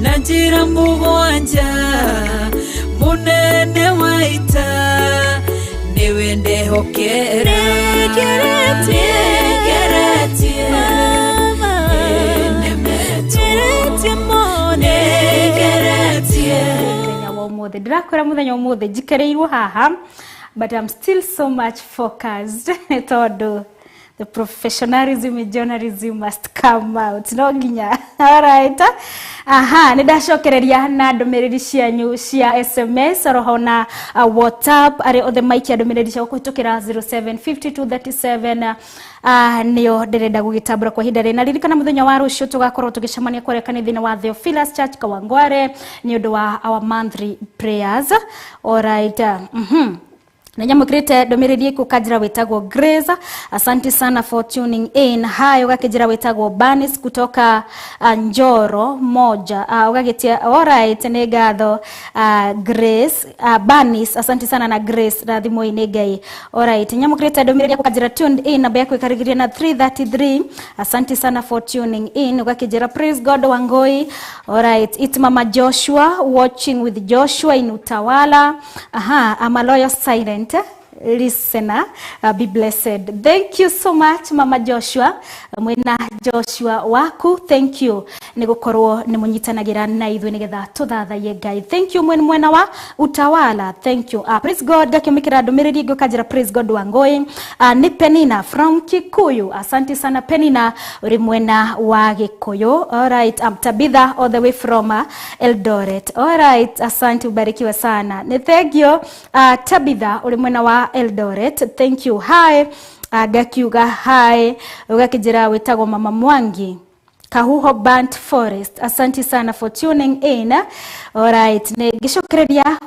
na njĩra mũgwanja mũnene wa ita nĩwe Nĩwe ndehokera. Nĩngeretie, nĩnemetwo. Nĩngeretie. Mũthenya wa ũmũthĩ ndĩrakwĩra, mũthenya wa ũmũthĩ njikereirwo haha, but I'm still so much focused nĩ tondũ the professionalism in journalism must come out, no nginya. Alright, aha, nĩ ndacokereria na ndũmĩrĩri cianyu cia SMS oroho na WhatsApp. Arĩa othe maikia ndũmĩrĩri ciao kũhĩtũkĩra 075237 nĩo ndĩrenda gũgĩtambũra kwa ihinda rĩna. Ririkana mũthenya wa rũciũ tũgakorwo tũgĩcemania kũrĩa kanitha-inĩ wa Theophilus Church Kawangware nĩ ũndũ wa our monthly prayers. Alright, Nĩ nyamũkĩrĩte ndũmĩrĩri ĩkũ kanjĩra wĩtagwo Grace, asante sana for tuning in. Hayo ũgakĩnjĩra wĩtagwo Banis kutoka Njoro moja, ũgagĩtia. Alright, nĩ ngatho, Grace, Banis, asante sana na Grace, rathimwo-inĩ Ngai. Alright, nyamũkĩrĩte ndũmĩrĩri yaku kanjĩra tuned in, namba yaku ĩkarĩgĩria na 333, asante sana for tuning in. Ũgakĩnjĩra praise God Wangoi. Alright, it's Mama Joshua watching with Joshua in Utawala. Aha, I'm a loyal silent listener, be blessed. Thank you so much, Mama Joshua mwena Joshua waku, thank you nĩ gũkorwo nĩ mũnyitanagĩra na ithuĩ nĩgetha tũthathaiye Ngai. Thank you mwena wa Utawala, thank you. Praise God, ngakĩmĩkĩra ndũmĩrĩri ĩngĩ ũkanjĩra praise God Wangoi, nĩ Penina from Kikuyu. Asante sana Penina, ũrĩ mwena wa Gĩkũyũ. Alright, Tabitha all the way from Eldoret. Alright, asante, ubarikiwe sana. Nĩ thank you, Tabitha ũrĩ mwena wa Eldoret, thank you. Hi, ngakiuga hi, ũgakĩnjĩra wĩtagwo Mama Mwangi Kahuho Burnt Forest. Asante sana for tuning in. Alright, nĩ ngĩcokereria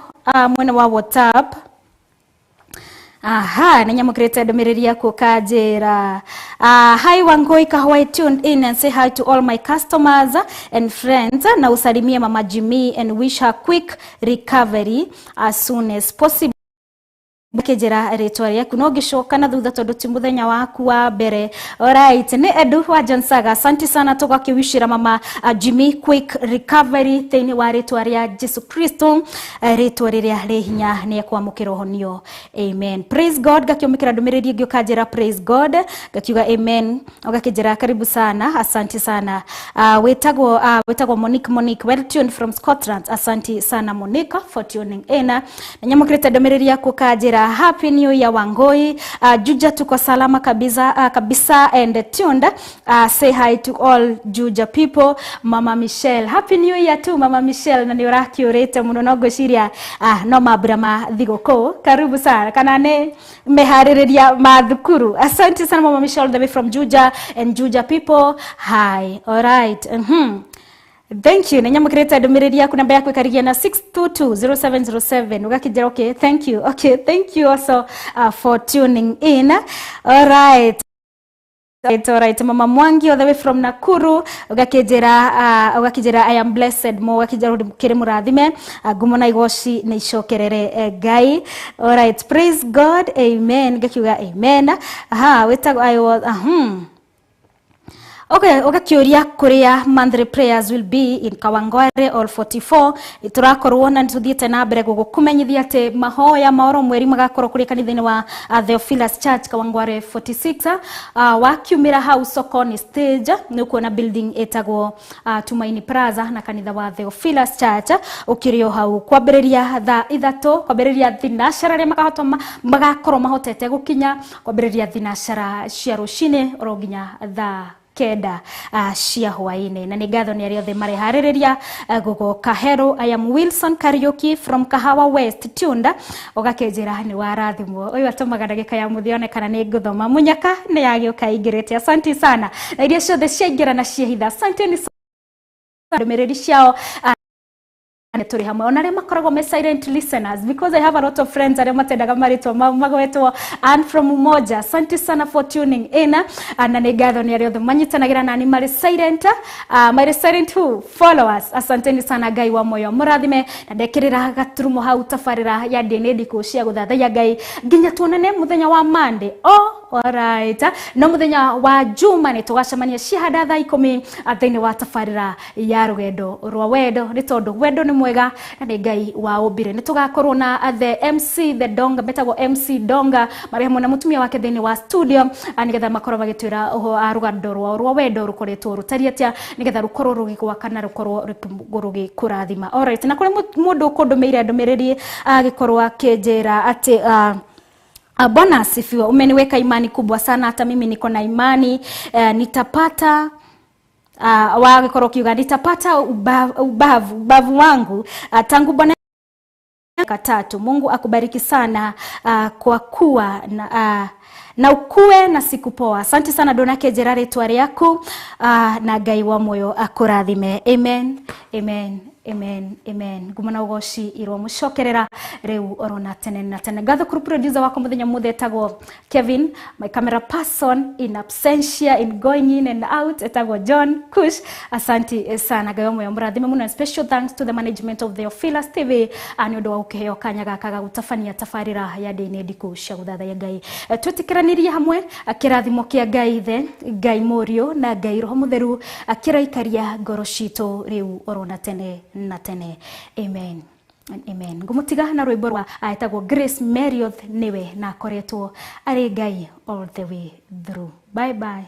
mwena wa WhatsApp. Aha, nĩ nyamũkĩrĩte ndũmĩrĩri yaku ũkanjĩra hi Wangoi Kahwai, tuned in and say hi to all my customers and friends, na usalimie Mama Jimmy and wish her quick recovery as soon as possible. Ngĩnjĩra rĩtwa rĩaku no ngĩcoka na thutha tondũ ti mũthenya waku wa mbere. Alright, nĩ Edu wa John Saga, asante sana, tũgakĩwishĩra Mama Jimmy quick recovery thĩinĩ wa rĩtwa rĩa Jesu Kristo, rĩtwa rĩrĩa rĩ hinya, nĩ ekwamũkĩra ũhonio. Amen. Praise God, ngakĩũmĩkĩra ndũmĩrĩri ĩngĩ ũkanjĩra praise God, ngakiuga amen, ũgakĩnjĩra karibu sana, asante sana. Wĩtagwo Monique. Monique, well tuned from Scotland. Asante sana Monica for tuning in. Na nyamũkĩrĩte ndũmĩrĩri yaku ũkanjĩra happy new year Wangoi, Juja tuko salama kabisa, kabisa and tuned, say hi to all Juja people, Mama Michelle. Happy new year too, Mama Michelle, na nĩ ũrakiũrĩte mũno no ngwĩciria no mambura ma thigũkũ, karibu sana, kana nĩ meharĩrĩria ma thukuru. Asante sana Mama Michelle, the way from Juja, and Juja people, hi. Alright. Thank you. Nĩ nyamũkĩrĩte ndũmĩrĩri yaku, namba yaku ĩkarigia na 6220707, ũgakĩnjĩra okay, thank you. Okay, thank you also for tuning in. All right. Right, all right. Mama Mwangi all the way from Nakuru, ũgakĩnjĩra I am blessed mo, ũgakĩnjĩra kĩrĩ mũrathime, ngumo na igoci nĩ icokerere Ngai. All right, praise God, amen. Ngakiuga amen. Aha, wĩtagwo I was Okay, ũgakĩũria kũrĩa monthly prayers will be in Kawangware all 44. Tũrakorwo na nĩtũthiĩte na mbere gũgũkũmenyithia atĩ mahoya ma oro mweri magakorwo kũrĩ kanitha-inĩ wa Theophilus Church Kawangware 46, wakiumĩra hau sokoni stage nĩ ũkuona building ĩtagwo Tumaini Plaza, na kanitha wa Theophilus Church ũkĩrĩ o hau, kwambĩrĩria thaa 3, kwambĩrĩria thinacara, arĩa makahota magakorwo mahotete gũkinya kwambĩrĩria thinacara cia rũcinĩ oro nginya thaa 9 cia hwaĩ-inĩ. Na nĩ ngatho nĩ arĩa othe mareharĩrĩria gũgoka. Hello, I am Wilson Kariuki from Kahawa West Tunda, ũgakĩnjĩra nĩ warathimwo. Ũyũ atũmaga ndagĩka ya mũthia one kana nĩ ngũthoma mũnyaka nĩ yagĩũka ingĩrĩte. Asante sana na iria ciothe ciaingĩra na ciehitha, asante nĩ ndũmĩrĩri ciao, nĩ tũrĩ hamwe, ona arĩa makoragwo me silent listeners, because I have a lot of friends arĩa matendaga marĩtwa mao magwetwo. And from Umoja, asante sana for tuning in. Na nĩ ngatho nĩ arĩa othe manyitanagĩra nani marĩ silent, marĩ silent who follow us. Asanteni sana, Ngai wa moyo mũrathime, na ndekĩrĩra gaturumo hau tabarĩra ya DNA ndikũ cia gũthathaiya Ngai nginya tuonane mũthenya wa Monday. O Alright. No muthenya wa Juma nĩ tũgacemania cihanda thaa 10 thĩinĩ wa tabarĩra ya rũgendo rwa wendo, nĩ tondũ wendo nĩ mwega na nĩ Ngai wa ũmbire. Nĩ tũgakorwo na the MC the Donga, metagwo MC Donga, marĩ hamwe na mũtumia wake thĩinĩ wa studio, nĩgetha makorwo magĩtwĩra rũgendo rwao rwa wendo rũkoretwo rũtariĩ atĩa, nĩgetha rũkorwo rũgĩgwaka na rũkorwo rũgĩkũrathima. Alright, na kũrĩ mũndũ ũkũndũmĩire ndũmĩrĩri agĩkorwo akĩnjĩra atĩ Bwana asifiwe, umeniweka imani kubwa sana, hata mimi niko na imani nitapata wagĩkorwo kiuga nitapata ubavu wangu tangu Bwana katatu. Mungu akubariki sana kwa kuwa na ukue na siku poa. Asante sana Donake Gerard twari yaku na Ngai wa moyo akurathime. Amen, amen, amen, amen. Nguma na ugoci irwo mucokerera riu orona tene na tene. Ngatho kuri producer wakwa muthenya muthe etagwo Kevin, my camera person in absentia, in going in and out etagwo John Kush. Asante sana, Ngai wa moyo murathime muno. Special thanks to the management of the Theophilus TV ni undu wa gukiheo kanya gaka ga gutabania tabarira ya ndini ndiku cia guthathaiya Ngai. Twitikiranĩrie hamwe kĩrathimo kĩa Ngai Ithe, Ngai Mũriũ na Ngai Roho Mũtheru kĩraikaria ngoro citũ rĩu orona tene na tene. Amen and amen. Ngũmũtiga na rwĩmbo rwa etagwo Grace Marriott, nĩwe na akoretwo arĩ Ngai all the way through. Bye bye.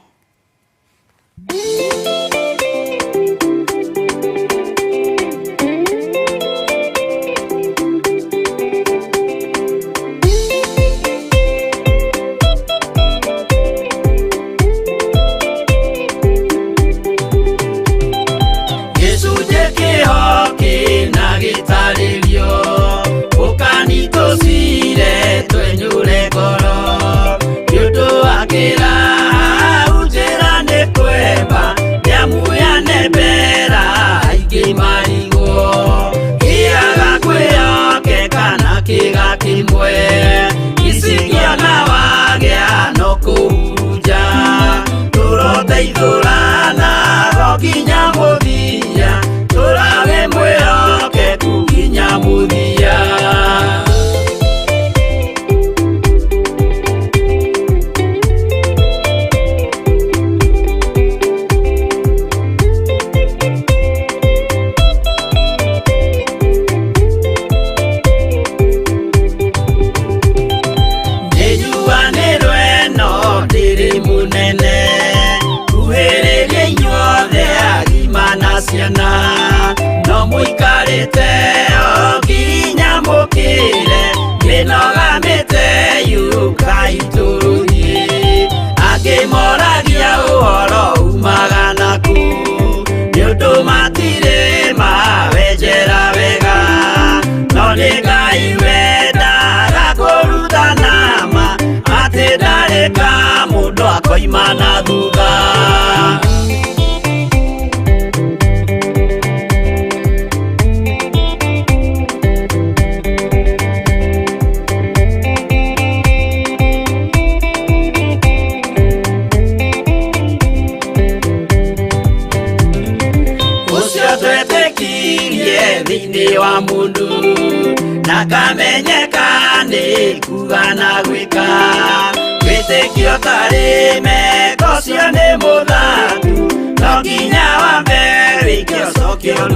Imana thutha. Ucio twetĩkirie thĩinĩ wa mũndũ na kamenyeka nĩ kuga na gwĩka. Wĩtĩkio tarĩ meko cio nĩ mũthatu, no nginya wambe wĩke ũcoke ũrute.